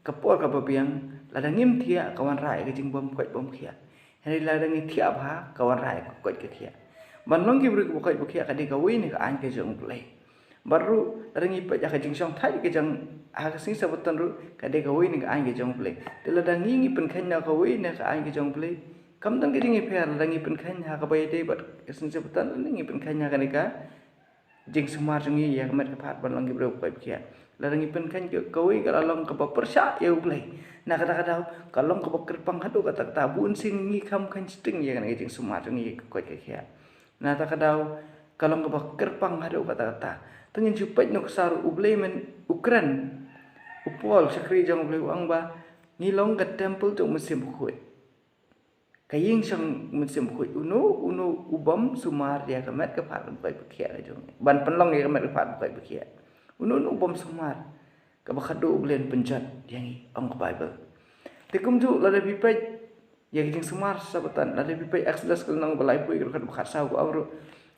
ka por kaba biang, lada ngim thiah ka wanrah ïa ka jingbym koit bym khiah. Hynrei lada ngi thiah bha ka wanrah ïa ka koit ka khiah. Ban long ki briew kiba koit ba khiah ka dei kawei na ka aiñ ka jong U Blei. Bad ruh lada ngi peit ïa ka jingshongthait ka jong ha ka sngi Sabaton ruh ka dei kawei na ka aiñ ka jong U Blei. Te lada ngi ngi pynkheiñ na kawei na ka aiñ ka jong U Blei, kam don ka jingïapher lada ngi pynkheiñ ha kaba ïadei bad ka sngi Sabaton lane ngi pynkheiñ ha kane ka jingsumar jong ngi ïa ka met ka phad ban long ki briew ba koit ba khiah. Lada ngi pynkheiñ ka, kawei ka la long kaba pyrshah ïa U Blei. Na kata ka daw ka long kaba kyrpang haduh katta katta, bun sien ngi kham kheiñ sting ïa kane ka jingsumar jong ngi ïa ka koit ka khiah. Na kata ka daw ka long kaba kyrpang haduh katta katta. Te ngin shu peit nuksa ruh U Blei, men u kren u Paul shakri jong U Blei, u ong ba ngi long ka temple jong U Mynsiem Bakhuid. Ka ïing shong U Mynsiem Bakhuid. Uno uno u bym sumar ïa ka met ka phad ban koit ba khiah ka jong ngi, ban pynlong ïa ka met ka phad ba koit ba khiah. Uno uno u bym sumar, kaba khatduh U Blei un pynjot ïa ngi, ong ka Baibl. Te kumjuh lada phi peit ïa ka jingsumar Sabaton, lada phi peit Exodus ka lynnong ba laiphew, ka dkhot ba khatsaw, ka ong ruh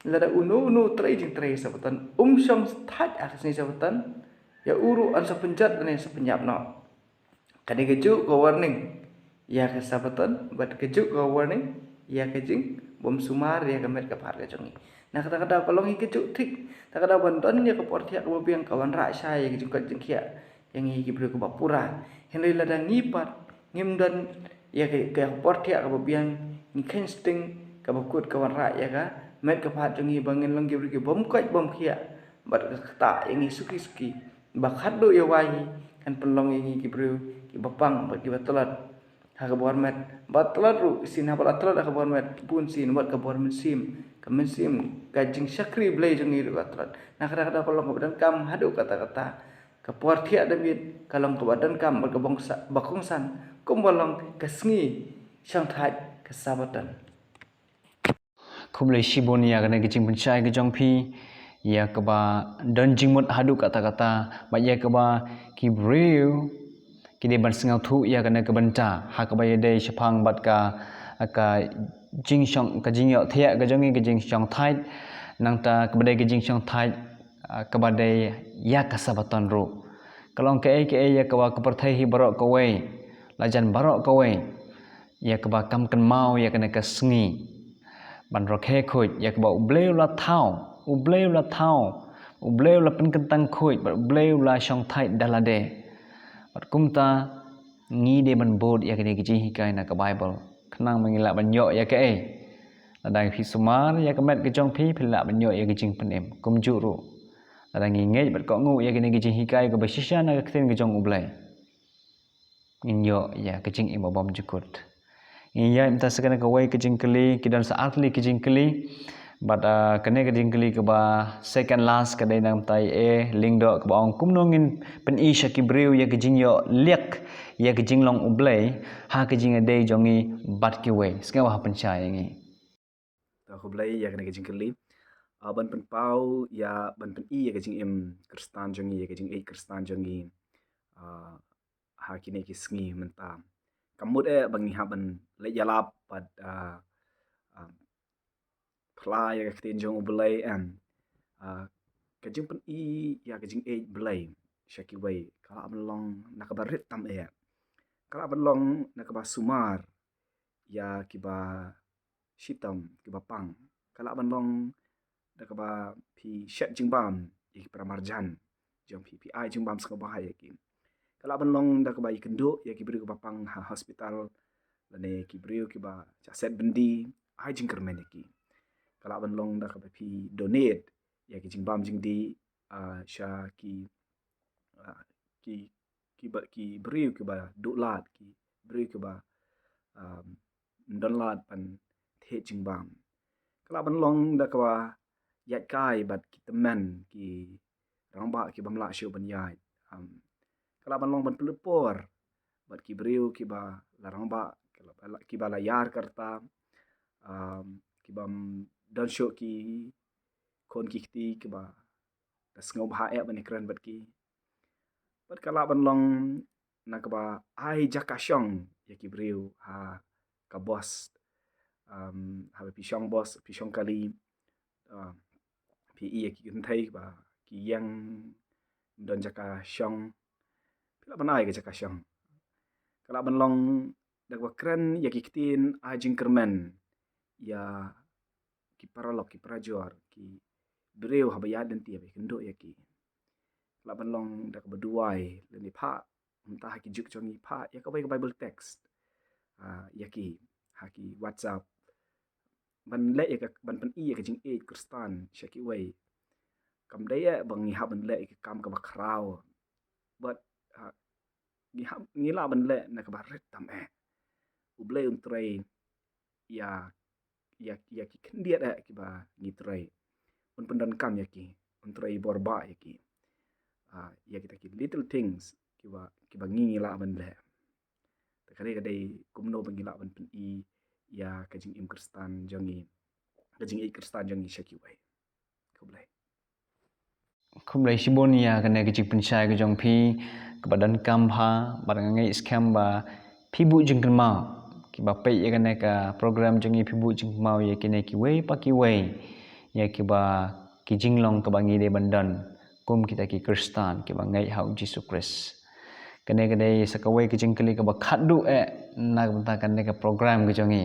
lada uno uno u trei jingtrei Sabaton, um shongthait ha ka sngi Sabaton, ïa u ruh yn sa pynjot lane sa pynïap noh. Ka dei kajuh ka warning ïa ka Sabaton bad kajuh ka warning ïa ka jingbym sumar ïa ka met ka phad ka jong ngi. Na kata ka daw ka long hi kajuh thik. Kata ka daw ban don ïa ka por thiah kaba biang ka wanrah shai ïa ka jingkoit jingkhiah ïa ngi ki briew kiba pura. Hynrei lada ngi pat ngim don ïa ka, ka por thiah kaba biang, ngi kheiñ sting, kaba kut ka wanrah ïa ka met ka phad jong ngi ba ngin long ki briew kibym koit bym khiah, bad ka ktah ïa ngi suki suki. Ba khatduh ïa wai hi kan pynlong ïa ngi ki briew kiba pang bad kiba tlot ha ka bor met. Ba tlot ruh shisien, haba la tlot ha ka bor met, bun sien wat ka bor mynsiem, ka mynsiem, ka jingshakri Blei jong ngi ruh ka tlot. Na kata ka daw ka long kaba donkam haduh katta katta. Ka por thiah da miet ka long kaba donkam bad kaba kongsa-, ba kongsan kumba long ka sngi shongthait ka Sabaton. Khublei shibun ïa kane ka jingpynshai ka jong phi, ïa kaba don jingmut haduh katta katta, bad ïa kaba ki briew Ki dei ban sngewthuh ïa kane ka bynta ha kaba ïadei shaphang bad ka, ka jingshong, ka jingïohthiah ka jong ngi, ka jingshongthait. Nangta kaba dei ka jingshongthait, ah, kaba dei ïa ka Sabaton ruh. Ka long kaei kaei ïa kaba ka pyrthei hi baroh kawei la jan baroh kawei ïa kaba kam kynmaw ïa kane ka sngi. Ban rakhe khuid ïa kaba U Blei u la thaw, U Blei u la thaw, U Blei u la pynkyntang khuid bad U Blei u la shongthait da lade. Bad kumta ngi dei ban bud ïa kane ka jinghikai na ka Baibl khnang ba ngin lah ban ïoh ïa kaei. Lada phi sumar ïa ka met ka jong phi, phi lah ban ïoh ïa ka jingpynim. Kumjuh ruh, lada ngi ngeit bad kohnguh ïa kane ka jinghikai kaba shisha na ka ktien ka jong U Blei, ngin ïoh ïa ka jingim ba bymjukut. Ngin ïaid mynta sa kane kawei ka jingkylli, ki don sa ar tylli ki jingkylli. Bad, ah, kane ka jingkylli kaba second last ka dei na ka bynta i Lyngdoh kaba ong kumno ngin pyni sha ki briew ïa ka jingïoh liak ïa ka jinglong U Blei ha ka jingïadei jong ngi bad kiwei. Sngewbha pynshai ïa ngi. To khublei ïa kane ka jingkylli. Ah, ban pynpaw ïa, ban pyni ïa ka jingim Khristan jong ngi, ïa ka jingïeit Khristan jong ngi, ah, ha kine ki sngi mynta. Kam mut eh ba ngi hap ban leit ïalap bad, ah, ah, phla ïa ka ktien jong U Blei, em. Ah, ka jingpyni ïa ka jingïeit Blei sha kiwei ka lah ban long na kaba rit tam eh. Ka lah ban long na kaba sumar ïa kiba shitom, kiba pang. Ka lah ban long da kaba phi shet jingbam ïa ki para marjan jong phi, phi ai jingbam sngewbha ïa ki. Ka lah ban long da kaba ïakynduh ïa ki briew kiba pang ha hospital, lane ki briew kiba shah set byndi, ai jingkyrmen ïa ki. Ka lah ban long da kaba phi donate ïa ki jingbam jingdih, ah, sha ki, ah, ki, kiba, ki briew kiba duh lad, ki briew kiba, um, ym don lad ban thied jingbam. Ka lah ban long da kaba ïaid kai bad ki tymmen, ki rangbah ki bym lah shuh ban ïaid. Um, ka lah ban long ban pynlut por bad ki briew kiba la rangbah, kiba la, kiba la ïar ka rta, um, ki bym don shuh ki khun ki kti kiba da sngewbha eh ban ïakren bad ki. Bad ka lah ban long na kaba ai jaka shong ïa ki briew ha ka bos. Um, haba phi shong bos, phi shong kali, um, phi ïohi ïa ki kynthei ba ki ïeng, ym don jaka shong, phi lah ban ai ka jaka shong. Ka lah ban long da kaba kren ïa ki ktien ai jingkyrmen ïa ki paralok, ki parajor, ki briew haba ïaid lynti, haba ïakynduh ïa ki. Ka lah ban long da kaba duwai lane phah, mynta ha ki juk jong ngi phah ïa kawei ka Bible text, ah, ïa ki ha ki WhatsApp. Ban leh ïa ka, ban pyni ïa ka jingïeit Khristan sha kiwei. Kam dei eh ba ngi hap ban leh ïa ka kam kaba khraw. Bad, ah, ngi hap, ngi lah ban leh na kaba rit tam eh. U Blei un trei ïa, ïa, ïa ki khyndiat eh kiba ngi trei. Un pyndonkam ïa ki, un trei bor bah ïa ki. Ah, ïa kita ki little things kiba, kiba ngi, ngi lah ban leh. Te kane ka dei kumno ba ngi lah ban pyni ïa ka jingim Khristan jong ngi, ka jingïeit Khristan jong ngi sha kiwei. Khublei. Khublei shibun ïa kane ka jingpynshai ka jong phi kaba donkam bha, bad nga ngeit skhem ba phi buh jingkynmaw, kiba peit ïa kane ka program jong ngi phi buh jingkynmaw ïa kine kiwei pa kiwei ïa kiba, ki jinglong kaba ngi dei ban don kum kita ki Khristan kiba ngeit ha U Jisu Khrist. Kane ka dei sa kawei ka jingkylli kaba khatduh eh na ka bynta kane ka program ka jong ngi.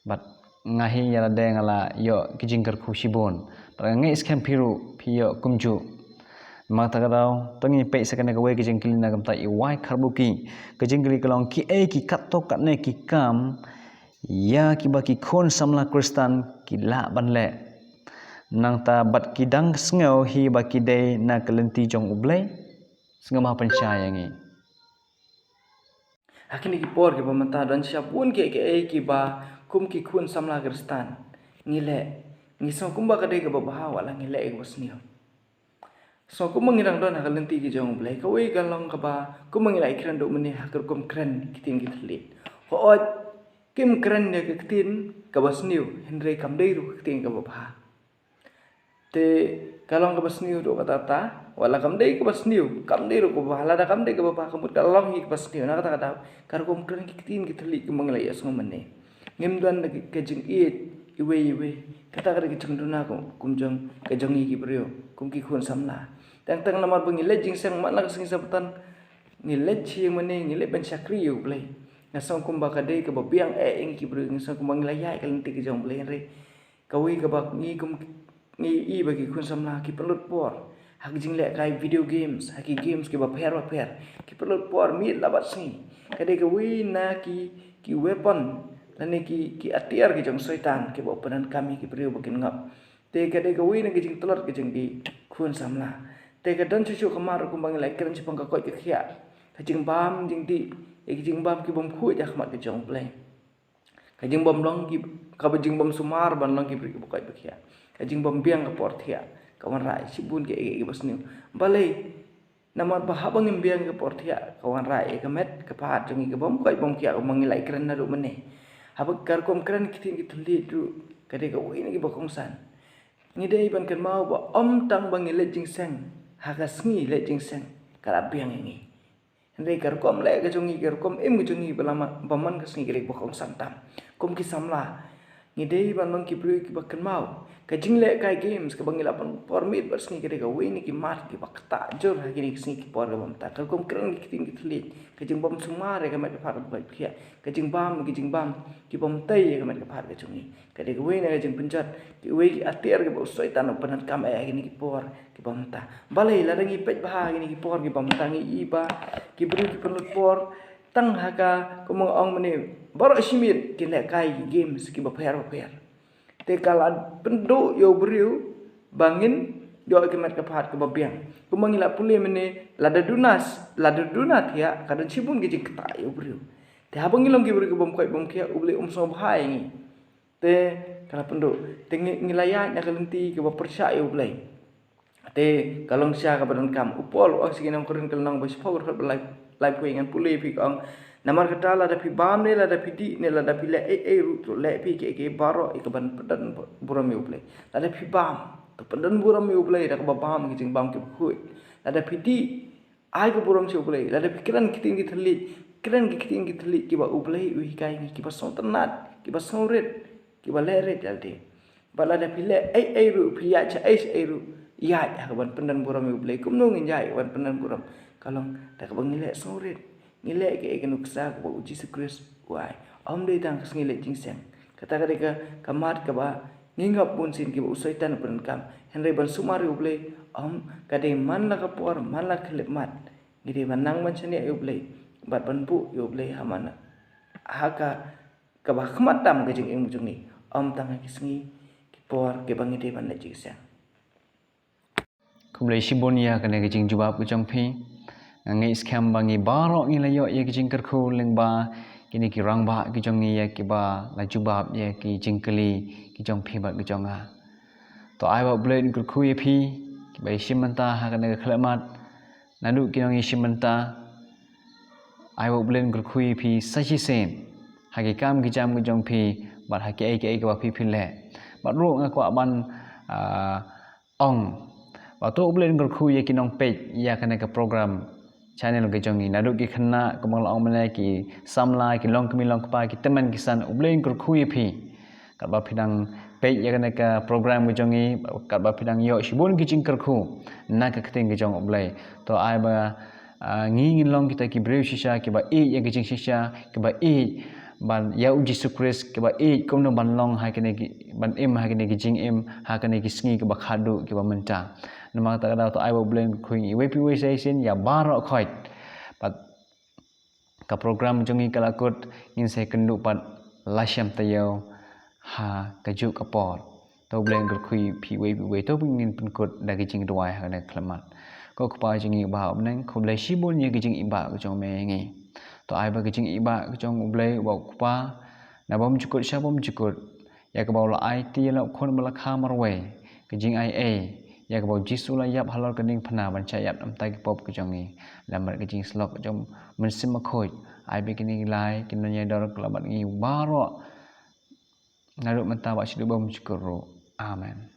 Bad nga hi ïa lade nga la ïoh ki jingkyrkhu shibun. Bad nga ngeit skhem phi ruh phi ïoh kumjuh. Namar kata ka daw to ngin peit sa kane kawei ka jingkylli na ka bynta i Wai Kharbuki. Ka jingkylli ka long, kiei ki katto katne ki kam ïa kiba ki khun samla Khristan ki lah ban leh, nangta bad ki dang sngew hi ba ki dei na ka lynti jong U Blei? Sngewbha pynshai ïa ngi. Ha kine ki por kiba mynta don shisha bun kiei kiei kiba kum ki khun samla Khristan ngi leh, ngi sngew kumba ka dei kaba bha, wat la ngi leh ïa kaba sniew. Sngew kumba ngi dang don ha ka lynti ka jong U Blei, kawei ka long kaba kumba ngi la ïakren duh mynne ha ka rukom kren ki ktien ki thylliej. Hooid, kim kren ïa ka ktien kaba sniew, hynrei kam dei ruh ka ktien kaba bha. Te ka long kaba sniew ruh kata kata, wat la kam dei kaba sniew, kam dei ruh kaba bha, lada kam dei kaba bha, ka mut ka long hi kaba sniew, na kata ka daw ka rukom kren ki ktien ki thylliej kumba ngi la ïohsngew mynne. Ngim don da ka jingïeit iwei iwei. Kata ka dei ka jingduna kum, kum jong, ka jong ngi ki briew, kum ki khun samla. Teng teng namar ba ngi leit jingseng man la ka sngi Sabaton, ngi leit sha ïing mane, ngi leit ban shakri ïa U Blei. Nga sngew kumba ka dei kaba biang eh ïa ngi ki briew, nga sngew kumba ngi la ïaid ka lynti ka jong U Blei, hynrei kawei kaba ngi kum, ngi i ba ki khun samla ki pynlut por ha ki jinglehkai video games, ha ki games kiba pher ba pher. Ki pynlut por miet la bad sngi. Ka dei kawei na ki, ki weapon lane ki, ki atiar ki jong Soitan kiba u pyndonkam ïa ki briew ba kin ngop. Te ka dei kawei na ki jingtlot ki jong ki khun samla. Te ka don shuh shuh ka mar kumba ngi la kren shaphang ka koit ka khiah, ka jingbam jingdih, ïa ki jingbam ki bym khuid ha khmat ka jong U Blei. Ka jingbym long ki, kaba jingbym sumar ban long ki briew kiba koit ba khiah. Ka jingbym biang ka por thiah, ka wanrah shibun kiei kiei kiba sniew. Balei? Namar ba haba ngim biang ka por thiah, ka wanrah ïa ka met ka phad jong ngi ka bym koit bym khiah, kumba ngi la kren naduh mynne. Haba ka rukom kren ki ktien ki thylliej ruh ka dei kawei na kiba kongsan. Ngi dei ban kynmaw ba ym tang ba ngi leit jingseng ha ka sngi leit jingseng ka la biang ïa ngi. Hynrei ka rukom leh ka jong ngi, ka rukom im ka jong ngi ba la ma-, ba man ka sngi ka dei kaba kongsan tam. Kum ki samla, ngi dei ban long ki briew kiba kynmaw. Ka jinglehkai games kaba ngi la pynpor miet bad sngi ka dei kawei na ki mat kiba ktah jur ha kine ki sngi ki por kiba mynta. Ka rukom kren ki ktien ki thylliej, ka jingbym sumar ïa ka met ka phad kaba koit ba khiah, ka jingbam, ka jingbam kibym tei ïa ka met ka phad ka jong ngi. Ka dei kawei na ka jingpynjot, kiwei ki atiar kiba u Soitan u pyndonkam eh ha kine ki por kiba mynta. Balei? Lada ngi peit bha ha kine ki por kiba mynta ngi i ba ki briew ki pynlut por tang ha ka, kumba nga ong mynne, baroh shi miet ki lehkai ki games kiba pher ba pher. Te ka la pynduh ïa u briew ba ngin ïoh ïa ka met ka phad kaba biang. Kumba ngi la pule mynne, lada duna, lada duna thiah ka don shibun ki jingktah ïa u briew. Te haba ngi long ki briew kibym koit bym khiah, U Blei um sngewbha ïa ngi. Te ka la pynduh. Te ngi, ngi la ïaid na ka lynti kaba pyrshah ïa U Blei. Te ka long shisha kaba donkam. U Paul u ong sha ki nong Korinth ka lynnong ba shiphew ka dkhot ba lai, laiphew ngan pule ïa phi, ka ong, namar kata lada phi bam ne lada phi dih ne lada phi leh ei ei ruh, to leh phi kiei kiei baroh ïa kaban pyndon burom ïa U Blei. Lada phi bam, to pyndon burom ïa U Blei da kaba bam ki jingbam kiba khuid. Lada phi dih, ai ka burom sha U Blei. Lada phi kren ki ktien ki thylliej, kren ki ktien ki thylliej kiba U Blei u hikai ngi, kiba sngewtynnat, kiba sngewrit, kiba leh rit ïa lade. Bad lada phi leh ei ei ruh, phi ïaid sha ei sha ei ruh, ïaid ha kaban pyndon burom ïa U Blei. Kumno ngin ïaid ha kaban pyndon burom? Ka long da kaba ngi leh sngewrit, ngi leh kaei ka nuksa kaba u Jisu Khrist u ai. Ym dei tang ka sngi leit jingseng. Kata ka dei ka, ka mat kaba ngi ngop bunsien kiba u Soitan u pyndonkam. Hynrei ban sumar ïa U Blei, ym, ka dei man la ka por, man la ka khyllipmat, ngi dei ban nang ban shaniah ïa U Blei bad ban buh ïa U Blei ha man, ha ka, kaba khmat tam ka jingim jong ngi. Ym tang ha ki sngi ki por kiba ngi dei ban leit jingseng. Khublei shibun ïa kane ka jingjubab ka jong phi. Nga ngeit skhem ba ngi baroh ngi la ïoh ïa ka jingkyrkhu lyngba kine ki rangbah ka jong ngi ïa kiba la jubab ïa ki jingkylli ka jong phi bad ka jong nga. To ai ba U Blei un kyrkhu ïa phi kiba ïashim bynta ha kane ka khyllipmat, naduh ki nongïashim bynta. Ai ba U Blei un kyrkhu ïa phi sa shisien ha ki kam ki jam ka jong phi bad ha kiei kiei kaba phi phi leh. Bad ruh nga kwah ban, ah, ong ba to U Blei un kyrkhu ïa ki nongpeit ïa kane ka program channel ka jong ngi, naduh ki khynnah kumba la ong mynne, ki samla, ki longkmie longkpa, ki tymmen ki san, U Blei un kyrkhu ïa phi. Katba phi dang peit ïa kane ka program ka jong ngi, katba phi dang ïoh shibun ki jingkyrkhu na ka ktien ka jong U Blei. To ai ba, ah, ngi ngin long kita ki briew shisha kiba ïeit ïa ka jingshisha, kiba ïeit ban ïa u Jisu Khrist, kiba ïeit kumno ban long ha kine ki, ban im ha kine ki jingim, ha kine ki sngi kiba khadduh kiba mynta. Namar kata ka daw to ai ba U Blei un kyrkhu ïa ngi iwei pa iwei sa shisien, ïa baroh khoit. Bad ka program jong ngi ka la kut, ngin sa ïakynduh pat la shem taïew ha kajuh ka por. To U Blei un kyrkhu ïa phi iwei pa iwei, to ngin pynkut da ka jingduwai ha kane ka khyllipmat. Ko Kpa jong ngi uba ha bneng, khublei shibun ïa ka jingibah ka jong me ïa ngi. To ai ba ka jingibah ka jong U Blei uba U Kpa na bymjukut sha bymjukut, ïa kaba u la aiti ïa la u Khun ba la kha marwei, ka jingai ei ïa kaba u Jisu u la ïap halor ka diengphna ban shah ïap na ka bynta ki pop ka jong ngi. Lem bad ka jingsyllok jong u Mynsiem Bakhuid, ai ba kine ki lai kin don ïa dor kylla bad ngi baroh naduh mynta bad shaduh bymjukut ruh. Amen.